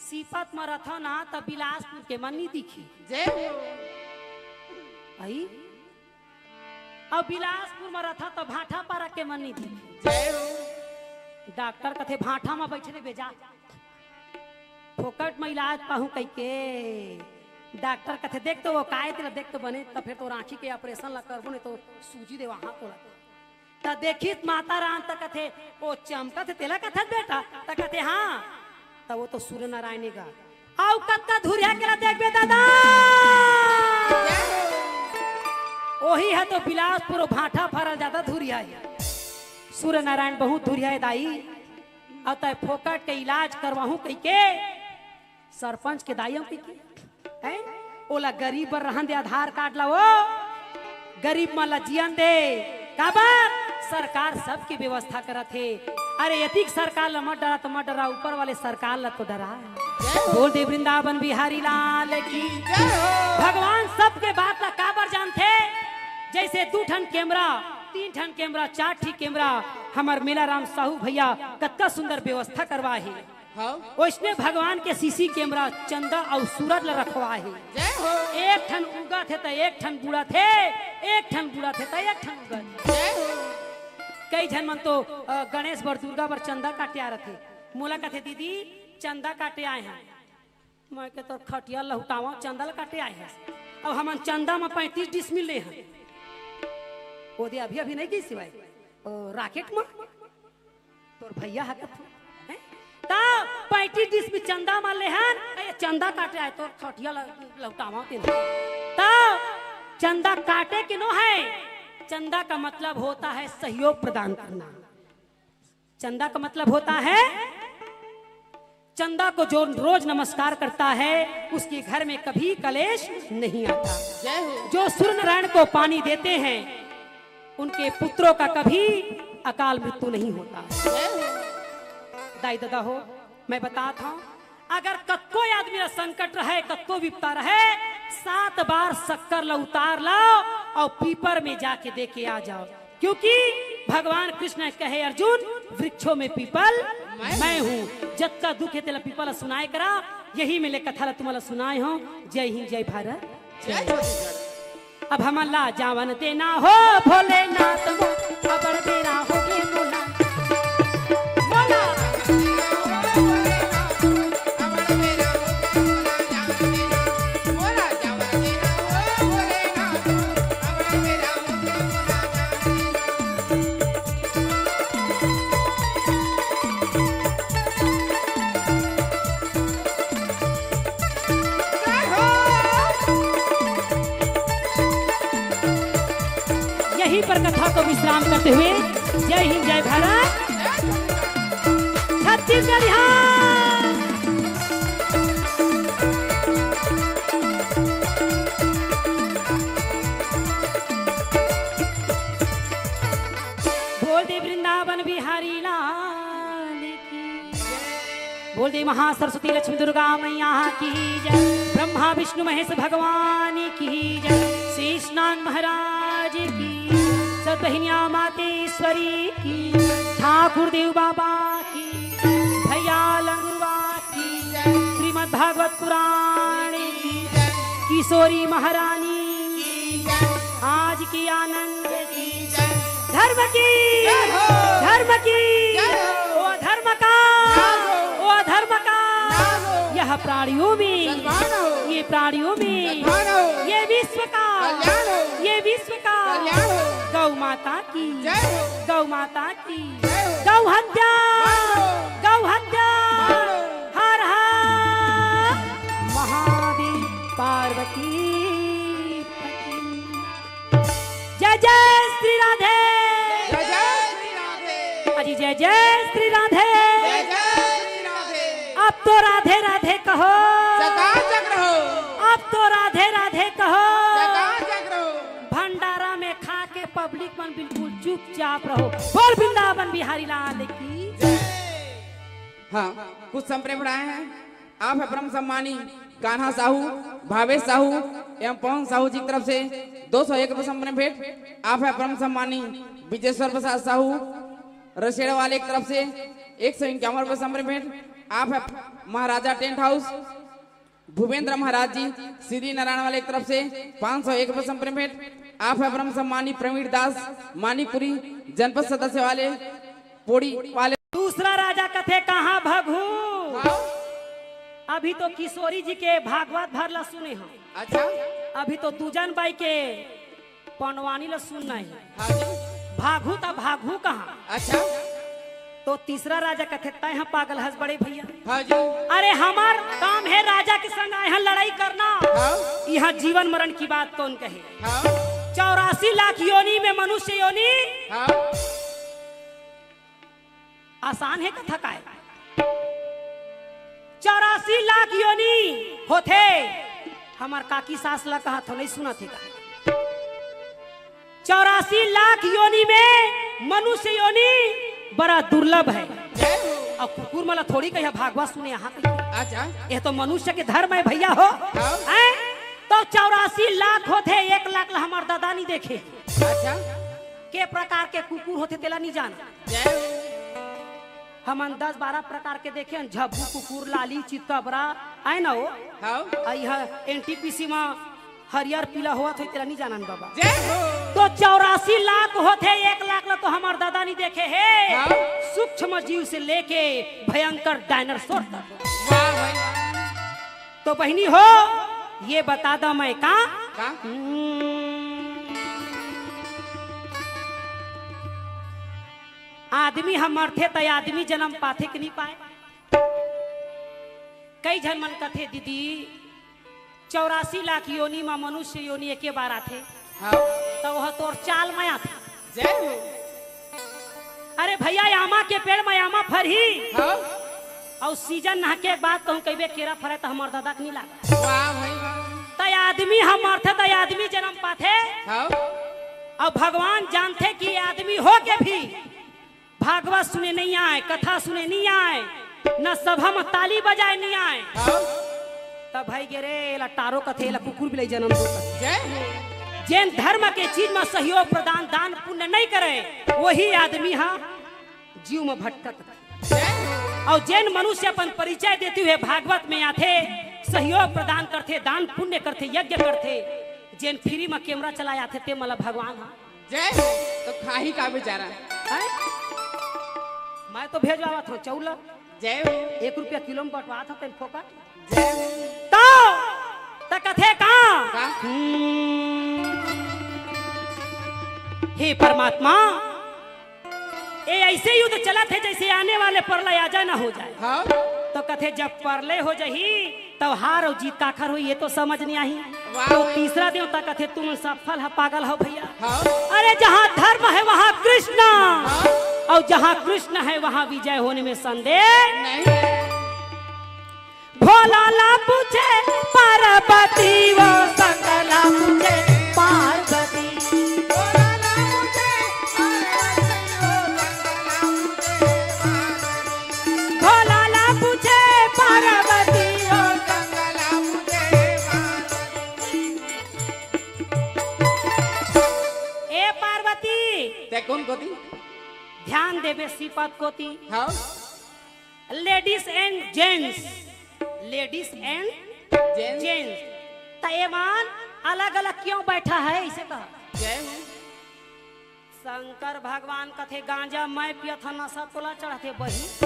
"सीपत म रथव ना, त बिलासपुर के मन नहीं दिखे।" जय हो। अई? अउ बिलासपुर म रथव, त भाटापारा के मन नहीं दिखे। जय हो। डॉक्टर कथे, "भाठा म बइठे रहिबे जा, फोकट म इलाज पाहूं," कहिके। डॉक्टर कथे, "देख तो वो काय तेला, देख तो बने, त फेर तोर आँखी के ऑपरेशन ला करबो, नहीं तो सूजी दे वहां तोला।" त देखिस माता राम त कथे, "ओ चमकत हे तेला कथस बेटा?" त कथे, "हाँ।" त वो तो सूर्य नारायण हे गा। अउ कतका धुरिहा के ला देखबे दादा, ओही ह तो बिलासपुर अउ भाठा फरल जादा धुरिहा हे। सूर्य नारायण बहुत धुरिहा हे दाई, अउ तय फोकट के इलाज करवाहूं कहिके सरपंच के दाई हम कहिके, हैं? ओला गरीब बर रहन दे आधार कार्ड ला, ओ गरीब मन ला जियन दे। काबर? सरकार सबके व्यवस्था करत हे। अरे, यतिक सरकार ला मत डरा त मत डरा, ऊपर वाले सरकार ला तो डरा। बोल दे वृंदावन बिहारी लाल की। जय हो। भगवान सबके बात ला काबर जानथे? जैसे दू ठन कैमरा, तीन ठन कैमरा, चार ठी कैमरा, हमर मेला राम साहू भैया कतका सुंदर व्यवस्था करवाए हे। हाँ। ओइसने भगवान के सीसी कैमरा चंदा अउ सूरज ला रखवाए हे। जय हो। एक ठन उगत हे त एक ठन बुड़त हे, एक ठन बुड़त हे त एक ठन उगत हे। जय हो। कई झन मन तो, अ, गणेश बर, दुर्गा बर चंदा काटे आ रथे। मोला कथे, "दीदी, चंदा काटे आए हन।" मैं के, "तोर खटिया लहुटावा, चंदा ला काटे आए हस। अब हमन चंदा म पैंतीस डिसमिल ले हन।" ओ दे अभी, अभी नहीं गई सिवाय, ओ, राकेट म। तोर भैया ह कथू, हैं? त पैंतीस डिसमिल चंदा म लेहन, ए, चंदा काटे आए, तोर खटिया ल-, लहुटावा तेन। त चंदा काटे के नो है, चंदा का मतलब होता है सहयोग प्रदान करना। चंदा का मतलब होता है, चंदा को जो रोज नमस्कार करता है, उसके घर में कभी कलेश नहीं आता। जय हो। जो सूर्य नारायण को पानी देते हैं, उनके पुत्रों का कभी अकाल मृत्यु नहीं होता। जय हो। दाई ददा हो, मैं बतात हंव, अगर कतको आदमी ला संकट रहे, कतको विपदा रहे, सात बार शक्कर ला उतार लाव अउ पीपर में जाके दे के आ जाव, क्योंकि भगवान कृष्ण कहे, "अर्जुन, वृक्षों में पीपल मैं हूँ।" जतका दुख हे तेला पीपल ला सुनाए करा। यही में ले कथा ला तुमन ला सुनाए हंव। जय हिंद, जय भारत। जय छत्तीसगढ़। अब हमन ला जावन देना हो भोलेनाथ मोर, अबड़ बेरा होगे मोला। मोला। यहीं पर कथा को विश्राम करते हुए जय हिंद, जय भारत, छत्तीसगढ़। बोल दे वृंदावन बिहारी लाल की। बोल दे महासरस्वती लक्ष्मी दुर्गा मैया की जय। ब्रह्मा विष्णु महेश भगवान की जय। शेषनाग महाराज की, सतबहिनिया मातेश्वरी की, ठाकुर देव बाबा की, भैया लंगुरवा की, श्रीमद् भागवत पुराण की, किशोरी महारानी की, आज की आनंद की, धर्म की, धर्म की, ओ धर्म का, ओ धर्म का, यह प्राणियों में, ये प्राणियों में, ये विश्व का, ये विश्व का, गौ माता की, गौ माता की, गौ हत्या, गौ हत्या, हर हर महादेव, पार्वती पति। जय जय श्री राधे। जय जय श्री राधे। अजी जय जय श्री राधे। जय जय श्री राधे। अब तो राधे राधे कहो। चकाचक रहो। अब तो राधे राधे कहो। चकाचक रहो। भंडारा में खा के पब्लिक मन बिल्कुल चुपचाप रहो। बोल वृंदावन बिहारी लाल की। हाँ, कुछ संप्रेम बढ़ाए हैं। आप है परम सम्मानी कान्हा साहू, भावेश साहू एवं पवन साहू जी की तरफ से दो सौ एक रुपये संप्रेम भेंट। आप है परम सम्मानी विजेश्वर प्रसाद साहू रसेड़ा वाले की तरफ से एक सौ इक्यावन रुपये संप्रेम भेंट। आप है महाराजा टेंट हाउस भूपेंद्र महाराज जी श्री नारायण वाले की तरफ से पाँच सौ एक रुपये संप्रेम भेंट। आप है परम सम्मानी प्रवीण दास मानिकपुरी जनपद सदस्य वाले पोड़ी वाले दूसरा राजा कथे, "कहाँ भगहू?" हाँ। अभी तो किशोरी जी के भागवत भर ला सुने हँव। अच्छा। अभी तो दूजन बाई के पंडवानी ला सुनना हे। हाँ जी। भागहू त भागहू कहाँ? अच्छा। तो तीसरा राजा कथे, "तैं ह पागल हस बड़े भइया।" हाँ जी। अरे हमर काम हे राजा के संग आए हन लड़ाई करना। हाँ। इहाँ जीवन मरण की बात कोन कहे? हाँ। चौरासी लाख योनि में मनुष्य योनि। हाँ। आसान हे कथा काय? चौरासी लाख योनि होथे। हमर काकी सास ला कहत हँव, नइ सुनत हे का? चौरासी लाख योनि में मनुष्य योनि बड़ा दुर्लभ हे। जय हो। अउ कुकुर मन ला थोड़ी कहिया भागवत सुने यहाँ कहिया। अच्छा। ये तो मनुष्य के धर्म हे भइया हो। हाँ। हैं? तो चौरासी लाख होथे, एक लाख ला हमर ददा नइ देखे। अच्छा। के प्रकार के कुकुर होथे तेला नइ जान। जय हो। हमन दस बारह प्रकार के देखे हन, झब्बू कुकुर, लाली, चितकबरा, आय ना हो? हाँ। अउ इहाँ एनटीपीसी म हरियर पीला होवत होही, तेला नइ जानन बाबा। जय हो। तो चौरासी लाख होथे, एक लाख ला तो हमर ददा नइ देखे हे। हाँ। सूक्ष्म जीव से लेके भयंकर डायनासोर तक। वाह भाई। तो बहिनी हो, ये बता दँव मैं का? का? हम्म। आदमी ह मरथे त आदमी जनम पाथे कि नइ पाय? कई झन मन कथे, "दीदी, चौरासी लाख योनि म मनुष्य योनि एके बार आथे।" हाँ। त ओह तोर चाल म आथे। जय हो। अरे भइया, आमा के पेड़ म आमा फरही। हाँ। अउ सीजन नहके के बाद कहूँ कहिबे केरा फरे त हमर ददा के नइ लागे। वाह भाई वाह। त आदमी ह मरथे त आदमी जनम पाथे। हाँ। अउ भगवान जानथे कि आदमी हो के भी भागवत सुने नइ आय, कथा सुने नइ आय, न सभा म ताली बजाय नइ आय। हाँ। त भई गे रे, एला टारो कथे, एला कुकुर बिलई जनम दो कथे। जय हो। जेन धर्म के चीज म सहयोग प्रदान, दान पुण्य नइ करे, वही आदमी ह जीव म भटकत। जय हो। अउ जेन मनुष्य अपन परिचय देते हुए भागवत में आथे, सहयोग प्रदान करथे, दान पुण्य करथे, यज्ञ करथे, जेन फ्री म कैमरा चलाय आथे, ते मन ला भगवान ह जय हो। तो खाही का बेचारा? हैं? मैं तो भेजवावत हँव चाउर ला। जय हो। एक रुपया किलो म बंटवात हँव तेन फोकट। जय हो। तो, त कथे का? का? हम्म। हे परमात्मा, ए अइसे युद्ध चलत हे जइसे आने वाले प्रलय आ जाए ना हो जाए। हाँ। तो कथे जब प्रलय हो जाही, तब हार अउ जीत काखर होही, ये तो समझ नइ आही। वाह तो भाई। तीसरा देवता कथे, "तुम सफल ह, पागल हो भइया।" हाँ। अरे, जहाँ धर्म हे, वहाँ कृष्ण, हाँ। अउ जहाँ कृष्ण हे, वहाँ विजय होने में संदेह नहीं। भोला ला पूछे पार्वती, वो शंकर ला पूछे पार्वती। भोला ला पूछे पार्वती, वो शंकर ला पूछे पार्वती। ए पार्वती। ते कोन कोती? ध्यान देबे श्रीपद कोती। हाँ। Ladies and gents, ladies and gents। Gents। त एमन अलग-अलग क्यों बैठा है, इसे कहा। जय हो। शंकर भगवान कथे, "गांजा मैं पियत हँव, नशा तोला चढ़थे बही।"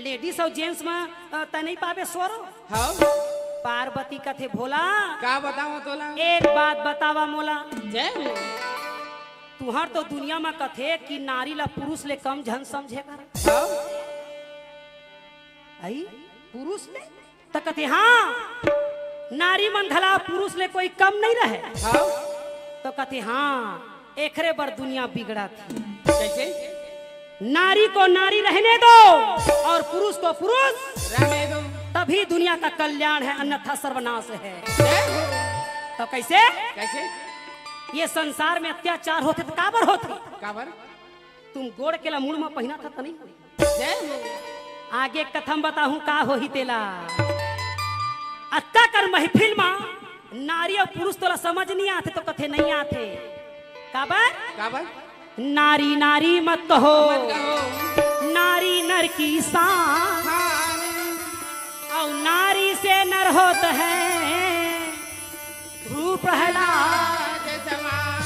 Ladies अउ gents म, अ, त नइ पाबे सोरो। हाँ। पार्वती कथे, "भोला, का बतावँव तोला? एक बात बतावा मोला।" जय हो। तुहर तो दुनिया म कथे कि नारी ला पुरुष ले कम झन समझे कर। हाँ। अई, पुरुष ले? त कथे, "हाँ, नारी मन घला पुरुष ले कोई कम नइ रहे।" हाँ। तो कथे, "हाँ, एखरे बर दुनिया बिगड़त हे।" कैसे? नारी को नारी रहने दो और पुरुष को पुरुष रहने दो। तभी दुनिया का कल्याण है, अन्यथा सर्वनाश है। जय हो। तो कैसे? कैसे? ये संसार में अत्याचार होथे त काबर होथे? काबर? तुम गोड़ के ला मुड़ म पहिनत हव त नइ होही। जय हो। आगे कथा म बताहूँ का होही तेला। अतका कन महफिल म नारी अउ पुरुष तोला समझ नइ आथे त कथे नइ आथे। काबर? काबर? नारी नारी मत कहो। मत कहो। नारी नर की शान। शान। अउ नारी से नर होत हे भ्रू प्रहलाद। प्रहलाद समान।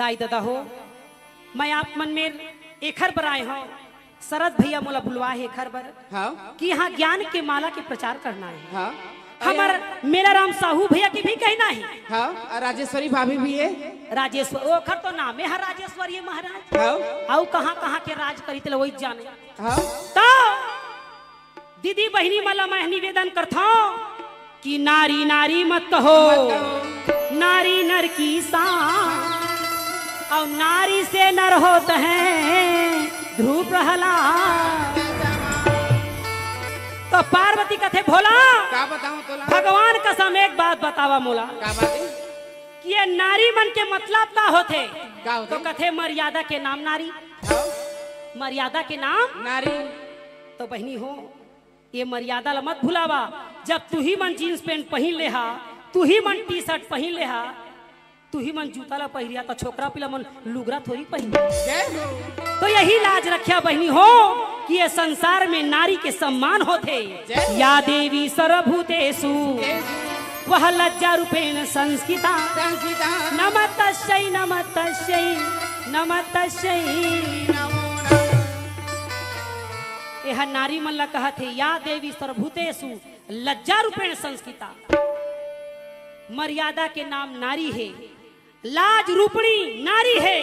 दाई ददा हो, मैं आप मन मेर एखर बर आए हौं, शरद भैया मोला बुलवा हे एखर बर हाँ। कि यहाँ ज्ञान के माला के प्रचार करना हे। हाँ। हमर मेरा राम साहू भैया के भी कहना हे। हाँ, और राजेश्वरी भाभी भी हे। राजेश्वर, ओखर तो नामे हे राजेश्वरी महाराज। हाँ। अउ कहाँ कहाँ के राज करी तेला वही जाने। हाँ। तो दीदी बहिनी मन ला मैं निवेदन करथौं कि नारी नारी मत कहो, मत कहो। नारी नर की शान, और नारी से नर होत हैं ध्रुव प्रहलाद। तो पार्वती कथे भोला, का बताऊं तोला? भगवान कसम एक बात बतावा मोला, का बात हे? कि ये नारी मन के मतलब का होथे? का होथे? तो कथे मर्यादा के नाम नारी, हाँ। मर्यादा के नाम नारी। तो बहिनी हो, ये मर्यादा ला मत भुलावा। जब तुही मन जींस पैंट पहिन ले हा, तुही मन टी शर्ट पहिन ले हा, तुही मन जूता ला पहिरिया, तो छोकरा पिला मन लुगरा थोड़ी पहिन। जय हो। तो यही लाज रखिया बहिनी हो कि ये संसार में नारी के सम्मान होथे। जय हो। या देवी सर्वभूतेषु, जय हो। वह लज्जा रूपेण संस्थिता। संस्थिता। नमस्तस्यै, नमस्तस्यै, नमस्तस्यै। नमो नमः। एह नारी मन ला कहत हे, या देवी सर्वभूतेषु लज्जा रूपेण संस्थिता। मर्यादा के नाम नारी हे, लाज रूपणी नारी हे।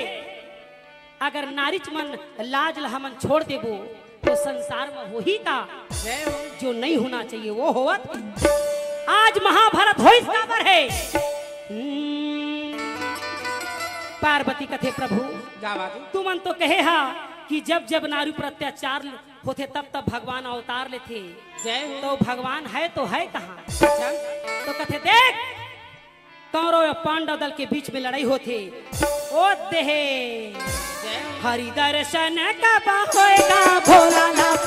अगर नारीच मन लाज ला हमन छोड़ देबो तो संसार में होही का? जय हो। जो नहीं होना चाहिए वो होवत। आज महाभारत होइस काबर हे? हम्म, पार्वती कथे प्रभु, का बात हे? तुमन तो कहे हा कि जब जब नारी पर अत्याचार होथे तब तब भगवान अवतार लेथे। जय हो। तो भगवान हे तो हे कहाँ? अच्छा। तो कथे देख, कौरव अउ पांडव दल के बीच में लड़ाई होथे। ओ देहे। जय हो। हरि दर्शन कब होएगा भोलानाथ?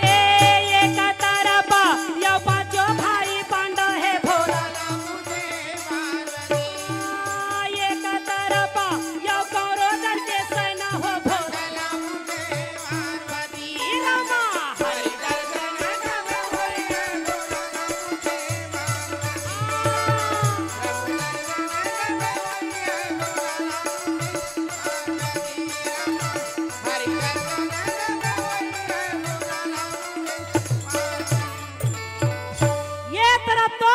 ये एक तरफ यो पांचों भाई पांडव हे भोला। एक तरफ यो कौरव दल के सेना हो भोला। ये तरफ तो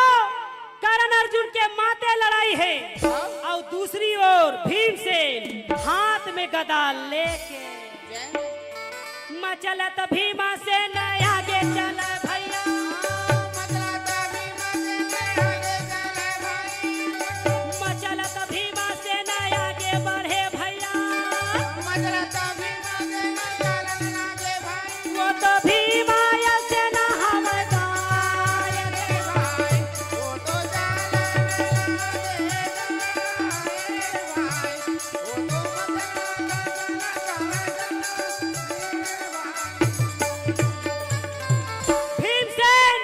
कर्ण अर्जुन के माते लड़ाई हे, हाँ। अउ दूसरी ओर भीमसेन हाथ में गदा लेके। मचलत भीमसेन आगे चल भैया। मचलत भीमसेन आगे बढ़े भैया। वो तो भीमा या सेना हवलदार। भीमसेन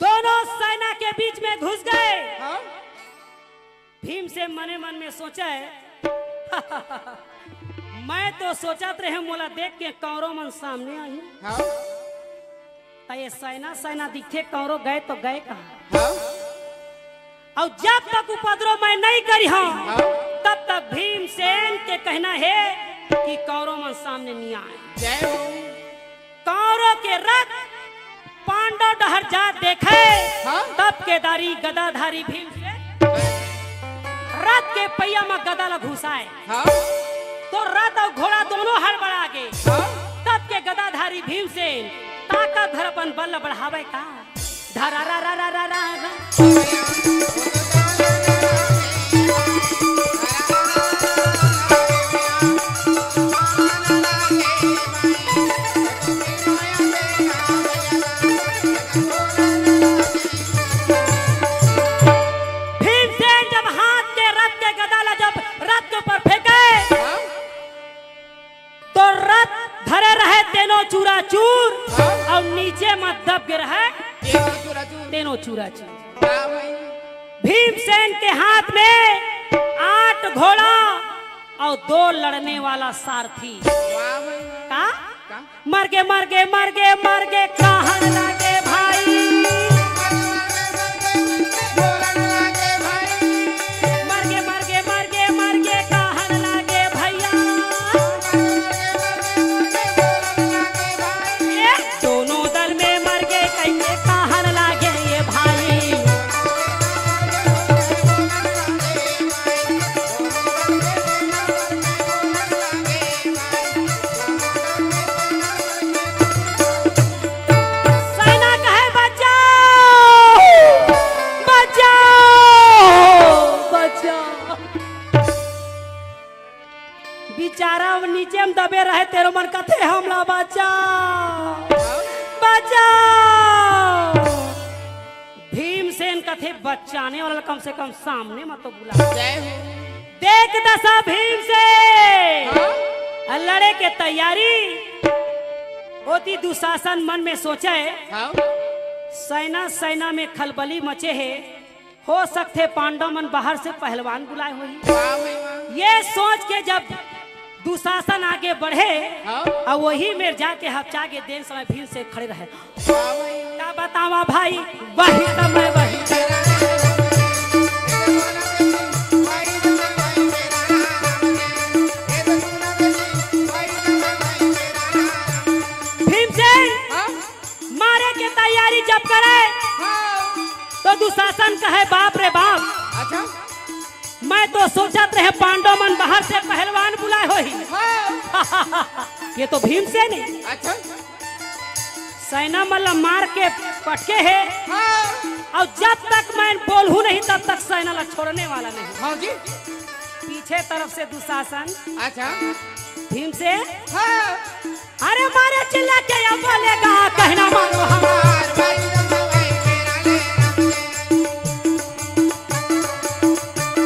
दोनों सेना के बीच में घुस गए। हाँ? भीमसेन मने मन में सोचा हे, मैं तो सोचत रहे मोला देख के कौरव मन सामने आही। हाँ। त ये सेना सेना दिखथे, कौरव गए तो गए कहाँ? हाँ। अउ जब तक उपद्रव मैं नहीं करिहौं, हाँ। तब तक भीमसेन के कहना हे कि कौरव मन सामने नहीं आए। जय हो। कौरव के रथ पांडव डहर जात देखे, हाँ? तब केदारी गदाधारी भीमसेन रथ के पहिया म गदा ल घुसाए। हाँ? तो रथ अउ घोड़ा दोनों हड़बड़ा गे। हाँ? तब के गदाधारी भीमसेन ताकत भर अपन बल ल बढ़ावे का। धरा रा रा रा रा रा रा। भीमसेन जब हाथ के रथ के गदा ला जब रथ के ऊपर फेंके, हाँ? तो रथ धरे रहे तेनो चूरा चूर, हाँ? अउ नीचे म दब गे रहे तेनो चूरा चूर। तेनो चूरा चूर। हाँ भाई। भीमसेन के हाथ में आठ घोड़ा और दो लड़ने वाला सारथी। वाह भाई वाह। का? का? मर गे, मर गे, मर गे, मर गे, कहन लागे भाई। मर गे, मर गे, मर गे, मर गे, कहन लागे भैया। ए, दोनों दल में मर गे कहिके कहन लागे ये भाई। सैना कहे, "बचाओ, बचाओ, बचाओ।" बेचारा नीचे में दबे रहे, तेरो मन कथे, "हमला बचाओ, बचाओ।" भीमसेन कथे, "बचाने वाला कम से कम सामने मत तो बुला।" जय हो। देख दशा भीमसेन, हाँ? लड़े के तैयारी। ओती दुशासन मन में सोचे, हाँ? सैना, सैना में खलबली मचे हे, हो सकथे पांडव मन बाहर से पहलवान बुलाए होही। वाह भाई वाह। ये सोच के जब दुशासन आगे बढ़े, हाँ? और वही मेर जाके हपचा के देन समय भीमसेन खड़े रहे। का बतावा भाई, वही समय वही। भीमसेन हाँ? मारे के तैयारी जब करे, हाँ। तो दुशासन कहे, "बाप रे बाप, अच्छा। मैं तो सोचत रहे पांडव मन बाहर से पहलवान बुलाए होही।" हाँ। ये तो भीमसेन हे। अच्छा। सैना मन ला मार के पटके हे। हाँ। और जब तक मैं बोलहूँ नहीं, तब तक सैना ला छोड़ने वाला नहीं। हाँ जी। पीछे तरफ से दुशासन। अच्छा। भीमसेन। हाँ। अरे मारे चिल्ला के या बोलेगा, कहना मारो हमार।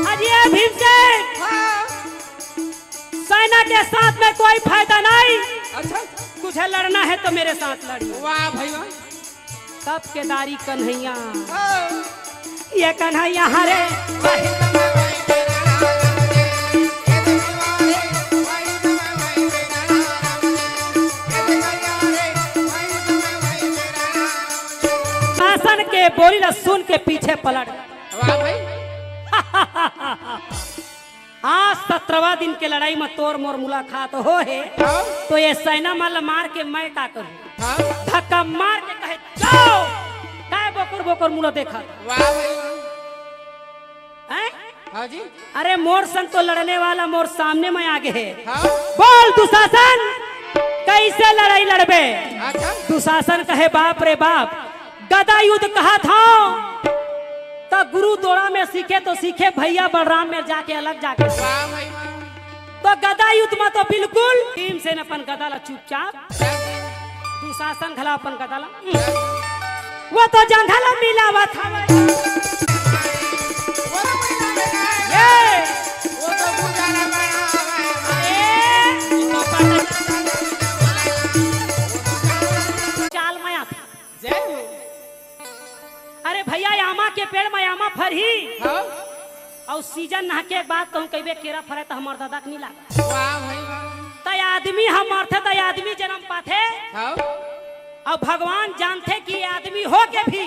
अरे भीमसेन। हाँ। सेना के साथ में कोई फायदा नहीं। अच्छा। तुझे लड़ना है तो मेरे साथ लड़िए। वाह भाई वाह। तब केदारी कन्हैया। हाँ। ये कन्हैया हरे। शासन के बोली ला सुन के पीछे पलट। वाह भाई। आज सत्रहवाँ दिन के लड़ाई में तोर मोर मुलाकात हो हे, हाँ? तो ये सेना मन ला मार के मैं का करूँ? हाँ? धक्का मार के कहे, "जाओ!" काय बोकर बोकर मुँह ला देखा? वाह भाई वाह। हैं? हाँ जी। अरे मोर संग तो लड़ने वाला मोर सामने में आगे हे। हाँ? बोल दुशासन, कैसे लड़ाई लड़बे? अच्छा। दुशासन कहे, "बाप रे बाप, गदा युद्ध कहा था तो गुरु दोड़ा में सीखे तो सीखे, भैया बलराम में जाके अलग जाके सीखे।" वाह भाई वाह। तो गदा युद्ध में तो बिल्कुल भीमसेन अपन गदा ला चुपचाप दुशासन घला अपन गदा ला, वो तो जंघा ला मिलावत हवे। ये चाल माया। जय हो। अरे भैया, आमा के पेड़ में आमा फरही। हाँ। अउ सीजन नहके के बाद कहूँ कहिबे केरा फरे त हमर दादा के नी लागे। वाह भाई वाह। त आदमी ह मरथे त आदमी जन्म पाथे। हाँ। अउ भगवान जानथे कि आदमी हो के भी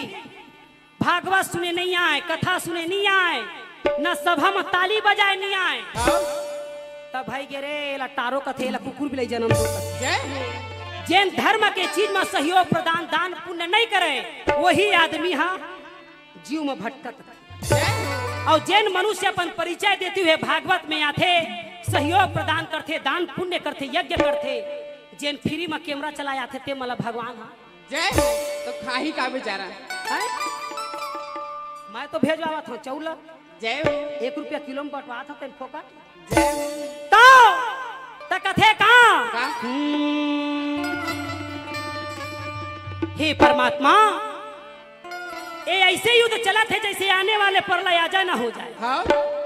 भागवत सुने नहीं आए, कथा सुने नहीं आए, न सभा में ताली बजाए नहीं आए। हाँ। तब भाई गे रे, एला टारो कथे, एला कुकुर बिलाई जन्म दो कथे। जय हो। जेन धर्म के चीज में सहयोग प्रदान, दान पुण्य नहीं करे, वही आदमी हा जीव में भटकत। जय हो। अउ जेन मनुष्य अपन परिचय देती हुए भागवत में आथे, सहयोग प्रदान करथे, दान पुण्य करथे, यज्ञ करथे, जेन फ्री में कैमरा चलाए आथे, ते मला भगवान हा। जय हो। तो खाही का बेचारा? हैं? मैं तो भेजवावत हूँ चौला। जय हो। एक रुपया किलो में बंटवात हूँ तेन फोकट। जय हो। तो, त कथे का? का? हम्म। हे परमात्मा, ए ऐसे युद्ध चलत हे जैसे आने वाले प्रलय आ जाए ना हो जाए। हाँ।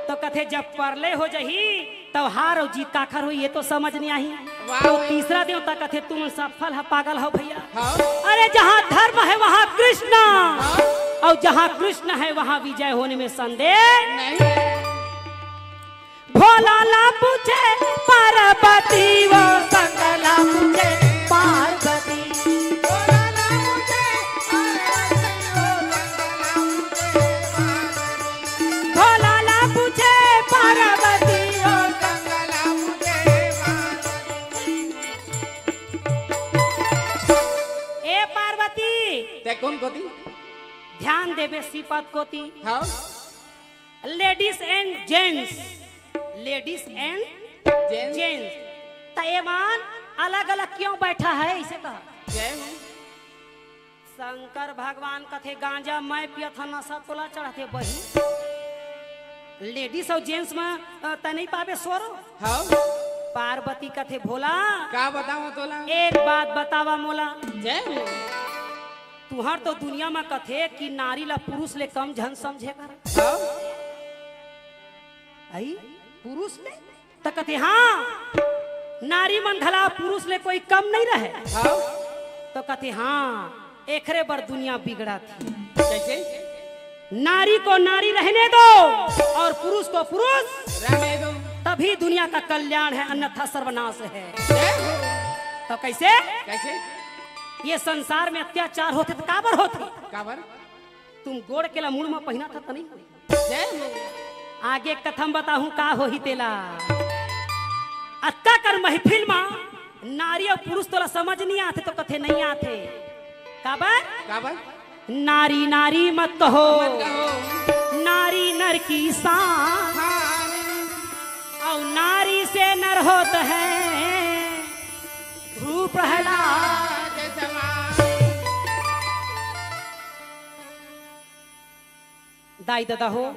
तो कथे जब प्रलय हो जाही, तब हार अउ जीत काखर होही, ये तो समझ नहीं आही। वाह, तो वाह। तीसरा देवता कथे, "तुम सफल ह, पागल हो भैया।" हाँ। अरे, जहाँ धर्म है, वहाँ कृष्ण, हाँ। और जहाँ कृष्ण है, वहाँ विजय होने में संदेह नहीं। भोला ला पूछे पार्वती, वो शंकर ला पूछे पार्वती। भोला ला पूछे पार्वती, वो शंकर ला पूछे पार्वती। ए पार्वती, तैं कोन कोती? ध्यान देबे श्रीपद कोती। हाँ। Ladies and gents, ladies and gents। त एमन अलग-अलग क्यों बैठा है, इसे कहा। जय हो। शंकर भगवान कथे, "गांजा मैं पियत हंव, नशा तोला चढ़थे बही।" Ladies अउ gents में, अ, तैं नहीं पाबे स्वरो। हाँ। पार्वती कथे, "भोला, का बतावंव तोला?" "एक बात बतावा मोला।" जय हो। तुंहर तो दुनिया म कथे कि नारी ला पुरुष ले कम झन समझे कर। हाँ। अई? पुरुष ले? त कथे, "हाँ, नारी मन घला पुरुष ले कोई कम नहीं रहे।" हाँ। त कथे, "हाँ, एखरे बर दुनिया बिगड़त हे।" कैसे? नारी को नारी रहने दो और पुरुष को पुरुष रहने दो। तभी दुनिया का कल्याण है, अन्यथा सर्वनाश है। जय हो। तो कैसे? कैसे? ये संसार में अत्याचार होथे त काबर होथे? काबर? तुम गोड़ के ला मुड़ म पहिनथव त नहीं होही। जय हो। आगे कथा म बताहूं का होही तेला। अतका कन महफिल म नारी अउ पुरुष तोला समझ नहीं आथे त कथे नहीं आथे। काबर? काबर? नारी नारी मत कहो, मत कहो। नारी नर की शान। शान। अउ नारी से नर होत है ध्रुव प्रहलाद। दाई ददा हो,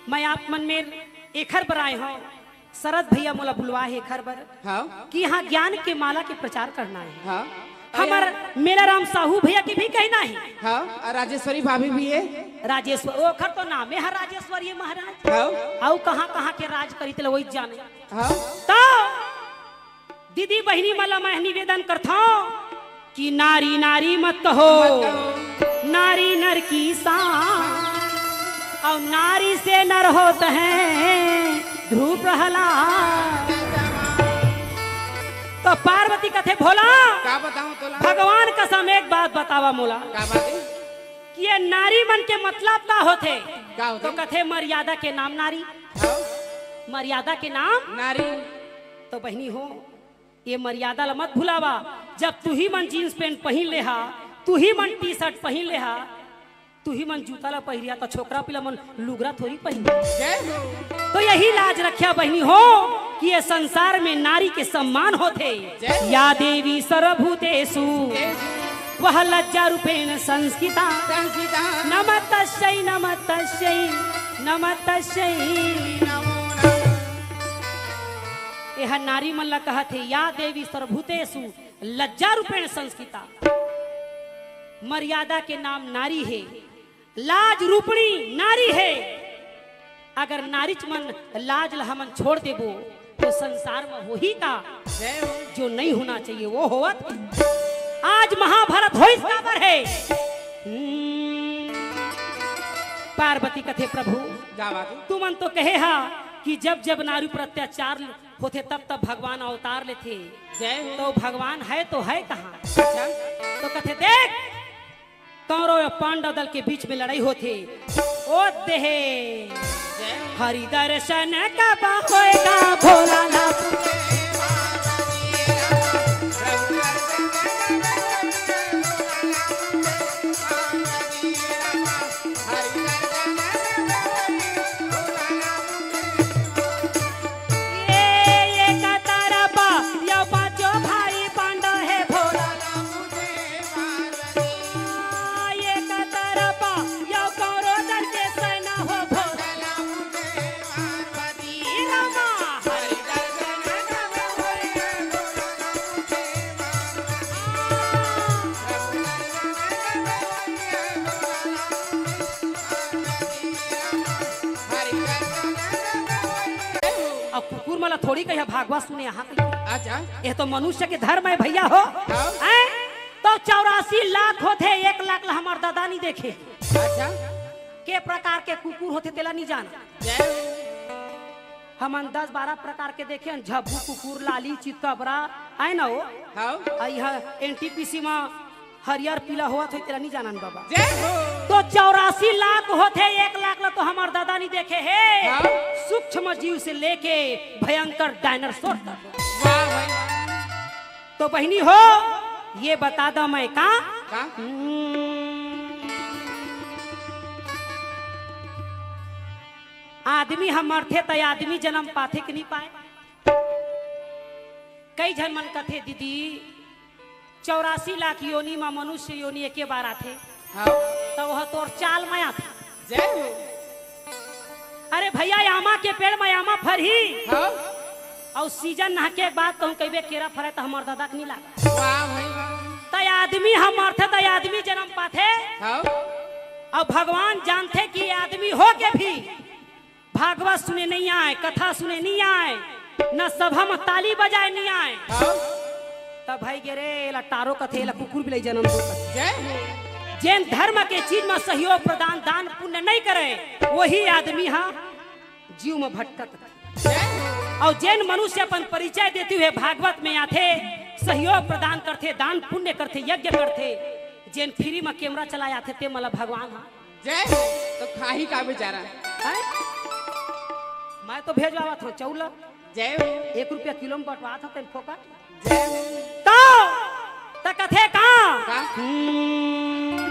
मैं आप मन मेर एखर बर आए हंव, शरद भैया मोला बुलवाए हे एखर बर, हाँ। कि इहां ज्ञान के माला के प्रचार करना हे। हाँ। हमर मेलाराम साहू भैया के भी कहना हे। हाँ, अउ राजेश्वरी भाभी भी हे। राजेश्वर-, ओखर तो नामे हे राजेश्वरी महाराज। हाँ। अउ कहाँ-कहाँ के राज करी तेला वही जाने। हाँ। तो दीदी बहिनी मन ला मैं निवेदन करथंव कि नारी नारी मत कहो, मत कहो। नारी नर की शान, अउ नारी से नर होत है ध्रुव प्रहलाद। तो पार्वती कथे, "भोला, का बतावंव तोला? भगवान कसम एक बात बतावा मोला।" का बात हे? कि ये नारी मन के मतलब का होथे? का होथे? तो कथे, "मर्यादा के नाम नारी।" हाँ। मर्यादा के नाम नारी। तो बहिनी हो, ये मर्यादा ला मत भुलावा। जब तुही मन जींस पैंट पहिन ले हा, तुही मन टी शर्ट पहिन ले हा, तुही मन जूता ला पहिरिया, त छोकरा पिला मन लुगरा थोड़ी पहिन। जय हो। तो यही लाज रखिया बहिनी हो कि ये संसार में नारी के सम्मान होथे। जय हो। या देवी सर्वभूतेषु, देवी। वह लज्जा रूपेण संस्थिता। संस्थिता। नमस्तस्यै, नमस्तस्यै, नमस्तस्यै। नमो नमः। एह नारी मन ला कहत हे, या देवी सर्वभूतेषु लज्जा रूपेण संस्थिता। मर्यादा के नाम नारी हे, लाज रूपणी नारी हे। अगर नारीच मन लाज ला हमन छोड़ देबो, तो संसार में होही का? जय हो। जो नहीं होना चाहिए, वो होवत। आज महाभारत होइस काबर हे? हम्म, पार्वती कथे, "प्रभु, का बात हे? तुमन तो कहे हा कि जब जब नारी पर अत्याचार होथे, तब तब भगवान अवतार लेथे।" जय हो। तो भगवान हे तो हे कहाँ? अच्छा। तो कथे, देख, कौरव अउ पांडव दल के बीच में लड़ाई होथे। ओ देहे। जय हो। हरि दर्शन कब होएगा भोलानाथ। ये, ये कतरबा, यो पांचो भाई पांडव हे भोला। ये कतरबा, यो कौरव दल के सेना हो भोला। अब कुकुर मन ला थोड़ी कहिया भागवा सुने यहाँ कहिया। अच्छा। ये तो मनुष्य के धर्म हे भैया हो। हाँ। हैं? तो चौरासी लाख होथे, एक लाख ला हमर दादा नहीं देखे। अच्छा। के प्रकार के कुकुर होथे तेला नहीं जाना। जय हो। हमन दस बारह प्रकार के देखे हन, झब्बू, कुकुर, लाली, चितकबरा, आय ना हो? हाँ। आ इहा एनटीपीसी म हरियर पीला होवत होही, तेला नहीं जानन बाबा। जय हो। तो चौरासी लाख होथे, एक लाख ला तो हमर दादा नहीं देखे हे। हाँ। सूक्ष्म जीव से लेके भयंकर डायनासोर तक। वाह भाई। तो बहिनी हो, ये बता दो मैं का? का? हम्म। आदमी ह मरथे त आदमी जन्म पाथे कि नहीं पाए? कई झन मन कथे, "दीदी, चौरासी लाख योनि म मनुष्य योनि एके बार आथे।" हाँ। त वह तोर चाल म आथे। जय हो। अरे भैया, आमा के पेड़ म आमा फरही। हाँ। अउ सीजन नहके के बाद कहूँ कहिबे केरा फरे त हमर दादा के नहीं लागे। वाह भाई वाह। त आदमी ह मरथे त आदमी जन्म पाथे। हाँ। अउ भगवान जानथे कि आदमी हो के भी भागवत सुने नहीं आए, कथा सुने नहीं आए, न सभा म ताली बजाए नहीं आए। हाँ। तब भाई गे रे, एला टारो कथे, एला कुकुर बिलाई जन्म दो कथे। जय हो। जेन धर्म के चीज म सहयोग प्रदान, दान पुण्य नहीं करे, वही आदमी ह जीव म भटकत। जय हो। अउ जेन मनुष्य अपन परिचय देते हुए भागवत में आथे, सहयोग प्रदान करथे, दान पुण्य करथे, यज्ञ करथे, जेन फ्री म कैमरा चलाए आथे, ते मला भगवान ह जय हो। तो खाही का बेचारा? हैं? मैं तो भेजवावत हूँ चौला। जय हो। एक रुपया किलो में बंटवात हूँ तेन फोकट। जय हो। तो, त कथे का? का? हम्म।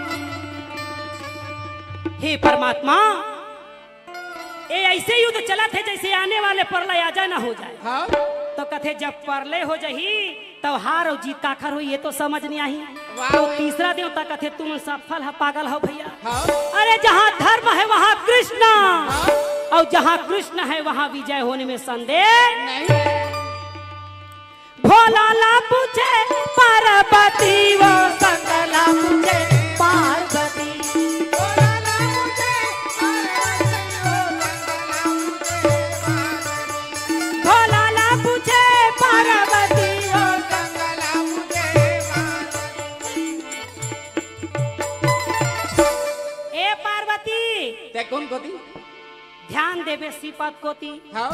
हे परमात्मा, ए ऐसे युद्ध चलत हे जैसे आने वाले प्रलय आ जाए ना हो जाए। हाँ। तो कथे जब प्रलय हो जाही, तब हार अउ जीत काखर होही, ये तो समझ नहीं आही। वाह तो भाई। तीसरा देवता कथे, "तुम सफल ह, पागल हो भैया।" हाँ। अरे, जहाँ धर्म है, वहाँ कृष्ण, हाँ। और जहाँ कृष्ण है, वहाँ विजय होने में संदेह नहीं। भोला ला पूछे पार्वती, वो शंकर ला पूछे पार्वती। भोला ला पूछे पार्वती, वो शंकर ला पूछे पार्वती। ए पार्वती, ते कोन कोती? ध्यान देबे श्रीपद कोती। हाँ।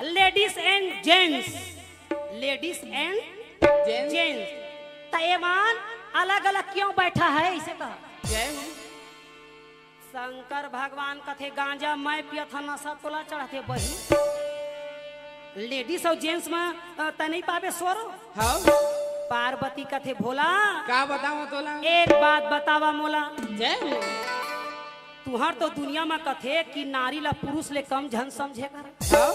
Ladies and gents, ladies and gents। त एमन अलग-अलग क्यों बैठा है, इसे कहा। जय हो। शंकर भगवान कथे, "गांजा मैं पियत हंव, नशा तोला चढ़थे बही।" Ladies अउ gents में, अ, त नहीं पाबे सोरो। हाँ। पार्वती कथे, "भोला, का बतावं तोला? एक बात बतावा मोला।" जय हो। तुहर तो दुनिया म कथे कि नारी ला पुरुष ले कम झन समझे कर। हाँ।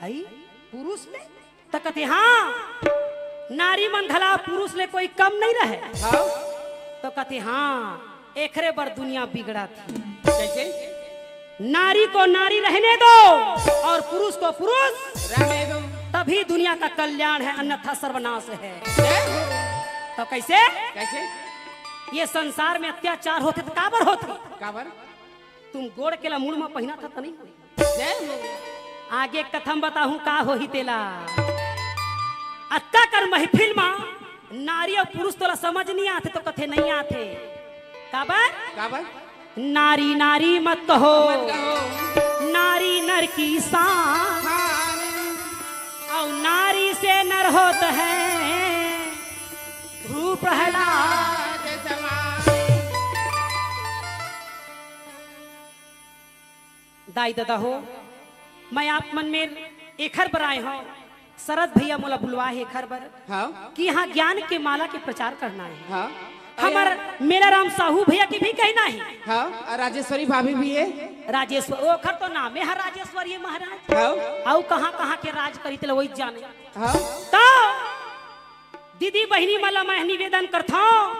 आई? पुरुष ले? त कथे, "हाँ, नारी मन घला पुरुष ले कोई कम नहीं रहे।" हाँ। तो कथे, "हाँ, एखरे बर दुनिया बिगड़त हे।" कैसे? नारी को नारी रहने दो और पुरुष को पुरुष रहने दो। तभी दुनिया का कल्याण है, अन्यथा सर्वनाश है। जय हो। तो कैसे? कैसे? ये संसार में अत्याचार होथे त काबर होथे? काबर? तुम गोड़ के ला मुड़ म पहिनथव त नहीं होही। जय हो। आगे कथा म बताहूं का होही तेला। अतका कर महफिल म नारी अउ पुरुष तोला समझ नहीं आथे तो कथे नहीं आथे। काबर? काबर? नारी नारी मत कहो। मत कहो। नारी नर की शान। शान। अउ नारी से नर होत है ध्रुव प्रहलाद। प्रहलाद समान। दाई ददा हो, मैं आप मन मेर एखर बर आए हंव, शरद भैया मोला बुलवाए हे एखर बर हाँ। कि इहाँ ज्ञान के माला के प्रचार करना हे। हाँ। हमर मेलाराम साहू भैया के भी कहना हे। हाँ, अउ राजेश्वरी भाभी भी हे। राजेश्वर, ओखर तो नामे हे राजेश्वरी महाराज। हाँ। अउ कहाँ-कहाँ के राज करी तेला वही जाने। हाँ। तो दीदी बहिनी मन ला मैं निवेदन करथंव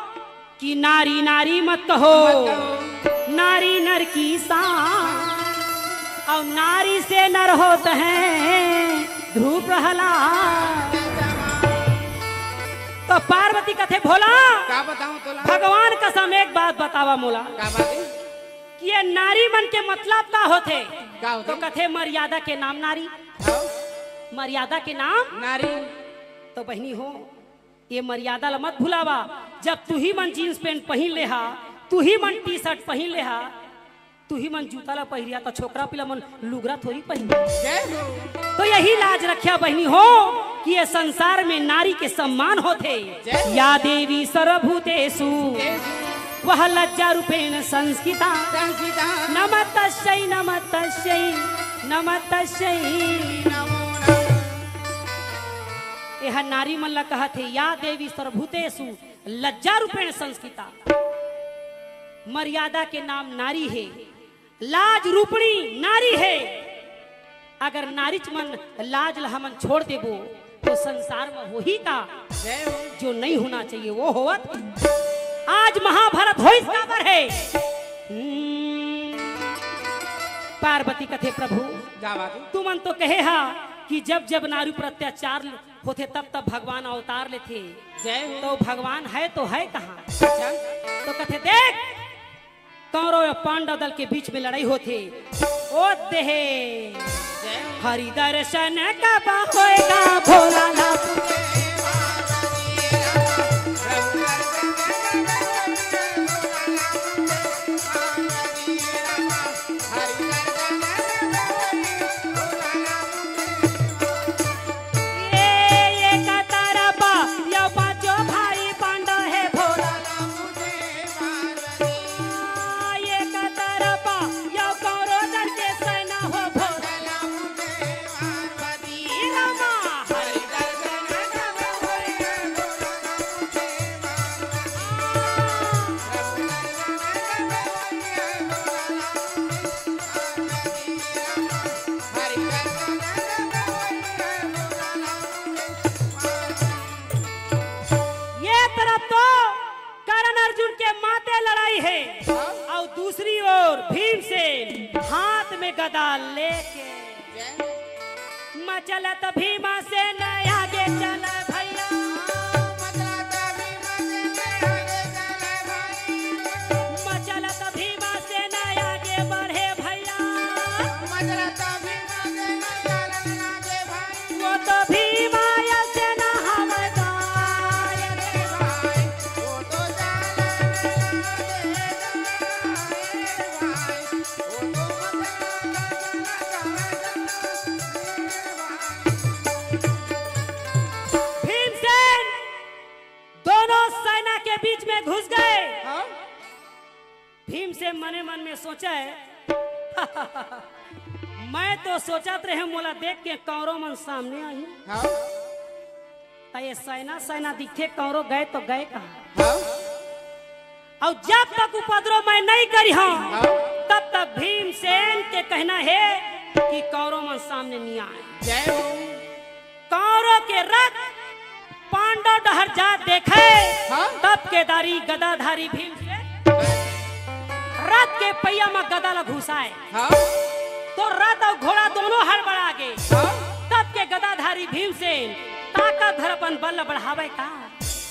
कि नारी नारी मत कहो, मत कहो। नारी नर की शान, अउ नारी से नर होत है ध्रुव प्रहलाद। तो पार्वती कथे, "भोला, का बतावं तोला? भगवान कसम एक बात बतावा मोला का बात हे? कि ये नारी मन के मतलब का होथे?" का होथे? तो कथे, "मर्यादा के नाम नारी।" हाँ। मर्यादा के नाम? नारी। तो बहिनी हो, ये मर्यादा ला मत भुलावा। जब तुही मन जींस पैंट पहिन ले हा, तुही मन टी शर्ट पहिन ले हा, तुही मन जूता ला पहिरिया, त छोकरा पिला मन लुगरा थोड़ी पहिरिया। जय हो। तो यही लाज रखिया बहिनी हो कि ये संसार में नारी के सम्मान होथे। जय हो। या देवी सर्वभूतेषु, जय हो। वह लज्जा रूपेण संस्थिता। संस्थिता। नमस्तस्यै, नमस्तस्यै, नमस्तस्यै। नमो नमः। यह नारी मन ला कहत हे, या देवी सर्वभूतेषु लज्जा रूपेण संस्थिता। मर्यादा के नाम नारी हे, लाज रूपणी नारी हे। अगर नारीच मन लाज ला हमन छोड़ देबो, तो संसार में होही का? जय हो। जो नहीं होना चाहिए, वो होवत। आज महाभारत होइस काबर हे? हम्म, पार्वती कथे, प्रभु, का बात हे? तुमन तो कहे हा कि जब जब नारी पर अत्याचार होथे, तब तब भगवान अवतार लेथे। जय हो। तो भगवान हे तो हे कहाँ? अच्छा। तो कथे, देख, कौरव अउ पांडव दल के बीच में लड़ाई होथे। ओ देहे। जय हो। हरि दर्शन कब होएगा भोला ला। ये, ये कतरपा, यो पांचो भाई पांडव हे भोला। ये कतरपा, यो कौरव दल के सेना हो भोला। ये तरफ तो कर्ण अर्जुन के माते लड़ाई हे, हाँ। अउ दूसरी ओर भीमसेन हाथ में गदा लेके। मचलत भीमसेन आगे चल भैया। मचलत भीमसेन आगे बढ़े भैया। वो तो भीमा अइसे ना हवय दाई। भीमसेन दोनों सेना के बीच में घुस गए। हाँ? भीमसेन मने मन में सोचे, मैं तो सोचत रहे मोला देख के कौरव मन सामने आही। हाँ। त ये सेना, सेना दिखथे, कौरव गए तो गए कहाँ? हाँ। अउ जब तक उपद्रव मैं नहीं करिहंव, हाँ। तब तक भीमसेन के कहना हे कि कौरव मन सामने नहीं आए। जय हो। कौरव के रथ पांडव डहर जात देखे, हाँ। तब के दारी गदाधारी भीमसेन रथ के पहिया म गदा ल घुसाए। हाँ। तो रथ अउ घोड़ा दोनों हड़बड़ा गे। हाँ। तब के गदाधारी भीमसेन ताकत धर अपन बल ल बढ़ावे का।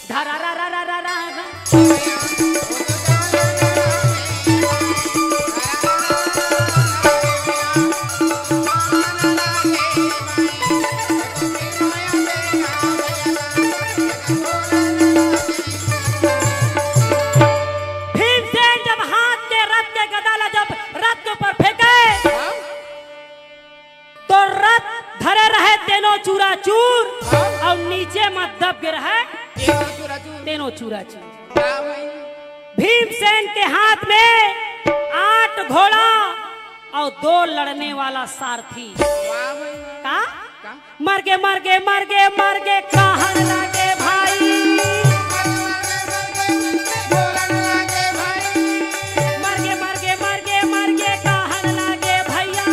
धरा रा रा रा रा रा रा। भीमसेन जब हाथ के रथ के गदा ला जब रथ के ऊपर फेंके, हाँ। तो रथ धरे रहे तेनो चूराचूर, हाँ। अउ नीचे म दब गे रहे तेनो चूराचूर। तेनो चूराचूर। हाँ भाई। भीमसेन के हाथ में आठ घोड़ा अउ दो लड़ने वाला सारथी। वाह भाई वाह। का? का? मर गे, मर गे, मर गे, मर गे, कहन लागे भाई। मर गे, मर गे, मर गे, मर गे, कहन लागे भैया।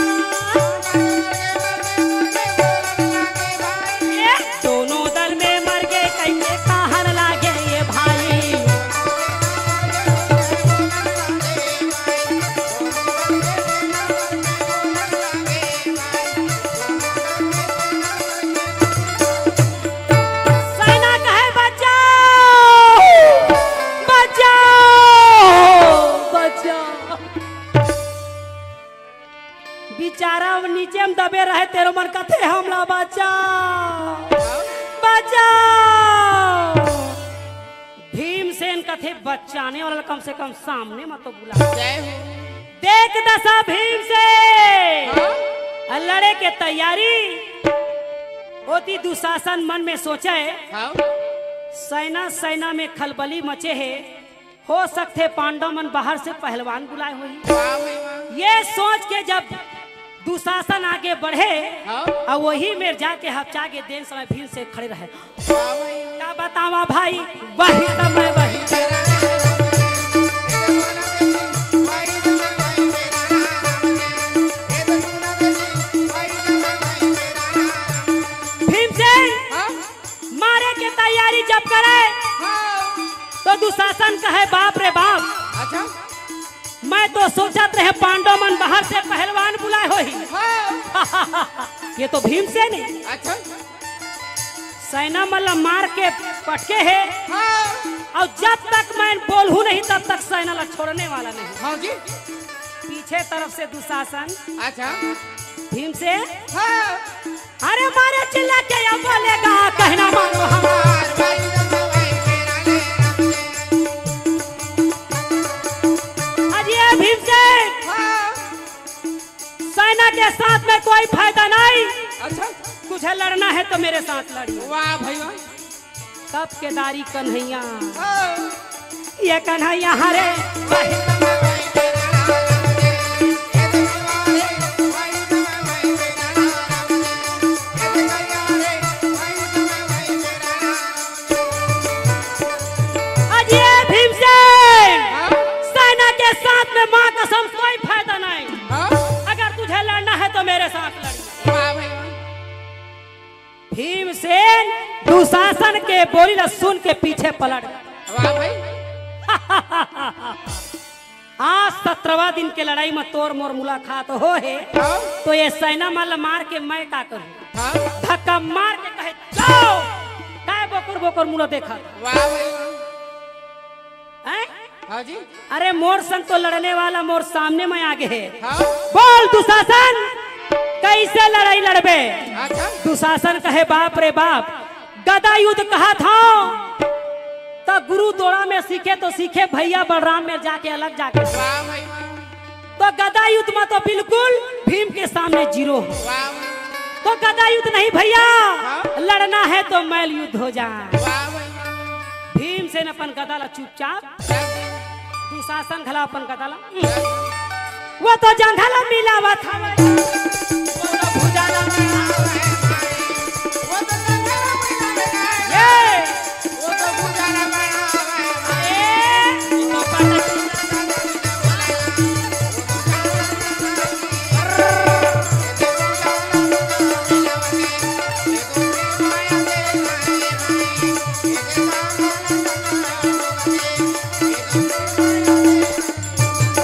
ये दोनों दल में मर गे, कइसे कहन लागे ये भाई। सेना कहे, "बचाओ, बचाओ, बचाओ।" बिचारा नीचे म दबे रहे, तेनो मन कथे, "हमला बचाओ, बचाओ।" भीमसेन कथे, "बचाने वाला कम से कम सामने म तो बुला।" जय हो। देख दसा भीम से हाँ? लड़े के तैयारी। ओती दुशासन मन में सोचे, हाँ? सेना सेना में खलबली मचे हे, हो सकथे पांडव मन बाहर से पहलवान बुलाए होही। वाह भाई वाह। ये सोच के जब दुशासन आगे बढ़े, हाँ? अउ वही मेर जाके हपचा के देन समय भीम से खड़े रहे। का बतावा भाई, वही समय वही। भीमसेन हाँ? मारे के तैयारी जब करे, हाँ। तो दुशासन कहे, "बाप रे बाप, अच्छा। मैं तो सोचत रहे पांडव मन बाहर से पहलवान बुलाए होही।" हाँ। ये तो भीमसेन हे। अच्छा। सेना मन ला मार के पटके हे। हाँ। अउ जब तक मैं बोलहूँ नहीं, तब तक सेना ला छोड़ने वाला नहीं। हाँ जी। पीछे तरफ से दुशासन। अच्छा। भीमसेन। हाँ। अरे मारे चिल्ला के या बोलेगा, कहना मानो हमार। अरे भीमसेन। हाँ। सेना के साथ में कोई फायदा नहीं। अच्छा। तुझे लड़ना है तो मेरे साथ लड़िए। वाह भाई वाह। तब केदारी कन्हैया, हाँ। ये कन्हैया हरे। अजय भीमसेन, हाँ? सेना के साथ में माँ कसम कोई फायदा नहीं। हाँ? अगर तुझे लड़ना है तो मेरे साथ लड़िए। वाह भाई वाह। भीमसेन दुशासन के बोली ला सुन के पीछे पलट गए। वाह भाई। आज सत्रहवाँ दिन के लड़ाई में तोर मोर मुलाकात हो हे, हाँ? तो ये सेना मन ला मार के मैं का करूँ? हाँ? धक्का मार के कहे, "जाओ।" काय बोकर बोकर मुँह देखा? वाह भाई वाह। हैं? हाँ जी। अरे मोर संग तो लड़ने वाला मोर सामने में आगे हे। हाँ। बोल दुशासन, कैसे लड़ाई लड़बे? अच्छा। दुशासन कहे, "बाप रे बाप, गदा युद्ध कहा था तो गुरु दोड़ा में सीखे तो सीखे, भैया बलराम में जाके अलग जाके।" वाह भाई वाह। तो गदा युद्ध में तो बिल्कुल भीम के सामने जीरो हो। वाह। तो गदा युद्ध नहीं भैया, हाँ? लड़ना है तो मल्ल युद्ध हो जाए। वाह भाई वाह। भीमसेन अपन गदा ला चुपचाप, दुशासन घला अपन गदा ला, वो तो जंघा ला मिलावत हवे। ये।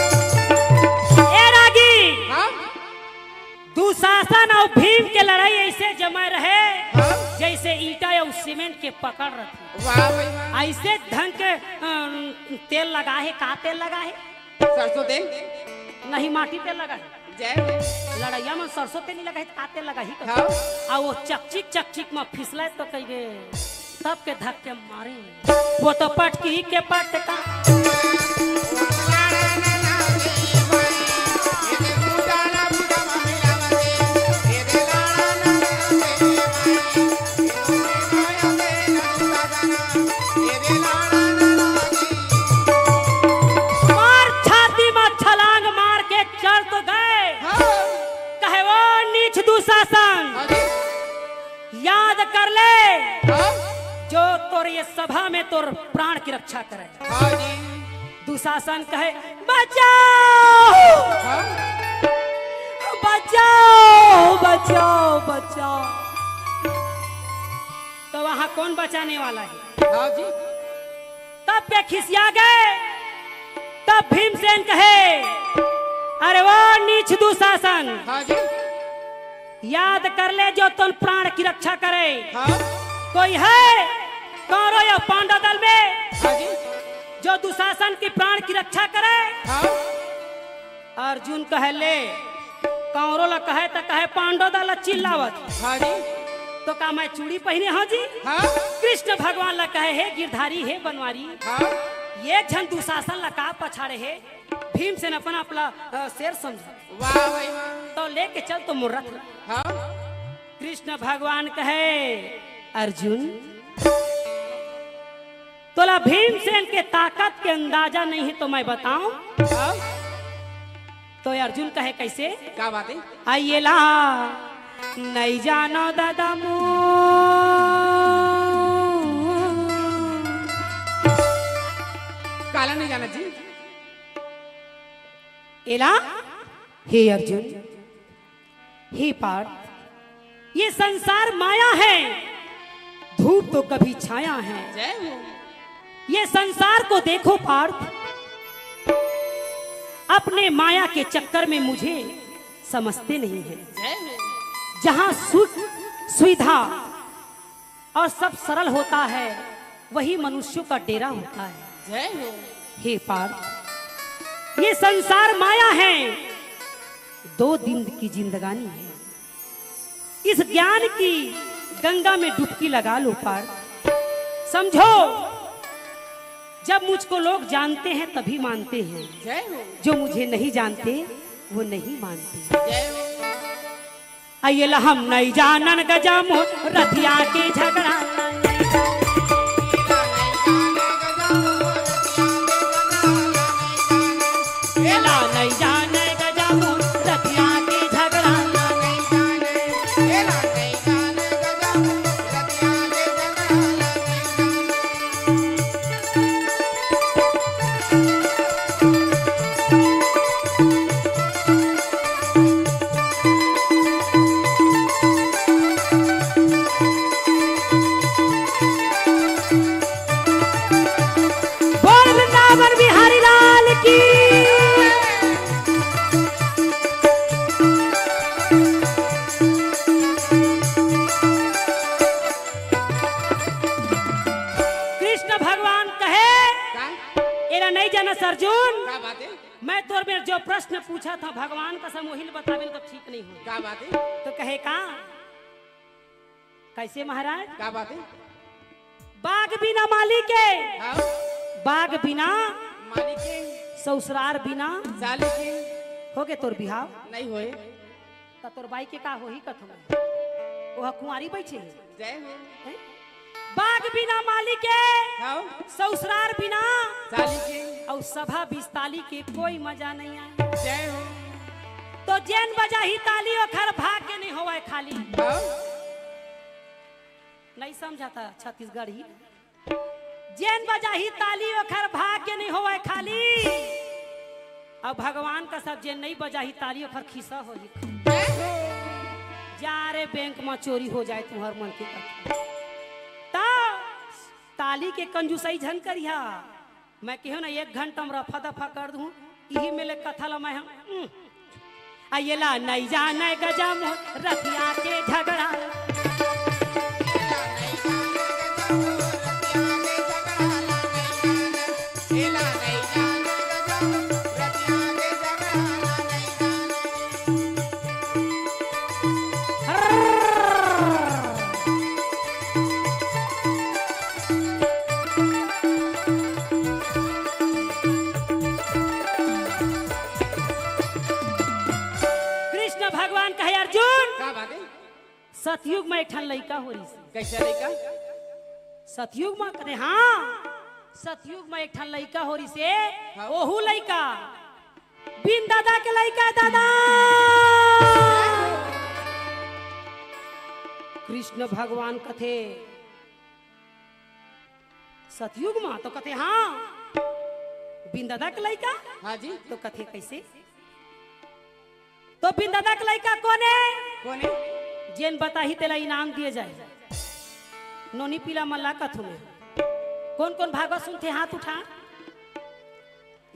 ए रागी, हाँ? दुशासन अउ भीम के लड़ाई ऐसे जमे रहे, हाँ? जैसे ईंटा अउ सीमेंट के पकड़ रथे। वाह भाई वाह। ऐसे ढंग के, अम, तेल लगा हे, का तेल लगा हे? सरसों तेल। नहीं, माटी तेल लगा हे। जय हो। लड़ैया में सरसों तेल नहीं लगा हे, तो का तेल लगा ही? हाँ। आ वो चकचिक, चकचिक में फिसले तो कहिए, तब के धक्के मारे। वो तो पटकी के पटका। मार छाती में छलांग मार के चल तो गए। हाँ। कहे, "वो नीच दुशासन, हाँ जी। याद कर ले, हाँ। जो तोर ये सभा में तोर प्राण की रक्षा करे।" हाँ जी। दुशासन कहे, "बचाओ, हाँ। बचाओ, बचाओ, बचाओ।" तो वहां कौन बचाने वाला है? हाँ जी। तब के खिसिया गए। तब भीमसेन कहे, "अरे वो नीच दुशासन, हाँ जी। याद कर ले, जो तोर प्राण की रक्षा करे।" हाँ। कोई है कौरव या पांडव दल में, हाँ जी। जो दुशासन की प्राण की रक्षा करे? हाँ। अर्जुन कहे, "ले, कौरव ला कहे त कहे पांडव दल ला चिल्लावत। हाँ जी। तो का मैं चूड़ी पहिने हंव जी?" हाँ। कृष्ण भगवान ला कहे, "हे गिरधारी, हे बनवारी।" हाँ। एक झन दुशासन ला का पछाड़े हे, भीमसेन अपन आप ला, अ, शेर समझ। वाह भाई वाह। तो लेके चल तो मोर रथ ला। हाँ। कृष्ण भगवान कहे, अर्जुन, तोला भीमसेन के ताकत के अंदाजा नहीं है तो मैं बताऊं? हाँ। तो अर्जुन कहे, कैसे? का बात है? आ एला नइ जानो दादा मोर। काला नइ जाना जी? एला, हे अर्जुन, हे पार्थ, ये संसार माया है, धूप तो कभी छाया है। जय हो। ये संसार को देखो पार्थ, अपने माया के चक्कर में मुझे समझते नहीं है। जय हो। जहाँ सुख, सुविधा और सब सरल होता है, वही मनुष्यों का डेरा होता है। जय हो। हे पार्थ, ये संसार माया है, दो दिन की जिंदगानी है। इस ज्ञान की गंगा में डुबकी लगा लो पार्थ। समझो, जब मुझको लोग जानते हैं तभी मानते हैं, जय हो। जो मुझे नहीं जानते वो नहीं मानते। जय हो। अइला हम नहीं जानन गजा मोर रथिया के झगड़ा। एला नहीं जाने गजा मोर रथिया के झगड़ा। बोल वृंदावन बिहारी लाल की। कृष्ण भगवान कहे, का? एला नहीं जाना अर्जुन। का बात है? मैं तोर मेर जो प्रश्न पूछा था भगवान कसम वही ल बताबे न तो ठीक नहीं हो। का बात है? तो कहे का? कैसे महाराज? का बात है? बाग बिना माली के, हाँ। बाग बिना माली के, ससुरार बिना साली के। होगे तोर बिहाव? नहीं होए। त तोर बाई के का होही कथों? ओह कुंवारी बइठे हे। जय हो। हैं? बाग बिना माली के, हाँ। ससुरार बिना साली के। अउ सभा बिस्ताली के कोई मजा नहीं आए। जय हो। तो जेन बजाही ताली ओखर भाग्य नहीं होवय खाली। हाँ। नहीं समझा था छत्तीसगढ़ी। जेन बजाही ताली ओखर भाग्य नहीं होवय खाली। अब भगवान कसम जेन नहीं बजाही ताली ओखर खिस्सा होही। जा रे बैंक म चोरी हो जाए तुहर मन के कथा। त ताली के कंजूसई झन करिहा। मैं केहेंव ना एक घंटा म रफा दफा कर दूं, इही मेर ले कथा ल मैं हम, उम। आ एला नइ जानय गजा मोर रथिया के झगड़ा। कृष्ण भगवान कहे, अर्जुन, का बात है? सतयुग म एक ठन लइका हो रिहिस। कैसे लइका? सतयुग म कहे, हाँ, सतयुग म एक ठन लइका हो रिहिस हे। हाँ। ओहू लइका बिन ददा के लइका हे, ददा। कृष्ण भगवान कथे, सतयुग म तो कथे, हाँ, बिन ददा के लइका। हाँ जी। तो कथे, कैसे? तो बिन ददा के लइका कोन हे? कोन हे? जेन बताही तेला इनाम दिए जाए। नोनी पीला मन ला कथों मैं। कोन कोन भागवत सुनथे हाथ उठा।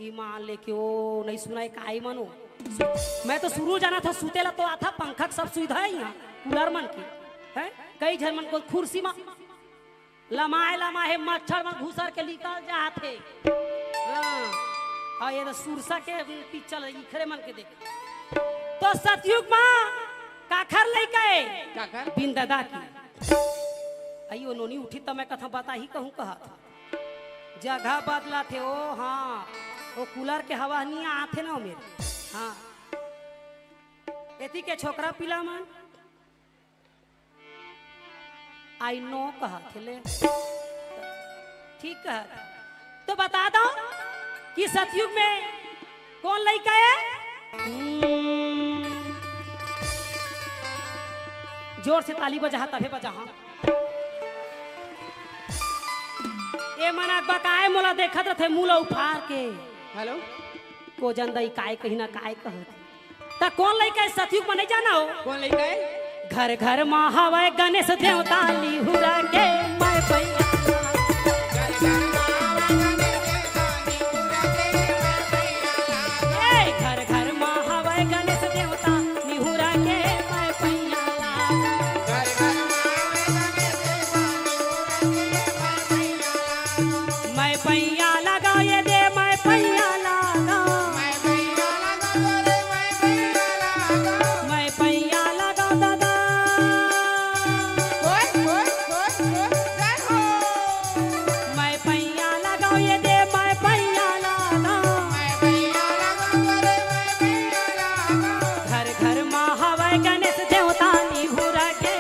ईमान लेके ओ नहीं सुनाय काई मनो। मैं तो शुरू जाना था सुते ला तो आथा पंखा के सब सुविधा हे इहाँ कूलर मन के। हैं? कई झन मन कोन कुर्सी म लमाय लमाय हे, मच्छर मन घुसर के निकल जात हे। हाँ। अउ ये तो सुरसा के पिक्चर इखरे मन के देख। तो सतयुग म काखर लइका हे? काखर? बिन ददा के। अइयो नोनी उठी त मैं कथा बताही कहूँ कहत। जगह बदलत हे ओ, हाँ, ओ कूलर के हवा नइ आथे ना ओ मेर। हाँ, एती के छोकरा पिला मन, I know कहत हे ले, ठीक कहत। तो बता दो कि सतयुग में कौन लइका हे? हम्म, जोर से ताली बजाहा, तभे बजाहा। ए मन अकबकाय मोला देखत रथे, मुंह ल उफार के। हेलो। को जन दई काय कही ना काय कहत। त कौन लइका हे सतयुग म नइ जाना हो? कौन लइका हे? घर घर मा हवय गणेश देवता निहुरा के मैं पैया। ए, घर घर मा हवय गणेश देवता निहुरा के मैं पैया। मैं पैया लगा ये दे, मैं पैया लगा। मैं पैया लगा दादा। मैं पैया लगा ये दे, मैं पैया लगा। घर घर मा हवय गणेश देवता निहुरा के।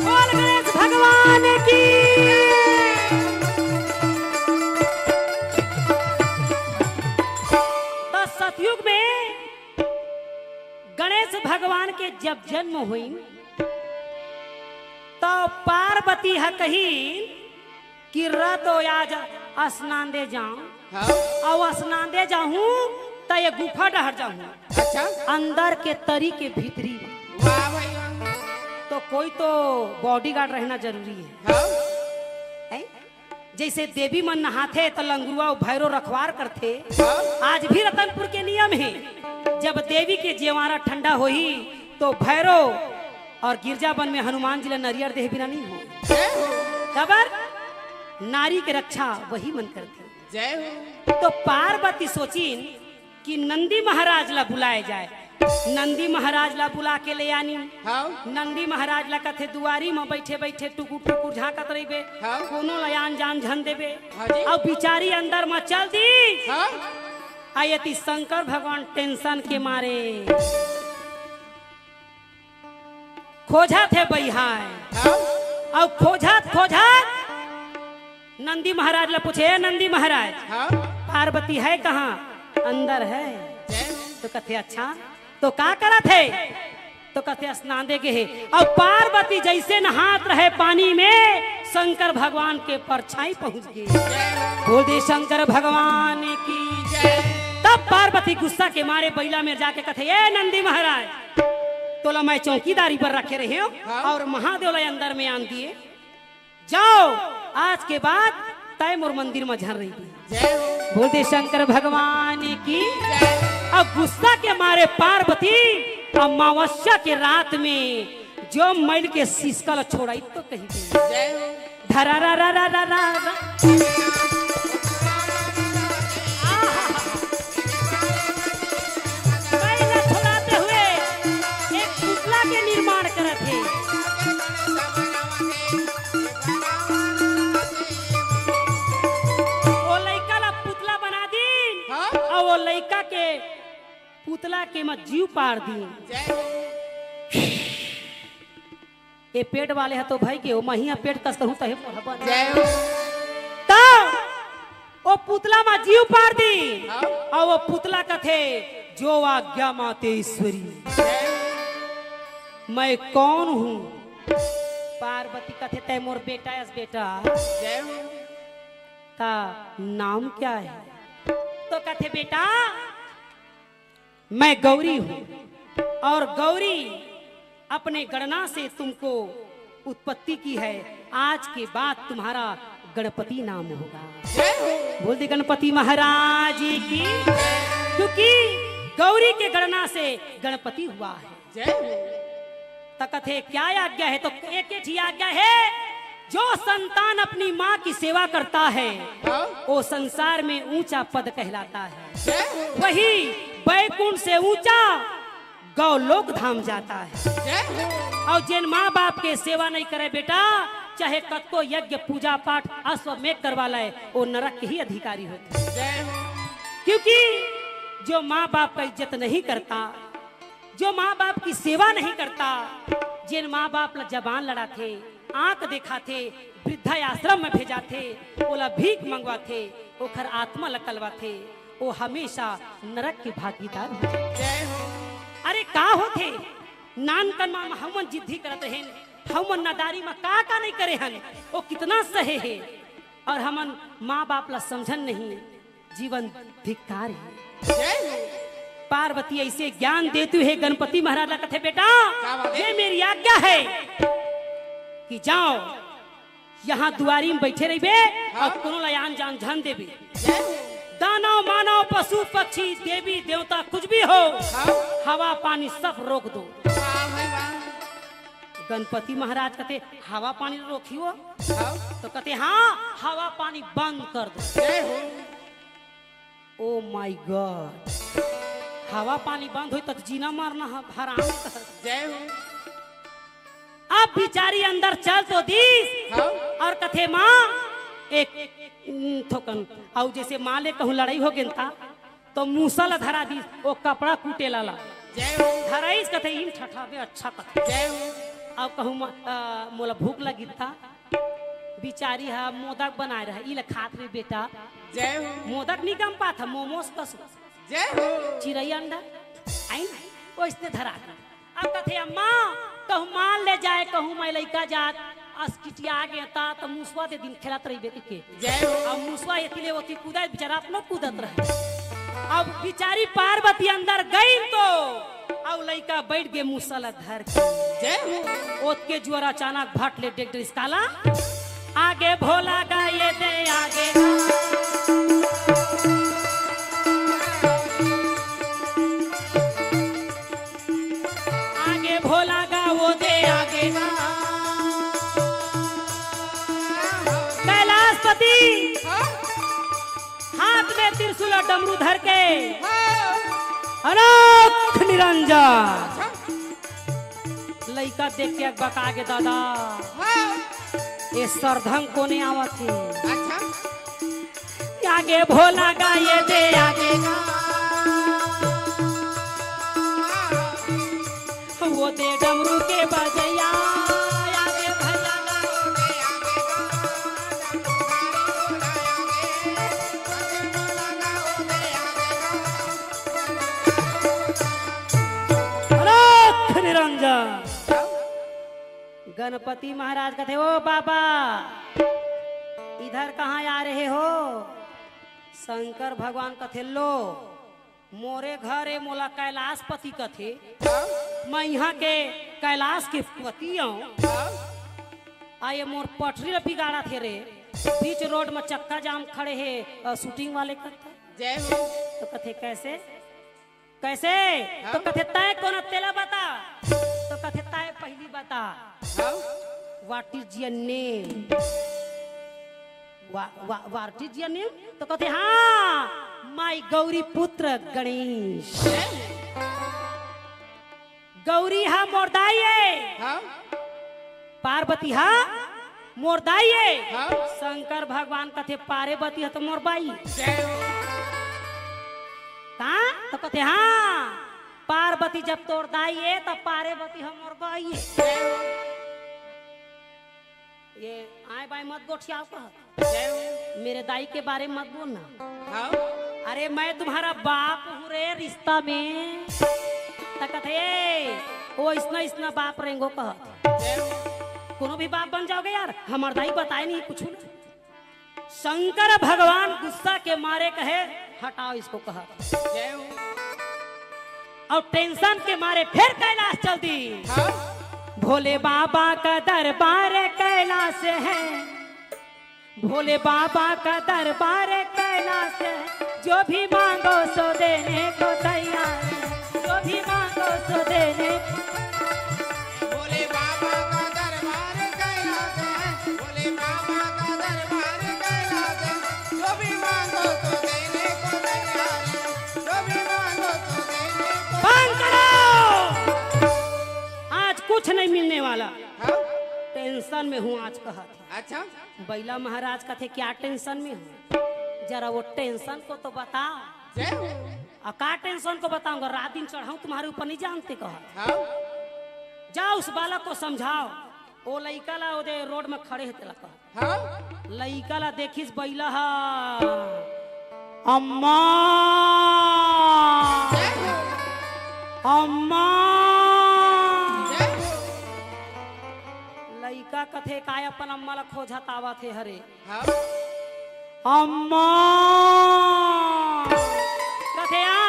बोल गणेश भगवान की। त सतयुग में गणेश भगवान के जब जन्म होइन, त पार्वती ह कहिन कि "रह तो आज स्नान दे जाऊं, हाँ। अउ स्नान दे जाहूं, त ये गुफा डहर जाहूं।" अच्छा। अंदर के तरी के भीतरी। वाह भाई वाह। तो कोई तो बॉडीगार्ड रहना जरूरी है। हाँ। हैं? जैसे देवी मन नहाथे त लंगुरुआ अउ भैरो रखवार करथे। हाँ। आज भी रतनपुर के नियम हे, जब देवी के जेवारा ठंडा होही तो भैरो और गिरजा बन में हनुमान जी ला नरियर देहे बिना नहीं हो। जय हो। काबर? नारी के रक्षा वही मन करथे। जय हो। तो पार्वती सोचिन कि नंदी महाराज ला बुलाए जाए। नंदी महाराज ला बुला के ले आनी। हाँ। नंदी महाराज ला कथे, "दुआरी म बैठे बैठे टुकुर टुकुर झांकत रहिबे, हाँ। कोनो ला आन जान झन देबे।" हाँ जी। अब बिचारी अंदर म चल दी। हाँ। आ एती शंकर भगवान टेंशन के मारे खोजत हे बइहाय। हाँ। अउ खोजत खोजत नंदी महाराज ला पूछे, "ए नंदी महाराज, हाँ। पार्वती है कहाँ?" "अंदर है।" जय हो। तो कथे, "अच्छा, तो का करत हे?" तो कथे, "स्नान दे गे हे।" अउ पार्वती जैसे नहात रहे पानी में, शंकर भगवान के परछाई पहुंच गे। बोल दे शंकर भगवान की। जय। तब पार्वती गुस्सा के मारे बइला में जाके कथे, "ए नंदी महाराज, तोला मैं चौकीदारी पर रखे रहे हो हाँ। और महादेव ला अंदर में आन दिए। जाओ, आज के बाद तय मोर मंदिर में झन रही।" जय हो। बोल दे शंकर भगवान की। जय। अब गुस्सा के मारे पार्वती अमावस्या के रात में जो मैल के सिसका ला छोड़ाई तो कही दी। जय हो। धरा रा रा रा रा रा रा। आहा। मैल ला छोड़ाते हुए एक पुतला के निर्माण करत हे। वो लइका ला पुतला बना दीन। हाँ? अउ वो लइका के पुतला के म जीव पार दीन। जय हो। ए पेट वाले ह तो भई के ओ महिया पेट कस कहूं तहे मोर बन। जय हो। त ओ पुतला म जीव पार दी। हाँ। अउ ओ पुतला कथे, "जो आज्ञा माते ईश्वरी।" जय हो। मैं कौन हूँ? पार्वती कथे, "तय मोर बेटा अस बेटा।" जय हो। "ता नाम क्या है?" तो कथे, "बेटा, मैं गौरी हूँ और गौरी अपने गणना से तुमको उत्पत्ति की है। आज के बाद तुम्हारा गणपति नाम होगा। जय हो। बोल दे गणपति महाराज की। क्योंकि गौरी के गणना से गणपति हुआ है। जय हो। त कथे क्या आज्ञा है? तो एक ही आज्ञा है, जो संतान अपनी माँ की सेवा करता है, हाँ। वो संसार में ऊंचा पद कहलाता है। जय हो। वही बैकुंठ से ऊंचा गौलोक धाम जाता है। जय हो। और जिन माँ बाप के सेवा नहीं करे बेटा, चाहे कतको यज्ञ पूजा पाठ अश्वमेध करवा ले, वो नरक के ही अधिकारी होते हैं। जय हो। क्योंकि जो माँ बाप का इज्जत नहीं करता, जो माँ बाप की सेवा नहीं करता, जिन माँ बाप ला जबान लड़ाथे, आंख देखाथे, वृद्धा आश्रम में भेजाथे, ओला भीख मंगवाथे, ओखर आत्मा ला कलवाथे, वो हमेशा नरक के भागीदार हो जाथे। जय हो। अरे का होथे? नानकन मा हमन जिद्दी करत रहेन, हमन नादारी मा का का नहीं करे हन, वो कितना सहे हे। और हमन माँ बाप ला समझन नहीं, जीवन धिक्कार है। जय हो। पार्वती ऐसे ज्ञान देती है गणपति महाराज ला, कथे बेटा, क्या बात है? ये मेरी आज्ञा है कि जाओ यहाँ दुआरी में बैठे रहिबे हाँ। और कोनो ला आन जान झन देबे। जय हो। दानव मानव पशु पक्षी देवी देवता कुछ भी हो, हाँ। हवा पानी सब रोक दो। वाह भाई वाह। गणपति महाराज कथे हवा पानी रोकी हो? हाँ। तो कथे हाँ, हवा पानी बंद कर दो। जय हो। Oh my God, हवा पानी बंद होई त जीना मरना ह-, हराम। जय हो। अब बिचारी अंदर चल तो दीस हाँ। और कथे माँ एक, उम, थोकन, अउ जैसे माँ ले कहूँ लड़ाई हो गेन ता, तो मूसा ला धरा दीस, वो कपड़ा कूटे लाला। जय हो। धराइस कथे इन ठठाबे अच्छा कथे। जय हो। अब कहूँ म-, अ, मोला भूख लगी ता, बिचारी हा मोदक बनाए रहा, ई ले खात रे बेटा। जय हो। मोदक नहीं गम पात हा, मोमोस कस। जय हो। चिरई अंडा, आई ना, ओइसने धरा दे। अब कथे अम्मा, कहूँ माल ले जाए, कहूँ मैं लइका जात, अस किटिया आगे ता, त मुसवा दे दिन खेलत रहिबे के। जय हो। अब मुसवा एती ले ओती कूदा, बेचारा अपनो कूदत रहे। अब बिचारी पार्वती अंदर गई तो, अब लइका बैठ गे मुसवा ला धर के। जय हो। ओतके जुआर अचानक भट ले डेग डरिस काला। आगे भोला गा ये दे आगे गा। आगे भोला गा वो दे आगे गा। कैलाशपति हाँ? हाथ में त्रिशूल और डमरू धर के हाँ। अनोख निरंजन। अच्छा। लइका देख के बका गे दादा। हाँ। ये सरधंग कोने आवत हे? अच्छा। आगे भोला गा ये दे आगे गा। वो दे डमरू के बजैया। आगे भोला गा वो दे आगे गा। अनोख निरंजन। गणपति महाराज कथे, "ओ बाबा, इधर कहाँ आ रहे हो?" शंकर भगवान कथे, "लो, मोरे घर ए, मोला कैलाशपति कथे। मैं यहाँ के कैलाश के पति हूँ। आ ये मोर पटरी ल बिगाड़त हे रे, बीच रोड में चक्का जाम खड़े हे, अ, शूटिंग वाले करता।" जय हो। तो कथे, "कैसे?" कैसे? हाँ? तो कथे, "तय कोन तेला बता।" तो कथे, "तय पहली बता।" हाँ? What is your name? What is your name? तो कथे, "हाँ, my गौरी पुत्र गणेश।" हैं? गौरी हा मोर दाई हे। हाँ? पार्वती हा मोर दाई हे। हाँ? शंकर भगवान कथे, "पार्वती हा तो मोर बाई।" जय हो। का? तो कथे, "हाँ, पार्वती जब तोर दाई हे, तब पार्वती हा मोर बाई हे।" जय हो। ये आए बाएं मत गोठियाव कह। जय हो। मेरे दाई के बारे में मत बोलना। हाँ। अरे मैं तुम्हारा बाप हूँ रे रिश्ता में। त कथे, "ए, वो इसना, इसना बाप रेंगो," कह। जय हो। कोनो भी बाप बन जाओगे यार, हमार दाई बताए नहीं कुछ ना। शंकर भगवान गुस्सा के मारे कहे, "हटाओ इसको," कहा। जय हो। और टेंशन के मारे फिर कैलाश चल दी। हाँ। भोले बाबा का दरबार कैलाश है, भोले बाबा का दरबार कैलाश है, जो भी मांगो सो देने को तैयार है, जो भी मांगो सो देने। भोले बाबा का दरबार कैलाश है, भोले बाबा का दरबार कैलाश है, जो भी मांगो सो देने को तैयार है, जो भी मांगो सो देने को। बंद करो, आज कुछ नहीं मिलने वाला। हाँ? टेंशन में हूँ आज, कहत हे। अच्छा। बइला महाराज कथे, "क्या टेंशन में हो? जरा वो टेंशन को तो बताओ।" जय हो। "और का टेंशन को बताऊंगा? रात दिन चढ़ाऊं तुम्हारे ऊपर, नहीं जानते?" कहा। हाँ। "जाओ, उस बालक को समझाओ।" वो लइका ला ओदे रोड में खड़े हे तेला कहा। हाँ। लइका ला देखिस बइला हा, "अम्मा, जय हो। अम्मा।" जय हो। लइका कथे, "काय अपन अम्मा ला खोजत आवत हे हरे?" हाँ। "अम्मा।" कथे, "आ,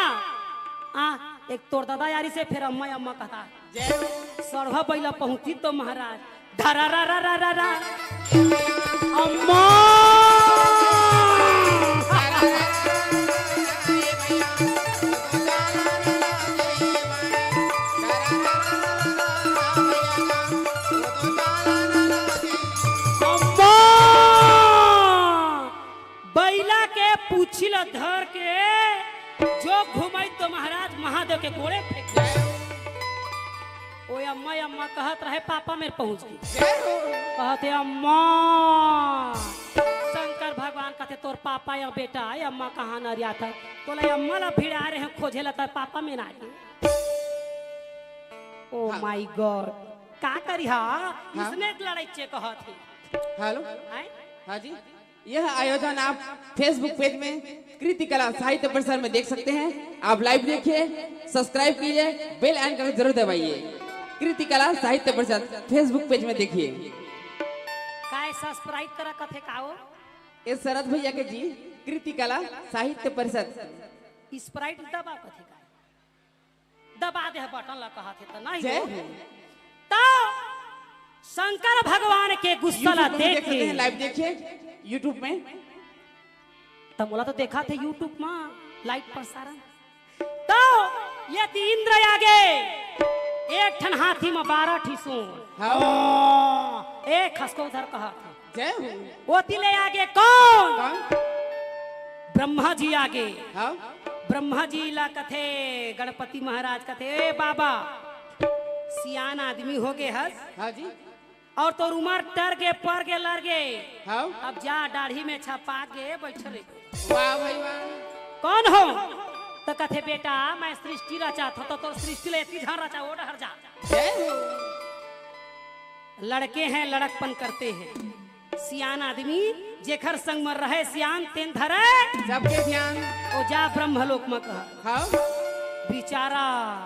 आ, एक तोर ददा यारी से फेर अम्मा, अम्मा कहता।" जय हो। सड़वा बइला पहुंची तो महाराज, धरा रा रा रा रा रा। अम्मा। अम्मा। बइला के पूछी ल धर के जो घुमाई तो महाराज महादेव के गोड़े फेंक दे। ओ अम्मा, अम्मा कहत रहे, पापा मेर पहुंच गे। जय हो। कहत हे, "अम्मा।" शंकर भगवान कहत हे, "तोर पापा या बेटा, ये अम्मा कहाँ नरियात हे?" तोला ये अम्मा ला भिड़ा रहे हैं खोजे ला, तोर पापा मेर आ गे। Oh my God, का करी हा? हाँ। इसने लड़ाई चे कहत हे। हेलो। हैं? हाँ जी। यह आयोजन आप Facebook पेज में कृति कला साहित्य परिषद में देख सकते हैं। आप लाइव देखिए, सब्सक्राइब कीजिए, बेल आइकन को जरूर दबाइए। कृति कला साहित्य परिषद Facebook पेज में देखिए। काय सब्सक्राइब करा कथे का हो? ए शरद भैया के जी, कृति कला साहित्य परिषद। स्प्राइट दबा कथे का? दबा दे बटन ला कहत हे त नहीं जय हो। हो। तो शंकर भगवान के गुस्सा ला YouTube में भी देख देख सकते के हैं, लाइव देखिए YouTube में। त मोला तो देखा थे YouTube में लाइव प्रसारण। तो यदि इंद्र आगे एक ठन हाथी में बारह ठी सूंड। हाँ। एक खसको उधर कहा थे। जय हो। ओती ले आगे कौन? कौन? ब्रह्मा जी आगे। हाँ। ब्रह्मा जी ला कथे, गणपति महाराज कथे, "ए बाबा, सियान आदमी हो गे हस। हाँ जी। और तोर उमर टर गे, पर गे, लर गे। हाँ। अब जा, दाढ़ी में छपा गे, बैठे रहे।" वाह भाई वाह। कौन हो? तो कथे, "बेटा, मैं सृष्टि रचात हों, तो तोर सृष्टि ले एती झन रचा, ओ डहर जा।" जय हो। लड़के हैं, लड़कपन करते हैं। सियान आदमी जेखर संग म रहे सियान, तेन धरे सबके ध्यान। ओ जा ब्रह्मलोक म कह। हाँ। बिचारा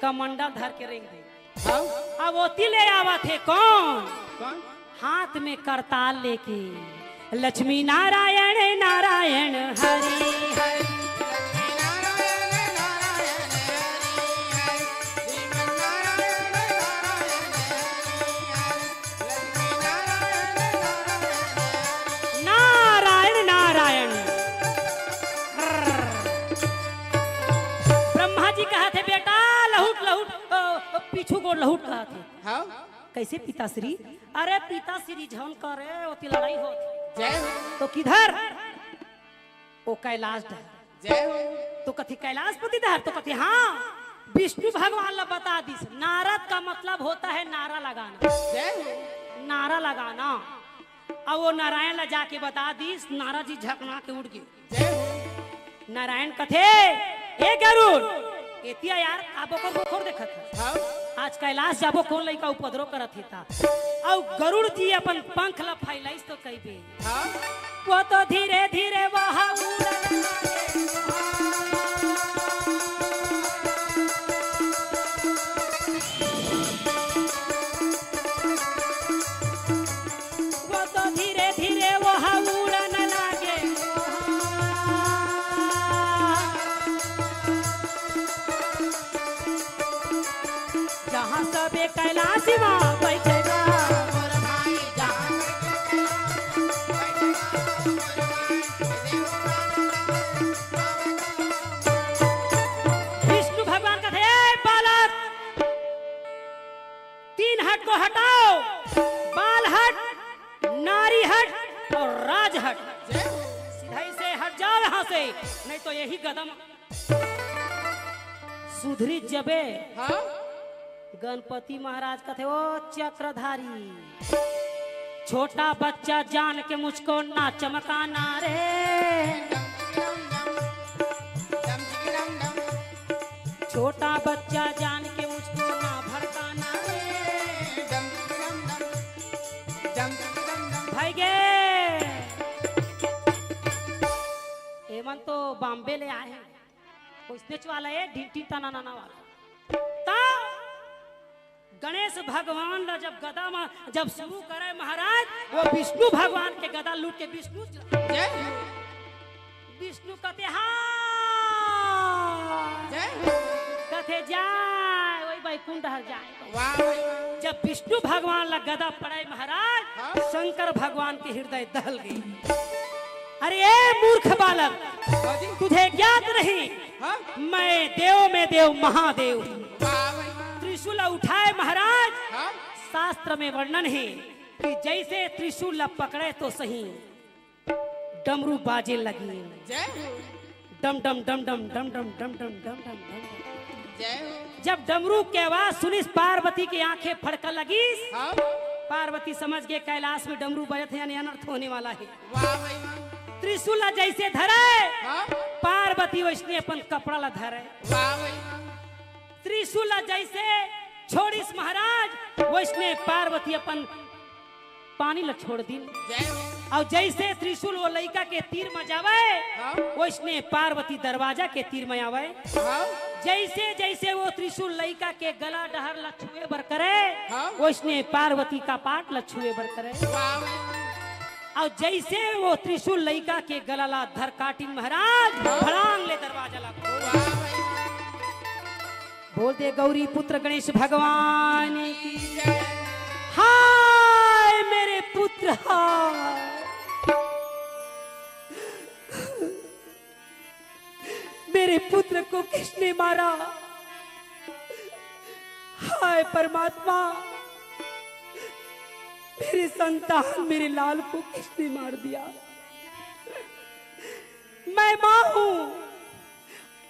कमंडल धर के रेंग दे। हाँ। अब ओती ले आवत हे कौन? कौन? हाथ में करताल लेके, लक्ष्मी नारायण नारायण हरि हरि। नारायण नारायण। ब्रह्मा जी कहत हे, "बेटा लहुट लहुट, अ, अ, पीछू गोड़ लहुट," कहत हे। हाँ। कैसे पिताश्री? अरे पिताश्री झन करे, ओती लड़ाई होत हे। जय हो। तो किधर? ओ कैलाश डहर। जय हो। तो कथे कैलाशपति डहर, तो कथे हाँ, विष्णु भगवान ला बता दिस, नारद का मतलब होता है नारा लगाना। जय हो। नारा लगाना। अब वो नारायण ला जाके बता दिस, नारद जी झकना के उठ गे। जय हो। नारायण कथे, "ए गरुड़, एतिया यार, का बोकर बोकर देखत हस? हाँ। आज कैलाश जाबो, कौन लइका उपद्रव करत हे ता?" अउ गरुड़ जी अपन पंख ला फैलाइस तो कहिबे, हाँ। वो तो धीरे धीरे वहाँ उड़न लगे। वो तो धीरे धीरे वहाँ उड़न लगे। जहाँ सबे कैलाश माँ बैठे बा। से, नहीं तो यही गदा म सुधरी जबे। हाँ? गणपति महाराज कथे, "ओ चक्रधारी, छोटा बच्चा जान के मुझको ना चमकाना रे, छोटा बच्चा जान के मुझको ना भड़काना रे।" भाई गे, एमन तो बॉम्बे ले आए हैं, कोई स्नेच वाला है, ढिंटी तना नाना वाला। ता गणेश भगवान ला जब गदा मा जब शुरू करे महाराज, वो विष्णु भगवान के गदा लूट के विष्णु च-, जय हो। विष्णु कथे, "हाँ।" जय हो। कथे, "जाय, वही बैकुंठ हर जाय।" वाह भाई वाह। जब विष्णु भगवान ला गदा पड़े महाराज, हाँ। शंकर भगवान के हृदय दहल गई। "अरे ए मूर्ख बालक, हाँ जी। तुझे ज्ञात नहीं, हाँ। मैं देव में देव महादेव हूँ।" वाह भाई वाह। त्रिशूल उठाए महाराज, हाँ। शास्त्र में वर्णन है कि जैसे त्रिशूल ला पकड़े तो सही, डमरू बाजे लगी। जय हो। डम डम डम डम डम डम डम डम डम डम डम। जय हो। जब डमरू के आवाज सुनिस, पार्वती के आंखें फड़का लगिस। हाँ। पार्वती समझ गए कैलाश में डमरू बजत है, यानी अनर्थ होने वाला है। वाह भाई वाह। त्रिशूल ला जैसे धरे, हाँ। पार्वती वैसने अपन कपड़ा ला धरे। वाह भाई वाह। त्रिशूल ला जैसे छोड़िस महाराज, वैसने पार्वती अपन पानी ला छोड़ दिन। जय हो। अउ जैसे त्रिशूल वो लइका के तीर म जावे, हाँ। वैसने पार्वती दरवाजा के तीर म आवे। हाँ। जैसे जैसे वो त्रिशूल लइका के गला डहर ला छुए बर करे, हाँ। वैसने पार्वती कपाट ला छुए बर करे। वाह। अउ जैसे वो त्रिशूल लइका के गला ला धर काटिन महाराज, हाँ। फड़ांग ले दरवाजा ला खोल। वाह। बोल दे गौरी पुत्र गणेश भगवान की जय। हाय मेरे पुत्र, हाय। मेरे पुत्र को किसने मारा? हाय परमात्मा, मेरे संतान, मेरे लाल को किसने मार दिया? मैं माँ हूँ,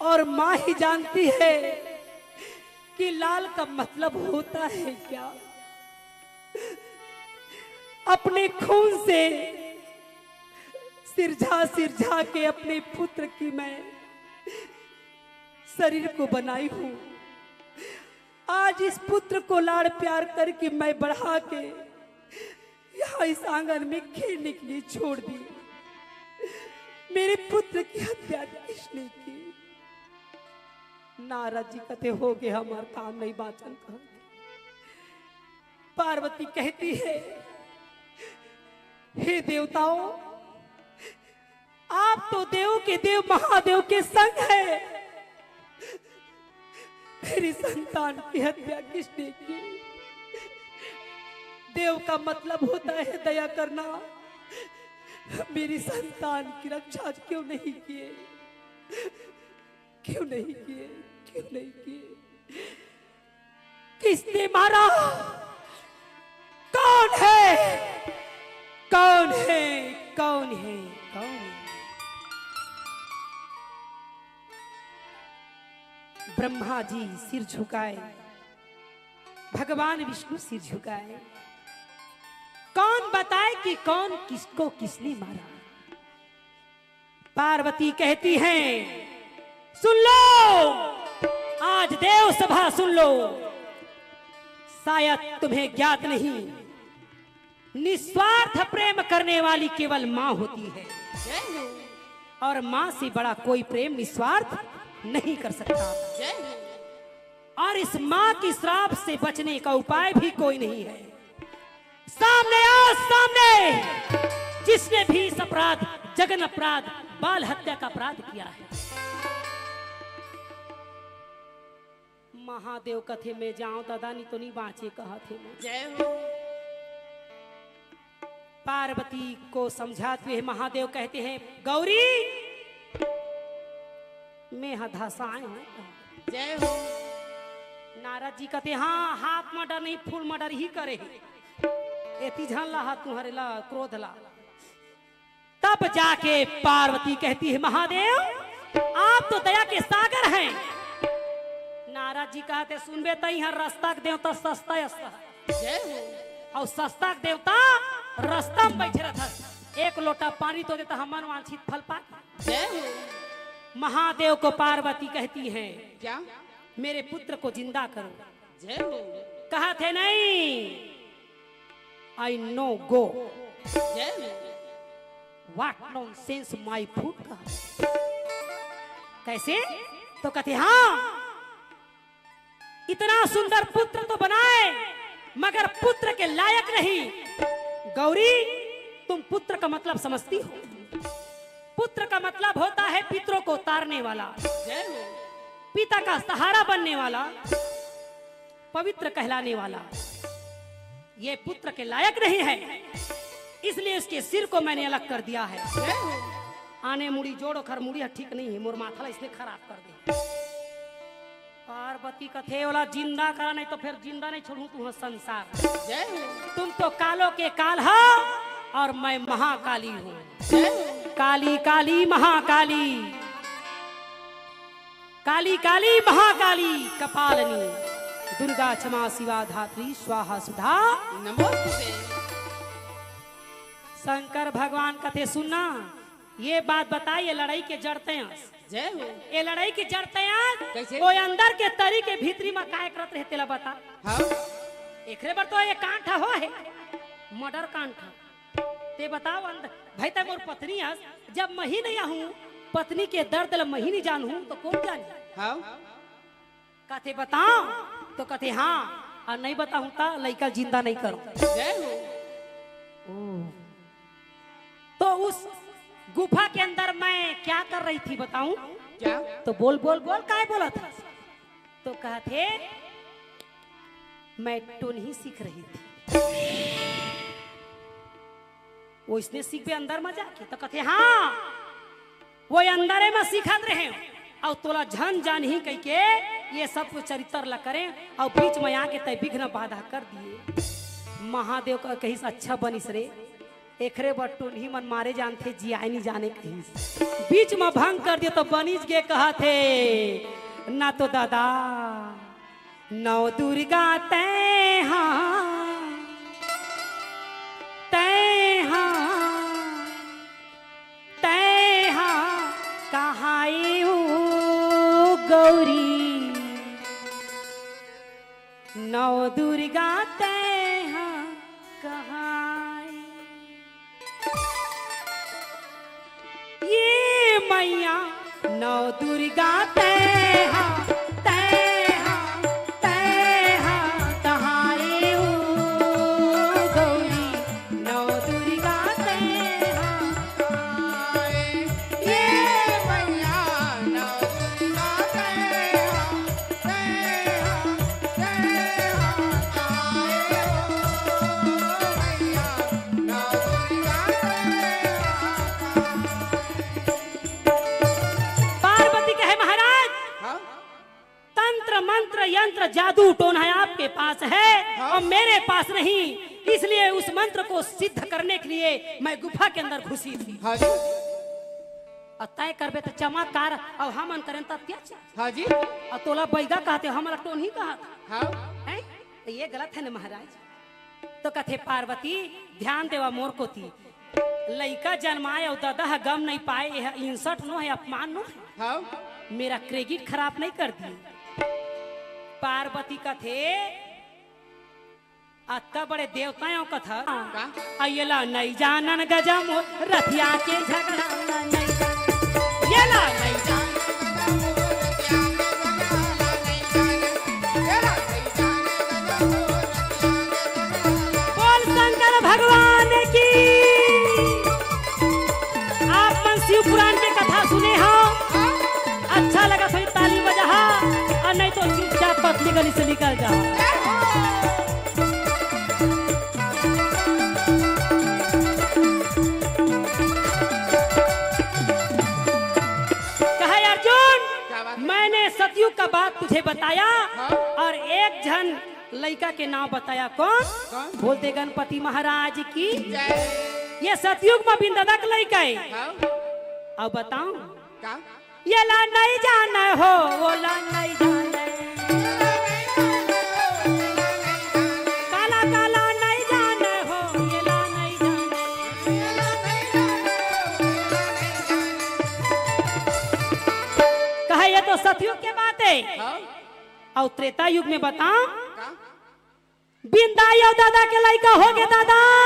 और माँ ही जानती है कि लाल का मतलब होता है क्या। अपने खून से सिरझा सिरझा के अपने पुत्र की मैं शरीर को बनाई हूँ। आज इस पुत्र को लाड़ प्यार करके मैं बढ़ा के यहाँ इस आंगन में खेलने के लिए छोड़ दी। मेरे पुत्र की हत्या किसने की? नारद जी कथे, "हो गया हमार काम नहीं बाचन।" कहा पार्वती कहती है, "हे देवताओं, आप तो देव के देव महादेव के संग है, मेरी संतान की हत्या किसने की? देव का मतलब होता है दया करना, मेरी संतान की रक्षा क्यों नहीं किए? क्यों नहीं किए? क्यों नहीं किए? किसने मारा? कौन है? कौन है? कौन है? कौन है?" ब्रह्मा जी सिर झुकाए, भगवान विष्णु सिर झुकाए। कौन बताए कि कौन किसको किसने मारा? पार्वती कहती हैं, "सुन लो, आज देव सभा सुन लो, शायद तुम्हें ज्ञात नहीं, निस्वार्थ प्रेम करने वाली केवल माँ होती है, और माँ से बड़ा कोई प्रेम निस्वार्थ नहीं कर सकता।" और इस माँ की श्राप से बचने का उपाय भी कोई नहीं है। सामने आओ, सामने, जिसने भी इस अपराध, जघन्य अपराध, बाल हत्या का अपराध किया है। महादेव कथे, "मैं जाऊं दादा, नहीं तो नहीं बांचे," कहा थे मैं। जय हो। पार्वती को समझाते हुए महादेव कहते हैं, "गौरी, मैं हा धसाए हूँ।" जय हो। नारद जी कहते, "हाँ, हाफ मर्डर नहीं, फुल मर्डर ही करे हे। एती झन ला हा तुम्हारे ला क्रोध ला।" तब जाके पार्वती कहती है, महादेव, आप तो दया के सागर हैं। नारद जी कहते, सुनबे, तई हर रास्ता के देवता सस्ता असा। जय हो। और सस्ता के देवता रास्ता में बैठे रहता। एक लोटा पानी तो देता, हम मनवांछित फल पा। जय हो। महादेव को पार्वती कहती है, क्या? मेरे पुत्र को जिंदा करो। जय हो। कहा थे नहीं, आई नो गो। जय हो। What nonsense my food का। कैसे? तो कहते, हाँ, इतना सुंदर पुत्र तो बनाए, मगर पुत्र के लायक नहीं। गौरी, तुम पुत्र का मतलब समझती हो? पुत्र का मतलब होता है पितरों को तारने वाला, जय हो। पिता का सहारा बनने वाला, पवित्र कहलाने वाला। ये पुत्र के लायक नहीं है, इसलिए इसके सिर को मैंने अलग कर दिया है। जय हो। आने मुड़ी जोड़, ओखर मुड़ी ह ठीक नहीं है, मोर माथा ला इसने खराब कर दे। पार्वती कथे, ओला जिंदा करा, नहीं तो फिर जिंदा नहीं छोड़ू तुहर संसार। जय हो। तुम तो कालों के काल हो और मैं महाकाली हूँ। जय हो। काली काली महाकाली, काली काली महाकाली कपालनी, दुर्गा क्षमा शिवा धात्री स्वाहा सुधा। नमोस्तुते। शंकर भगवान कथे, सुनना, ये बात बताई, ये लड़ाई के जड़ तैं अस। जय हो। ये लड़ाई के जड़ तैं अस। कैसे? वो अंदर के तरी के भीतरी में काय करत रहे, तेला बता। हाँ। एकरे बर तो ये कांड हो है, मर्डर कांड। ते बताओ अंदर, भाई, तैं मोर पत्नी अस, जब मैं ही नहीं आहूँ, पत्नी के दर्द ल मैं ही नहीं जानहूँ, तो कौन जानी? हाँ। कथे बताओ, तो कथे हाँ, और नहीं बताहूँ तो लइका जिंदा नहीं करो। जय हो। ओ। तो उस गुफा के अंदर मैं क्या कर रही थी बताऊं? क्या? तो बोल, बोल, बोल, काय बोला था? तो कहा थे, मैं टोनही सीख रही थी। वो इसने सीखबे अंदर में जाके, तो कथे, हाँ, वो अंदर में सीखत रहे। और तोला झन जानही कह के ये सब कुछ चरित्र ला करें, और बीच में आके तय विघ्न बाधा कर दिए। महादेव का कहिस, अच्छा बनिस रे, एकरे बर टोनही मन मारे जानथे, जियाए नहीं जाने कहिस। बीच में भंग कर दिए तो बनिस गे कहा थे, ना तो दादा, नौ दुर्गा तैं हा, तैं हा, तैं हा, कहाए ओ गौरी, नौ दुर्गा तैं हा, कहाए। ये मैया नौ दुर्गा तैं हा, तैं हा, तैं हा, कहाए ओ गौरी, नौ दुर्गा तैं हा, कहाए। ये मैया नौ दुर्गा तैं हा, पार्वती कहे, महाराज, हाँ? तंत्र, मंत्र, यंत्र, जादू, टोना आपके पास है, हाँ? और मेरे पास नहीं, इसलिए उस मंत्र को सिद्ध करने के लिए मैं गुफा के अंदर घुसी थी। हाँ जी। और तय करबे तो चमत्कार, और हमन करें तो अत्याचार। हाँ जी। और तोला बैगा कहते, हमला टोनही कहत। हाँ। हैं? तो ये गलत है ना महाराज? तो कथे पार्वती, ध्यान देवा मोर कोती, लइका जनमाए अउ ददा ह गम नहीं पाए, यह insult नो है, अपमान नो है। हाँ। मेरा credit खराब नहीं कर दिए। पार्वती कथे, अत्ता बड़े देवता हो कथा। का? आ येला नहीं जानन गजम रथिया के झगड़ा नहीं। येला नहीं जानन बोल शंकर भगवान की। आप मन शिव पुराण के कथा सुने हो, अच्छा लगा तो ताली बजा, और नहीं तो चुपचाप पतली गली से निकल जाओ। कहा अर्जुन, क्या बात है? मैंने सतयुग का बात तुझे बताया, हाँ। और एक झन लइका के नाम बताया। कौन? कौन? बोलते गणपति महाराज की। जय। ये सतयुग म बिंदादा के लइका हे। हाँ। अब बताओ। का? ये ला नहीं जाने हो, वो ला नहीं जाने। काला काला नहीं जाने हो, ये ला नहीं जाने। कहे ये तो सतयुग के बात हे। हाँ। अउ त्रेता युग में बताओ। का? बिंदाई अउ दादा के लइका होगे दादा।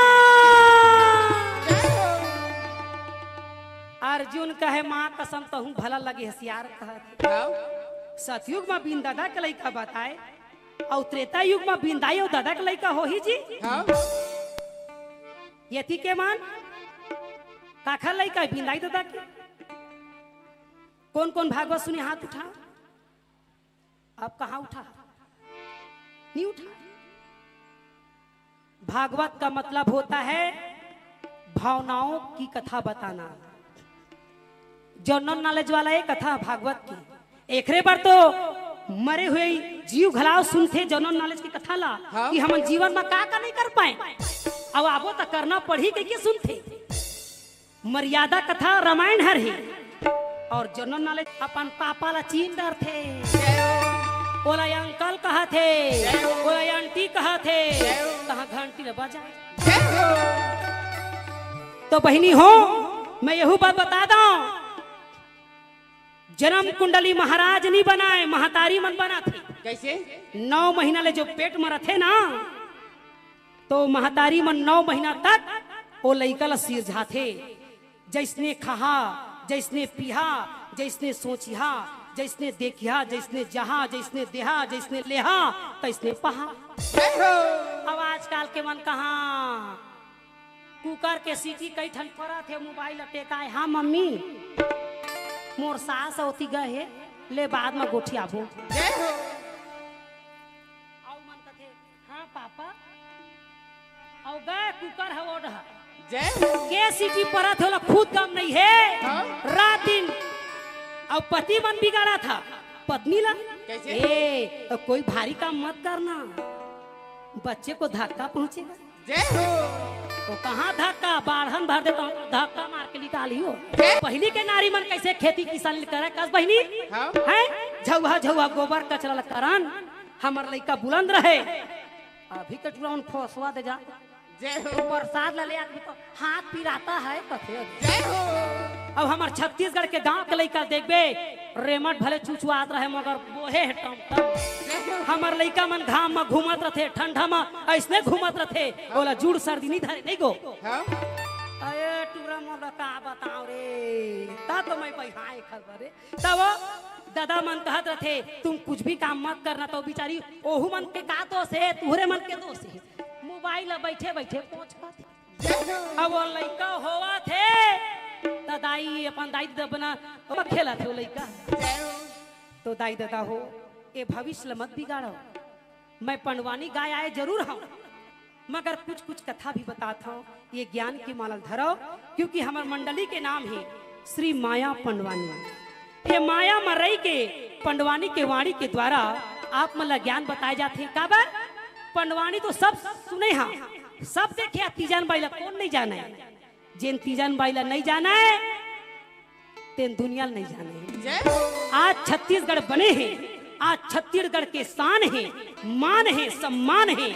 अर्जुन कहे माँ कसम तहूँ भला लगे हसियार कहत। हाँ। सतयुग म बिंदादा के लइका बताए अउ त्रेता युग म बिंदाई अउ दादा के लइका होही जी। हाँ। यति के मन काखर लइका हे बिंदाई दादा के? कोन कोन भागवत सुने हाथ उठा। अब कहाँ उठा? नहीं उठा। भागवत का मतलब होता है भावनाओं की कथा बताना। जनरल नॉलेज वाला ये कथा भागवत की। एकरे बर तो मरे हुए जीव घलाव सुनथे जनरल नॉलेज की कथा ला। हाँ। कि हमन जीवन में का का नहीं कर पाए, अब आबो त करना पड़ही कहिके सुनथे। मर्यादा कथा रामायण हर हे। अउ जनरल नॉलेज अपन पापा ला चीन डरथे। जय हो। ओला अंकल कहथे। जय हो। ओला आंटी कहथे। जय हो। तहाँ घंटी ला बजा। जय हो। तो बहिनी हो, मैं यहू बात बता दंव, जनम कुंडली महाराज नहीं बनाए, महतारी मन बनाथे। कैसे? नौ महीना ले जो पेट म रथे ना, तो महतारी मन नौ महीना तक ओ लइका ल सिरझाथे। जइसने खहा, जइसने पिहा, जइसने सोचिहा, जइसने देखिहा, जइसने जहा, जइसने देहा, जइसने लेहा, तइसने पहा। जय हो। अब आजकल के मन कहाँ कुकर के सीटी कई ठन परत हे, मोबाइल ल टेकाए, "हाँ मम्मी, मोर सास ओती गए हे, ले बाद म गोठियाबो।" जय हो। अउ मन कथे, "हाँ पापा।" अउ गए कुकर ह ओढ़। जय हो। के सीटी परत हे, ओला खुद गम नहीं हे। हाँ। रात दिन। अउ पति मन बिगाड़थे पत्नी ला। कैसे? "ए, कोई भारी काम मत करना, बच्चे को धक्का पहुंचेगा।" जय हो। तो कहाँ धक्का, बाढ़न भर देता हूँ, धक्का मार के निकाली हो। जय। पहिली के नारी मन कैसे खेती किसानी करे, कस बहिनी? हाँ। हैं? झउहा, झउहा गोबर कचरा ल करन, हमर लइका बुलंद रहे। अभी के टुरा उन फोसवा दे जा। जय हो। प्रसाद ला ले आदमी तो हाथ पिराता है, कथे। जय हो। अब हमर छत्तीसगढ़ के गांव के लइका देखबे, रेमट भले चुचुआत रहे, मगर बोहे हे टम टम। जय हो। हमर लइका मन घाम म घूमत रथे, ठंडा म अइसने घूमत रथे, ओला जूड़ सर्दी नहीं धरे, नहीं गो। हाँ। अरे टुरा मोला का बताओ रे, ता तो मैं बइहाए खबर रे। तब वो दादा मन कहत रथे, "तुम कुछ भी काम मत करना।" तो बिचारी ओहू मन के का दोष हे, तुहरे मन के दोष हे। मोबाइल ला बैठे बैठे पोंछ पाथे। अब वो लइका होवत हे, त दाई, अपन दाई ददा बना, ओमा खेलत हे वो लइका। तो दाई ददा हो, ए भविष्य ल मत बिगाड़ो। मैं पंडवानी गाय आए जरूर हूँ, मगर कुछ कुछ कथा भी बतात हूँ, ये ज्ञान के माला ल धरो, क्योंकि हमर मंडली के नाम हे श्री माया पंडवानी। हे माया म रहि के पंडवानी के वाणी के द्वारा आप मन ला ज्ञान बताए जाथे। काबर? पंडवानी तो सब सुने हा, सब देखे हा, तीजन बाई ला कोन नहीं जाने? जेन तीजन बाई ला नहीं जाने, तेन दुनिया ल नहीं जाने। जय हो। आज छत्तीसगढ़ बने हे, आज छत्तीसगढ़ के शान हे, मान हे, सम्मान हे,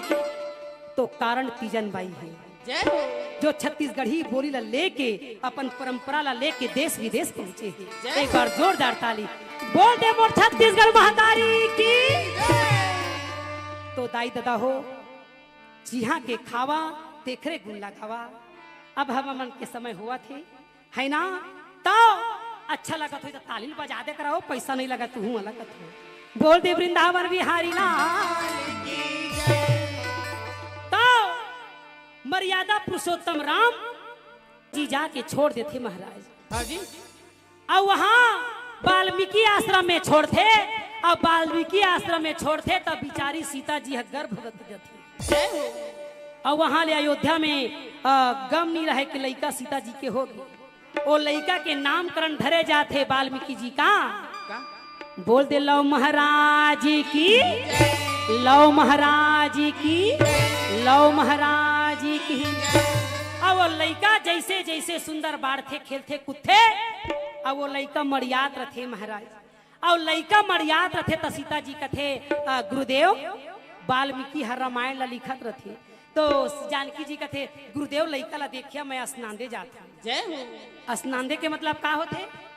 तो कारण तीजन बाई हे। जय हो। जो छत्तीसगढ़ी बोली ला लेके, अपन परंपरा ला लेके देश विदेश पहुंचे हे। जय हो। एक बार जोरदार ताली बोल दे मोर छत्तीसगढ़ महतारी की। जय। तो दाई ददा हो, जिहाँ के खावा, तेखरे गुण लगावा। अब हमर मन के समय होवत हे, है ना? तो अच्छा लगत होही त ताली ल बजा दे करव, पैसा नहीं लगत, तुहूँ अलग कथो। बोल दे वृंदावन बिहारी लाल की जय। तो मर्यादा पुरुषोत्तम राम जी जाके छोड़ देथे महाराज। हाँ जी। अउ वहाँ वाल्मीकि आश्रम में छोड़थे, अउ वाल्मीकि आश्रम में छोड़थे, तब बिचारी सीता जी ह गर्भवती जथे। जय हो। अउ वहाँ ले अयोध्या में, अ, गम नहीं रहे कि लइका सीता जी के होगे। ओ लइका के नामकरण धरे जाथे वाल्मीकि जी का। का? बोल दे, "लव महाराज की, लव महाराज की, लव महाराज की।" अब वो लइका जइसे जइसे सुंदर बाढ़थे, खेलथे, कूदथे, अब वो लइका मड़ियात रथे महाराज। अउ लइका मड़ियात रथे त सीता जी कथे, "अ, गुरुदेव, वाल्मीकि ह रामायण ला लिखत रथे।" तो जानकी जी कथे, "गुरुदेव, लइका ला देखिया, मैं स्नान दे जात हूँ।" जय हो। स्नान दे के मतलब का होथे?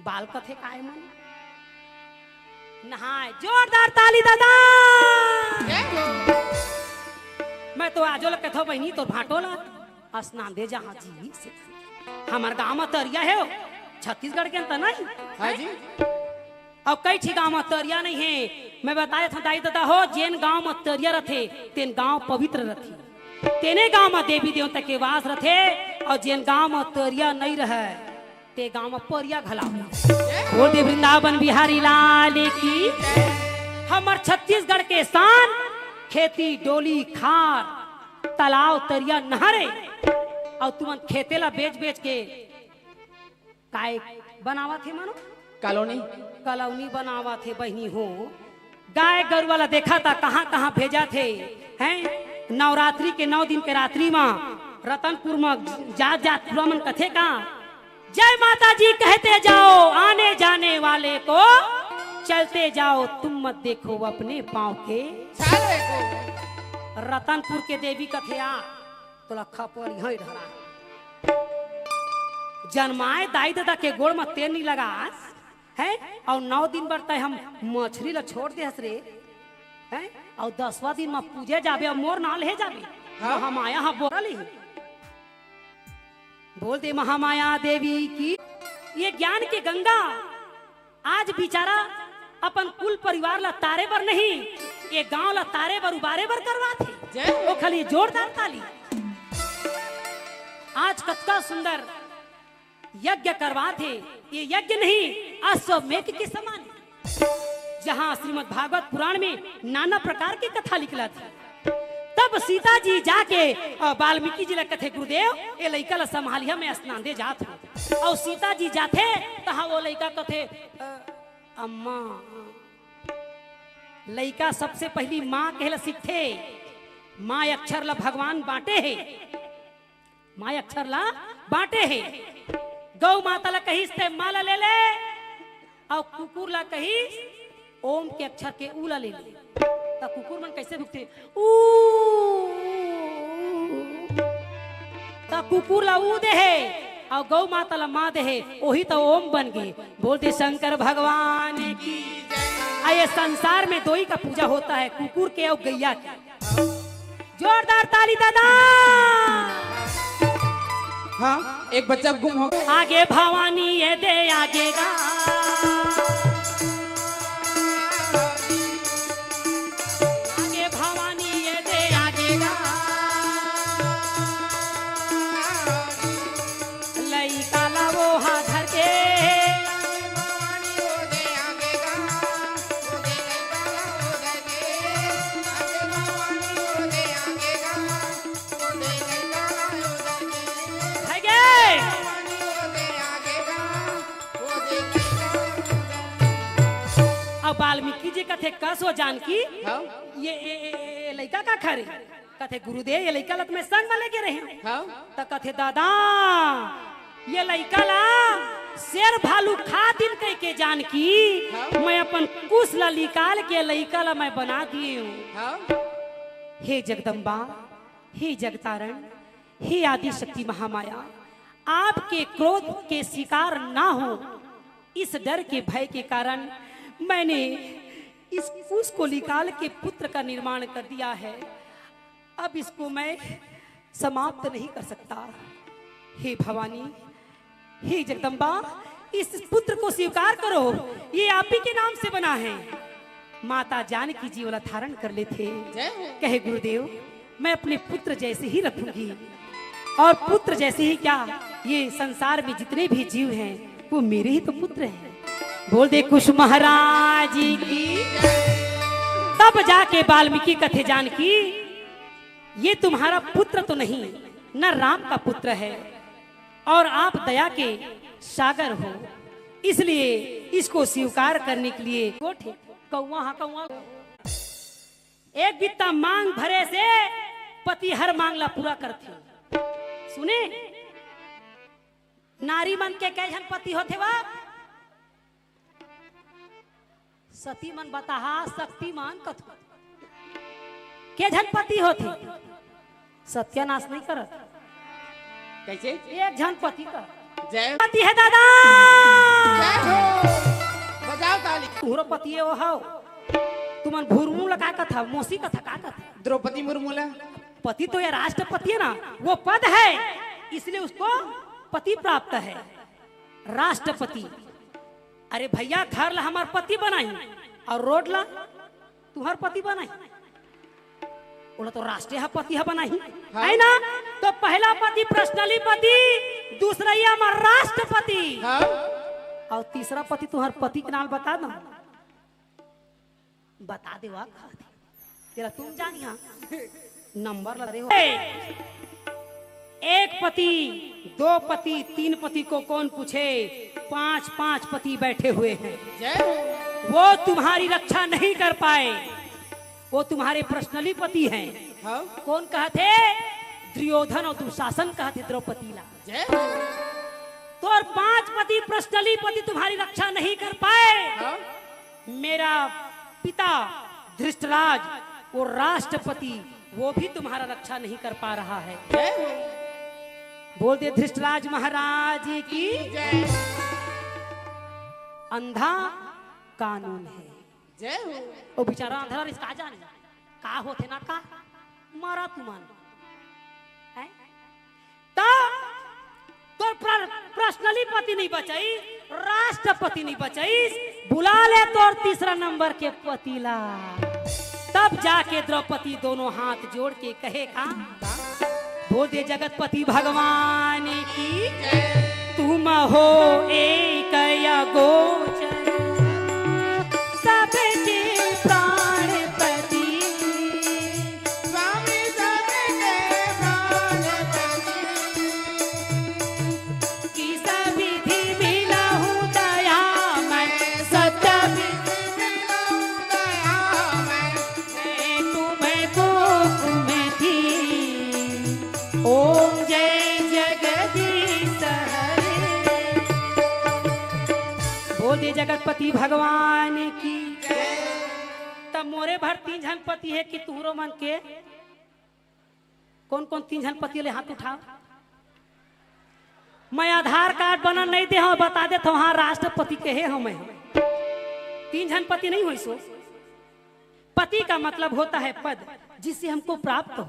बाल कथे काय मन? नहाय। जोरदार ताली दादा। जय हो। मैं तो आजो ल कथो बहिनी, तोर भाटो ला स्नान दे जहाँ जी से। हमर गांव म तरिया हे, छत्तीसगढ़ के अंत नहीं। हाँ जी। अउ कई ठी गांव म तरिया नहीं हे। मैं बताए था दाई ददा हो, जेन गांव म तरिया रथे, तेन गांव पवित्र रथे। तेने गांव म देवी देवता के वास रथे, अउ जेन गांव म तरिया नहीं रहे, ते गांव म परिया घला। बोल दे वृंदावन बिहारी लाल की। हमर छत्तीसगढ़ के शान, खेती, डोली, खार, तालाब, तरिया, नहरे, अउ तुमन खेते ला बेच बेच के काय बनावत हे मानो? कॉलोनी। कॉलोनी बनावत हे बहिनी हो। गाय गरुवा ला देखा था कहाँ कहाँ भेजा थे, हैं? नवरात्रि के नौ दिन के रात्रि मा रतनपुर मा जात जात पूरा मन कथे का, "जय माता जी कहते जाओ, आने जाने वाले को चलते जाओ, तुम मत देखो अपने पाँव के।" चाल देखो। रतनपुर के देवी कथे आ, तोला खपरी हई ढरा। जनमाए दाई ददा के गोड़ म तेल नी लगास, हैं? अउ नौ दिन बर तय हम मछरी ला छोड़ दे हस रे, हैं? अउ दसवां दिन म पूजे जाबे अउ मोर नाल हे जाबे। हाँ। महामाया ह बोरा ली। बोल दे महामाया देवी की। ये ज्ञान के गंगा आज बिचारा अपन कुल परिवार ला तारे बर नहीं, ये गांव ला तारे बर उबारे बर करवात हे। जय हो। ओ खाली जोरदार ताली। आज कतका सुंदर यज्ञ करवात हे। ये यज्ञ नहीं, अश्वमेध के समान हे, जहाँ श्रीमद् भागवत पुराण में नाना प्रकार के कथा लिखलत हे। तब सीता जी जाके, अ, वाल्मीकि जी ला कथे, "गुरुदेव, ये लइका ला संभालिया, मैं स्नान दे जात हूँ।" अउ सीता जी जाथे, तहाँ वो लइका कथे, "अ, अम्मा।" लइका सबसे पहली माँ कहे ला सीखथे। माँ अक्षर ला भगवान बांटे हे। माँ अक्षर ला बांटे हे। गौ माता ला कहिस, "ते माँ ला ले ले," अउ कुकुर ला कहिस, "ओम के अक्षर के ऊ ला ले ले।" त कुकुर मन कैसे भुकथे? ऊ। त कुकुर ला ऊ दे हे, अउ गौ माता ला माँ दे हे, ओही त ओम बन गे। बोल दे शंकर भगवान की। आ ये संसार में दोई का पूजा होता है, कुकुर के अउ गैया के। जोरदार ताली दादा। हाँ, एक बच्चा गुम हो गया। आगे भवानी ये दे आगे गा। आगे भवानी ये दे आगे गा। लइका ला वो हा धर के। अब वाल्मीकि जी कथे, "कस हो जानकी, हाँ? ये, ये, ये, ये लइका का खा रे?" कथे, "गुरुदेव, ये लइका ला त मैं संग में लेके रहे।" हाँ? त कथे, "दादा, ये लइका ला शेर भालू खा दिन कह के जानकी, हाँ? मैं अपन कुश ला निकाल के लइका ला मैं बना दिए हूँ।" हाँ? हे जगदम्बा, हे जगतारण, हे आदि शक्ति महामाया, आपके क्रोध के शिकार ना हो, इस डर के भय के कारण मैंने इस कुश को निकाल के पुत्र का निर्माण कर दिया है। अब इसको मैं समाप्त नहीं कर सकता। हे भवानी, हे जगदम्बा, इस पुत्र को स्वीकार करो, ये आप ही के नाम से बना है। माता जानकी जी ओला धारण कर लेथे। जय हो। कहे, "गुरुदेव, मैं अपने पुत्र जैसे ही रखूंगी, और पुत्र जैसे ही क्या, ये संसार में जितने भी जीव हैं, वो मेरे ही तो पुत्र हैं।" बोल दे कुश महाराज की। तब जाके वाल्मीकि कथे, "जानकी, ये तुम्हारा पुत्र तो नहीं, न राम का पुत्र है, और आप दया के सागर हो, इसलिए इसको स्वीकार करने के लिए गोठे कौआ हा कौआ।" एक बित्ता मांग भरे से पति हर मांग ला पूरा करथे। सुने, नारी मन के कै झन पति होथे वा? सती मन बताहा, शक्ति मन कथो। के झन पति होथे? सत्यानाश नहीं करत। कैसे? एक झन पति का। जय। पति है दादा। जय हो। बजाओ ताली। तुहरो पति है वो हव। तुमन भुरमू ला का कथा? मौसी कथा का कथा? द्रौपदी मुर्मू ला। पति तो ये राष्ट्रपति है ना, वो पद है, इसलिए उसको पति प्राप्त है। राष्ट्रपति। अरे भैया, घर ला हमार पति बनाई और रोड ला तुहर पति बनाई, ओला तो राष्ट्रीय ह पति ह बनाई, हाँ। है ना? तो पहला पति पर्सनली पति, दूसरा ये हमार राष्ट्रपति, हाँ। और तीसरा पति तुहर पति के नाम बता दो। बता दे वा, तेरा तुम जानिया नंबर लड़े हो। एक पति, दो पति, तीन पति को कौन पूछे? पांच पांच पति बैठे हुए हैं। जय हो। वो तुम्हारी रक्षा नहीं कर पाए, वो तुम्हारे पर्सनली पति हैं। हाँ। कौन कहथे? दुर्योधन और दुशासन कहथे द्रौपदी ला। जय हो। तो और पांच पति पर्सनली पति तुम्हारी रक्षा नहीं कर पाए। हाँ। मेरा पिता धृष्टराज, वो राष्ट्रपति, वो भी तुम्हारा रक्षा नहीं कर पा रहा है। जय हो। बोल दे धृष्टराज महाराज की। जय। अंधा कानून है। जय हो। वो बेचारा अंधरा रिस का जाने का होथे ना का, मरा तुमन। हैं? त तोर प्र-, पर्सनली पति नहीं बचाई, राष्ट्रपति नहीं बचाई, बुला ले तोर तीसरा नंबर के पति ला। तब जाके द्रौपदी दोनों हाथ जोड़ के कहे का, बोल दे जगतपति भगवान की, तुम हो एक अगोचर, सबके प्राणपति। स्वामी सबके प्राणपति। किस विधि मिलहु दयामय, सत्य विधि मिलहु दयामय। मैं तुमको कुमति। ओम जय जगदीश हरे। बोल दे जगतपति भगवान की। तब मोरे भर तीन झन पति है कि तुहरो मन के? कौन कौन तीन झन पति ले हाथ उठाओ। मैं आधार कार्ड बना नहीं दे हूं, बता देत हूं, हाँ, राष्ट्रपति के हे हूं मैं। तीन झन पति नहीं होइस हो। पति का मतलब होता है पद, जिससे हमको प्राप्त हो।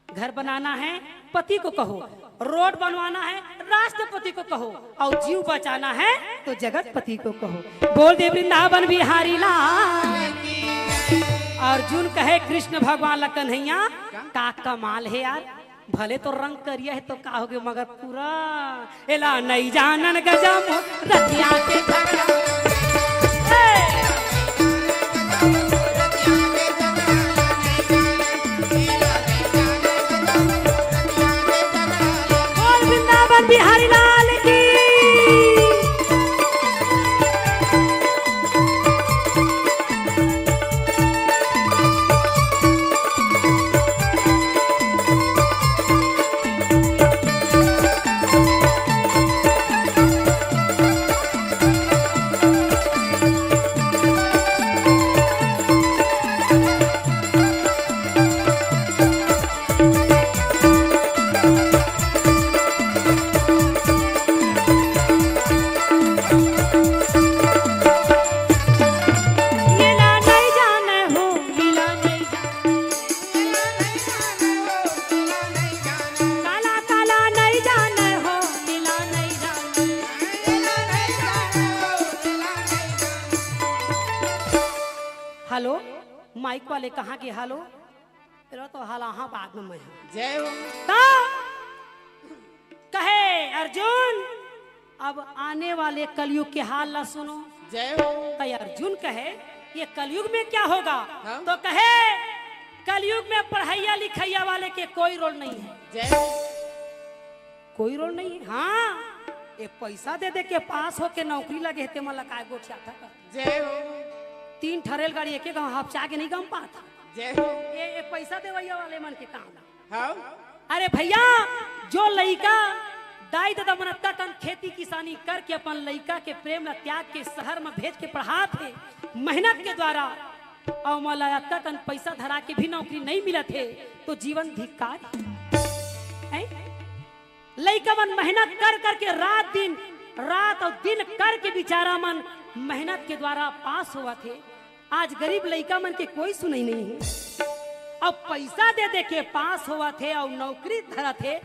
घर बनाना है, पति को कहो। रोड बनवाना है, राष्ट्रपति को कहो। और जीव बचाना है, तो जगतपति को कहो। बोल दे वृंदावन बिहारी लाल। अर्जुन कहे कृष्ण भगवान ला, कन्हैया, का कमाल है यार, भले तो रंग करिया है तो का होगे, मगर पूरा एला नई जानन गजम रतिया के झगड़ा। ए! बोल वृंदावन बिहारी लाल की। मिला नहीं जाने हो, मिला नहीं जाने। काला काला नहीं जाने हो, मिला नहीं जाने। हेलो, माइक वाले कहाँ के? हेलो, तेरा तो हाल आहा बाद में मैं हूँ। जय हो। तो कहे अर्जुन, अब आने वाले कलयुग के हाल ला सुनो। जय हो। तो अर्जुन कहे, ये कलयुग में क्या होगा? हाँ। तो कहे, कलयुग में पढ़ैया लिखैया वाले के कोई रोल नहीं है। जय हो। कोई रोल नहीं है। हाँ, ये पैसा दे दे के पास होके नौकरी लगे हे, ते मन ला काय गोठियाथा का? जय हो। तीन ठा रेलगाड़ी एक एक गाँव हपचा के नहीं गम पाता। जय हो। ये, ये पैसा देवैया वाले मन के काम। हाँ। अरे भैया, जो लइका दाई ददा मन अतका कन खेती किसानी करके अपन लइका के प्रेम ला त्याग के शहर म भेज के पढ़ात हे मेहनत के द्वारा, अउ मोला अतका कन पैसा धरा के भी नौकरी नहीं मिलत हे, तो जीवन धिक्कार हे। हैं? लइका मन मेहनत कर करके रात दिन, रात अउ दिन करके बेचारा मन मेहनत के द्वारा पास होवत हे। आज गरीब लइका मन के कोई सुनई नहीं हे। अब पैसा दे दे के पास होवत हे अउ नौकरी धरत हे,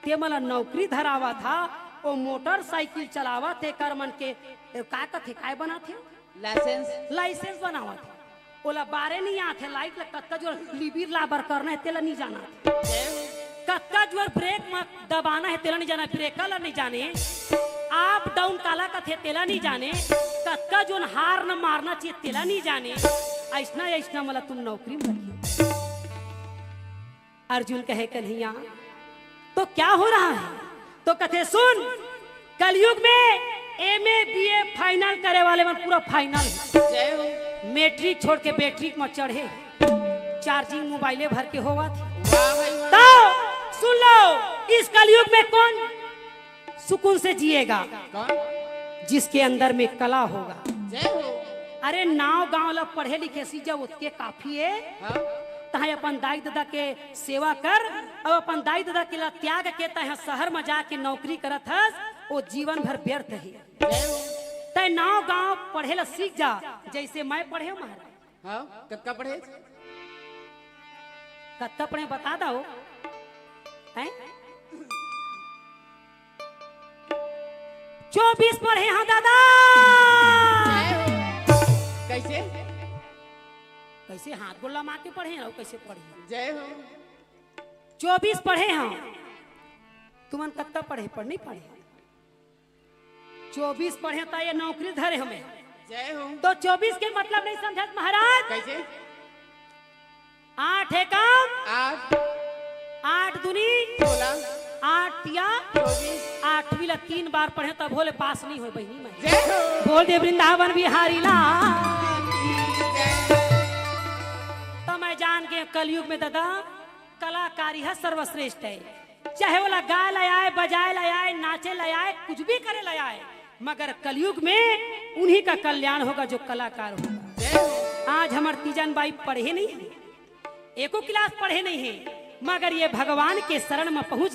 ते मन ला नौकरी धरावत हा, ओ मोटरसाइकिल चलावत हे, कर मन के, ए, का कथे, काय बनात हे? लाइसेंस। लाइसेंस बनावत हे। ओला बारे नहीं आत हे, लाइट ला कतका जोर लिबिर लाबर करना हे, तेला नहीं जाना। जय हो। कतका जोर ब्रेक म दबाना हे, तेला नहीं जाना, ब्रेक ला नहीं जाने। अप डाउन काला कथे, तेला नहीं जाने। कतका जोर हार्न मारना चाहिए, तेला नहीं जाने। ऐसना, ऐसना मला तुम नौकरी में रखिए। अर्जुन कहे, "कन्हैया, तो क्या हो रहा है?" तो कथे, "सुन, कलयुग में एमए बीए फाइनल करे वाले मन पूरा फाइनल हे। जय हो। मैट्रिक छोड़ के बैट्रिक म चढ़े, चार्जिंग मोबाइले भर के होवत हे।" वाह भाई वाह। तो सुन लो, इस कलयुग में कौन सुकून से जिएगा? कौन? जिसके अंदर में कला होगा। जय हो। अरे, नाव गांव ला पढ़े लिखे सीख जा, ओतके काफी हे। हाँ। तहां अपन दाई ददा के सेवा कर, अउ अपन दाई ददा के ला त्याग के तहां शहर म जाके नौकरी करत हस, ओ जीवन भर व्यर्थ हे। जय हो। तैं नाव गांव पढ़े ला सीख जा, जैसे मैं पढ़े हूं महाराज। हाँ, कतका पढ़े? कतका पढ़े बता दो। हैं? चौबीस पढ़े हंव दादा। जय हो। कैसे? कैसे हाथ गोड़ लमा के पढ़े हंव, कैसे पढ़े? जय हो। चौबीस पढ़े हंव। तुमन कतका पढ़े, पढ़ नहीं पढ़े? चौबीस पढ़े त ये नौकरी धरे हमें। जय हो। तो चौबीस के मतलब नहीं समझत महाराज? कैसे? आठ एकम आठ। आठ दूनी सोलह। आठ तिया चौबीस। आठवीं ला तीन बार पढ़े तभो ले पास नहीं होय बहिनी मैं। जय हो। बोल दे वृंदावन बिहारी लाल की। जय। त मैं जान के कलयुग में दादा कलाकारी ह सर्वश्रेष्ठ हे। चाहे ओला गाय ला आय, बजाय ला आय, नाचे ला आय, कुछ भी करे ला आय, मगर कलयुग में उन्हीं का कल्याण होगा जो कलाकार होगा। आज हमर तीजन बाई पढ़े नहीं हे, एको क्लास पढ़े नहीं हे, मगर ये भगवान के शरण में पहुंच